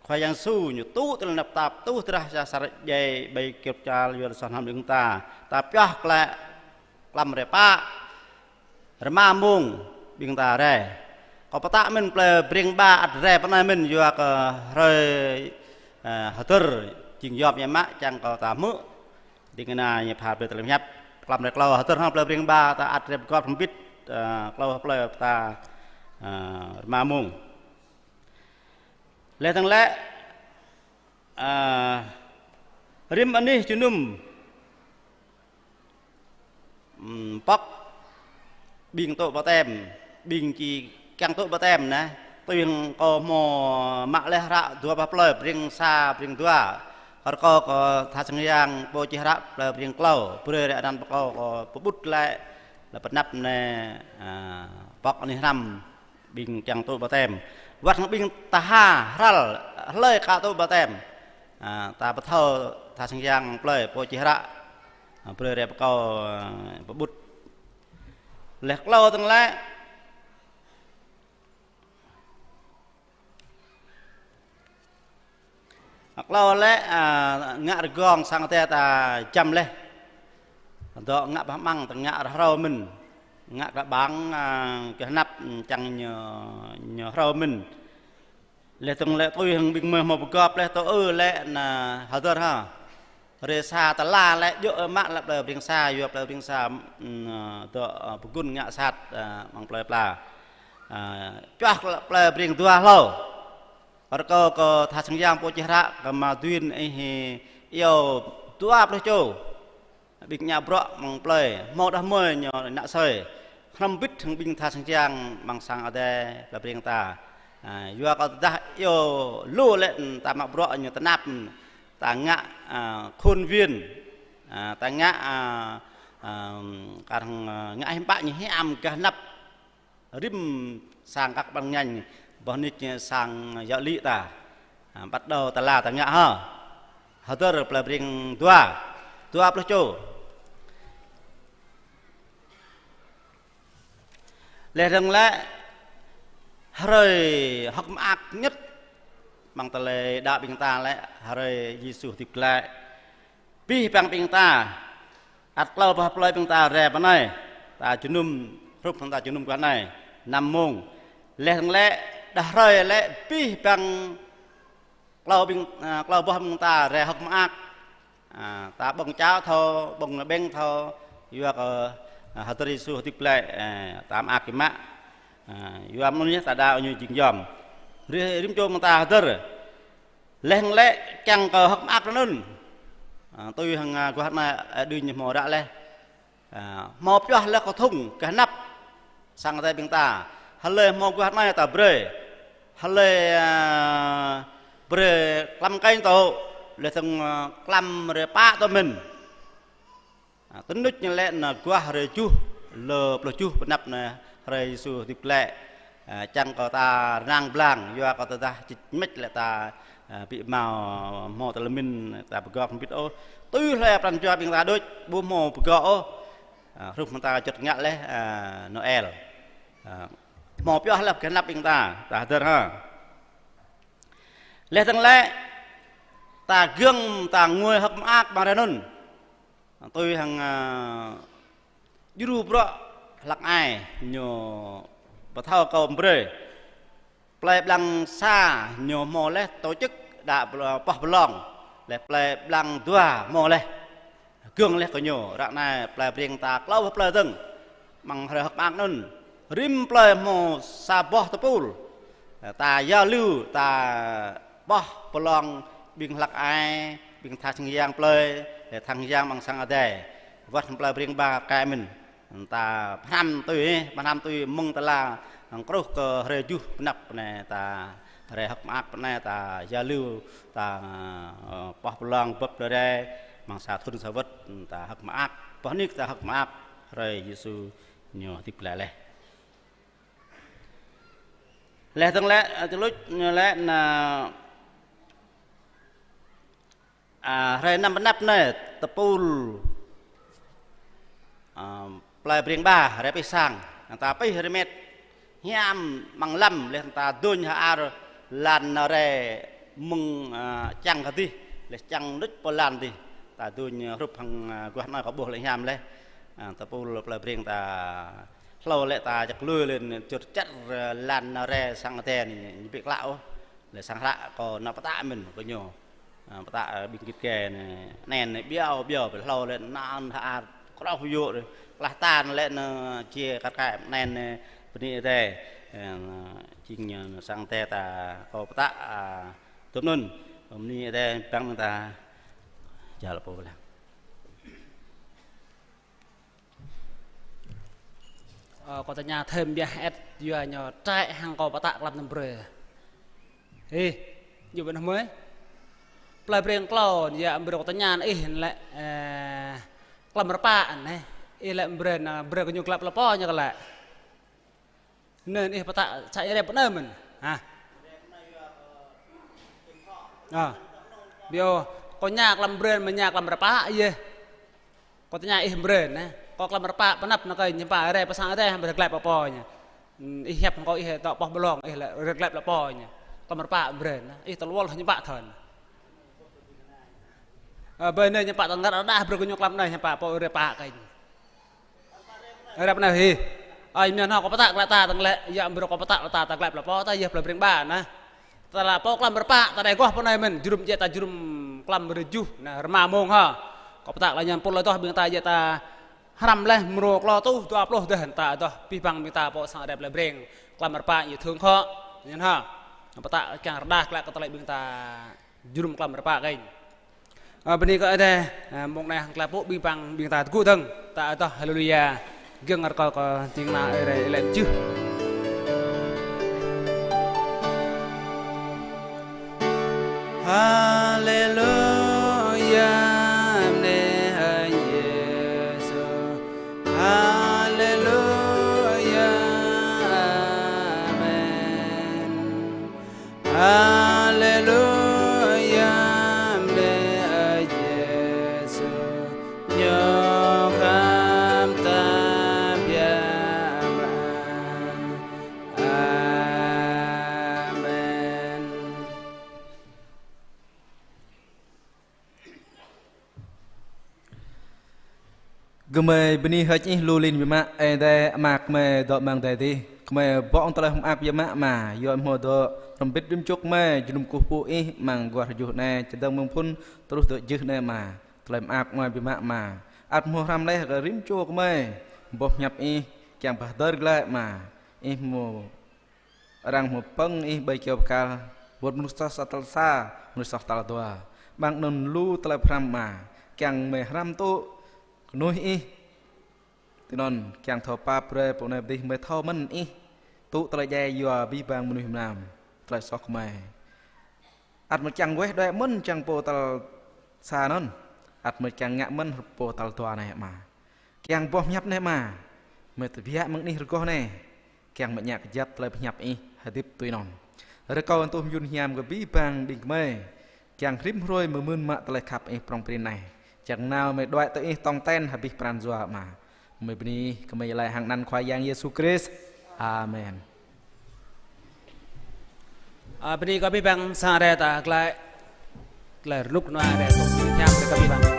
Khua Yang Yêsu ñu tŭ tơlơi tơnap tap, tuh drah sa asar djai ƀơi kơyâo čar yua soh hnam ƀing ta. Ta pioh klă klăm rai pă, rơma mông ƀing ta rai. Kâo pơtă mơ̆n plơi Breng Ba ăt rai pơ anai mơ̆n yua kơ hrơi, ơ, hơdơr jing yom biă mă čang kơ ta hmư̆. Ding kơna ñu pha brơi tơlơi pơhiăp. Klăm rai klâo hơdơr hăng plơi Breng Ba ta ăt rai pơgop hơbĭt, ơ, klâo plơi ta, ơ, rơma mông. Laih dơ̆ng lĕ, ơ, rĭm anih jơnum, ưm, pŏk ƀing tŭ baptem, ƀing či kiăng tŭ baptem anai, tui hăng kâo hmâo mă laih hră dua boh plơi, Breng Sa, Breng Dua. Rơkâo kơ tha sang yang pô čih hră plơi Breng Klâo, brơi rai anăn pơkâo kơ pơƀut glaĭ, lĕ pơanăp anai, ơ, pŏk anih hrăm ƀing kiăng tŭ baptem. Wăt hăng ƀing tha hrăl hlơi ka tŭ baptem. Ơ, ta pơthâo tha sang yang plơi pô čih hră. Ơ, brơi rai pơkâo, ơ, pơƀut. Laih klâo dơ̆ng lĕ. Klâo lĕ, ơ, ngă rơgong sang adai ta jăm laih. Dŏ ngă bah amăng ta ngă hrâo mơ̆n. Ngă kơ ƀăng, ơ, kơ hơnăp čang ñu, ñu hrâo mơ̆n. Laih dơ̆ng lĕ tui hăng ƀing mơi hmâo pơgop laih tơ ư lĕ anai hơdơr hă. Hrơi sa tơla lĕ djơ̆ mă lĕ plơi Breng Sa, yua plơi Breng Sa, ưm, dŏ, ơ, pơgun ngă sat, ơ, amăng plơi pla. Ơ, pioh lĕ plơi Breng Dua hlâo. Rơkâo kơ tha sang yang pô čih hră kơ Ama Duin ih iâu dua pluh čô ƀing ngă bruă amăng plơi, hmâo đah mơi ñu nă sơi. Hrăm bĭt hăng ƀing tha sang yang amăng sang adai plơi Breng ta. Ơ, yua kơ tơdah iâu lu lĕ ta mă bruă ñu tơnap, ta ngă, ơ, khuôn viên, ơ, ta ngă, ơ, ơ, kar hăng, ơ, ngă hiư̆m pă ñu hiam gah anăp rĭm sang kăk ƀăn ngăn, boh nik sang giáo lý ta. Ơ, bắt đầu tơla ta ngă hă. Hơdơr plơi Breng Dua, dua pluh čô. Laih dơ̆ng lĕ hrơi hơ̆k mơak nhất amăng tơlơi đaŏ ƀing ta lĕ hrơi Yêsu hơdip glaĭ. Abih bang ƀing ta, ăt klâo boh plơi ƀing ta rai pơ anai, ta jơnum, hrup hăng ta jơnum kơ anai, năm mông. Laih dơ̆ng lĕ, đah hrơi lĕ abih bang klâo ƀing, ơ, klâo boh ƀing ta rai hơ̆k mơak. Ơ, ta ƀơ̆ng čao thâo, ƀơ̆ng ƀĕng thâo, yua kơ, ơ, hơdơr Yêsu hơdip glaĭ, ơ, ta mơak kơ mă. Ơ, yua mơ̆n anai ta đaŏ ñu jing yom. Rĭm, rĭm čô ƀing ta hơdơr. Laih dơ̆ng lĕ kiăng kơ hơ̆k mơak anŭn. Ơ, tui hăng, ơ, guah anai, ơ, đưm ñu hmâo ră laih. Ơ, hmâo pioh laih kơ thŭng gah anăp sang adai ƀing ta. Hlơi hmâo guah anai ta brơi. Hlơi, ơ, brơi klăm kơnh tŏ, laih dơ̆ng, ơ, klăm rai pă tŏ mơ̆n. Ơ, tơnuč ñu lĕ anai guah hrơi tơjuh, lơ pluh tơjuh pơanăp anai hrơi Yêsu hơdip glaĭ. Ơ, čang kơ ta rơnang blang, yua kơ tơdah čĭč mĕč lĕ ta, ơ, ƀu hmâo, hmâo tơlơi mĭn ta pơgop hơbĭt ôh. Tui hlue pran jua ƀing ta đôč, ƀu hmâo pơgop ôh. Ơ, hrup hăng ta juăt ngă laih, ơ, Noel. Ơ, hmâo pioh laih gah anăp ƀing ta, ta hơdơr hă. Laih dơ̆ng lĕ, ta gơ̆ng, ta ngui hơ̆k mơak amăng hrơi anŭn. Tui hăng, ơ, djru bruă hlăk ai ñu pơthâo kơ brơi. Plơi Blang Sa ñu hmâo laih tổ chức đa bl-, poh pơlong. Laih Plơi Blang Dua hmâo laih. Gơ̆ng laih kơ ñu, ră anai plơi Breng ta klâo boh plơi dơ̆ng. Amăng hrơi hơ̆k mơak anŭn. Rĭm plơi hmâo sa boh tơpul. Ta giao lưu, ta poh pơlong ƀing hlăk ai, ƀing tha sang yang plơi, laih tha sang yang amăng sang adai. Wăt hăng plơi Breng Ba kơ mĭn. Ta pơhrăm tui, pơhrăm tui mơ̆ng tơla, hăng kruh kơ hrơi tơjuh pơanăp anai ta rai hơ̆k mơak anai ta giao lưu, ta, ơ, poh pơlong bưp đơi rai, amăng sa thŭn sa wơ̆t, ta hơ̆k mơak, boh nik ta hơ̆k mơak, hrơi Yêsu Ñu hơdip glaĭ laih. Laih dơ̆ng lĕ, a, čơluč ñu lĕ na, a, hrơi năm pơanăp anai, tơpul, a, plơi Breng Ba, rai pih sang, ta pih rai met hiam amăng lăm, laih ta dôñ ha-ar lan rai mơ̆ng, a, čang kơ dih, laih čang đôč pơ lan dih, ta dôñ hrup hăng, a, guah anai kơ ƀuh lĕ hiam laih. A, tơpul plơi Breng ta hlâo lĕ ta čăk lui lên čur čăr, ơ, lan rai sang Adai anai, ñu ƀu klă ôh. Lĕ sang hră kâo nao pơtă mơ̆n kơ ñu. A, pơtă, ơ, ƀing git gai anai, anŭn anai ƀiă ƀiă, ƀu hlâo lĕ anŭn ha-ar kroh yơh. Klah tan lĕ anŭn či kar kaĭ anŭn anai bơni Adai. Ơ, jing ñu sang Adai ta kâo pơtă, a, tŭm anŭn. Bơni Adai păng ta jal pô lăng. Ơ, kâo tơña thêm biă ĕt yua ñu trĕ hăng kâo pơtă klăm anŭn brơi. Ih, ñu ƀu nao mơi. Plơi Breng klâo, yă brơi kâo tơña ih lĕ, ơ, klăm rơpă anai. Ih lĕ brơi anai, brơi kơ ñu glăp lăp pô ñu kơ lĕ. Anŭn ih pơtă sa ih rep pơ anai mơ̆n. Hă? A. Ƀiă, kâo tơña klăm brơi, mơ̆ tơña klăm rơpă yơh. Kâo tơña ih brơi anai. Kâo klăm rơpă pơanăp anai kơ ñu pă rai pơ sang Adai, brơi glăp lăp pô ñu. Ih hiăp kâo ih dŏ pơ Ƀlŏng, ih lĕ glăp lăp pô ñu. Klăm rơpă brơi anai. Ih tơlŭ wơl ñu pă thơ̆n. Ơ, ƀơi anai ñu pă tơngăt rơđah brơi kơ ñu klăm anai ñu pă pô rai pă kơ ñu. Rep anai hĭ. Ơi, mơ̆n hŏ kâo pơtă glaĭ ta tơ̆ng lĕ, yă brơi kâo pơtă ta, ta glăp lăp pô ta, yơh plơi Breng Ba anai. Ta lăp pô klăm rơpă, ta đei goh pơ anai mơ̆n, jơnum jĕ ta jơnum klăm rơjuh, anai, rơma mông hă. Kâo pơtă glaĭ ñu pul lơi tŏh ƀing ta jĕ ta hrăm laih mrô klâo tuh, dua pluh dêh ta dŏ, abih bang ƀing ta pô sang Adai plơi Breng, klăm rơpă ñu thương khŏ, ñu hă. Pơtă kiăng rơđah glaĭ kơ tơlơi ƀing ta jơnum klăm rơpă kơ ñu. Ơ, bơni kơ Adai, ơ, mông anai hăng tơlơi pơpŭ ƀing bang, ƀing ta tơgŭ dơ̆ng, ta dŏ haleluya. Giŏng rơkâo kơ ding kơna ơi rai lĕ mơjưh. Haleluya, bơni hăng Yêsu. Haleluya, amen. Haleluya, bơni hăng Yêsu, ñu khăp ta biă mă. Amen. Gơmơi bơni hơ̆k ih lu lin biă mă, Ơi Adai Ama gơmơi dŏ amăng adai adih. Gơmơi bŏ hăng tơlơi hơ̆k mơak biă mă Ama, yua hmâo dŏ hrŏm hơbĭt rĭm čô gơmơi, jơnum kơkuh pơpŭ ih amăng aguah rơjuh anai, čơdơ̆ng mơ̆ng phŭn truh dŏ jưh anai Ama. Tơlơi hơ̆k mơak gơmơi biă mă Ama. Ăt hmâo hrăm laih kơ rĭm čô gơmơi, boh hiăp ih kiăng pơhơdơr glaĭ Ama. Ih hmâo arăng hmâo pơ̆ng ih ƀơi kơyâo bơrkal, wơ̆t mơnuih soh sa tal sa, mơnuih soh tal dua. Amăng anŭn lu tơlơi pơhrăm Ama, kiăng gơmơi hrăm tŭ kơnuih ih. Tui anŭn kiăng thâo pap brơi pô anai pơ adih gơmơi thâo mơ̆n ih tŭ tơlơi djai yua abih bang mơnuih mơnam, tơlơi soh gơmơi. Ăt mơ̆ kiăng weh đuaĭ mơ̆n čang pô tal sa anŭn, ăt mơ̆ kiăng ngă mơ̆n pô tal dua anai Ama. Kiăng boh pơhiăp anai Ama, gơmơi tơbiă mơ̆ng anih rơgoh anai, kiăng mơ̆ ngă kơjăp tơlơi pơhiăp ih hơdip tui anŭn. Rơkâo tuh mơyŭn hiam kơ abih bang ƀing gơmơi, kiăng rĭm hrơi mơ̆ mơ̆n mă tơlơi khăp ih prŏng prin anai. Čang nao gơmơi đuaĭ tơ ih tong ten hơbĭt pran jua Ama. Gơmơi bơni ih, gơmơi laĭ hăng anăn Khua Yang Yêsu Krist. Amen. Ơ, bơni kơ abih bang sang Adai ta glaĭ. Tơlơi rơnŭk rơnua Adai tŭ hiam kơ abih bang.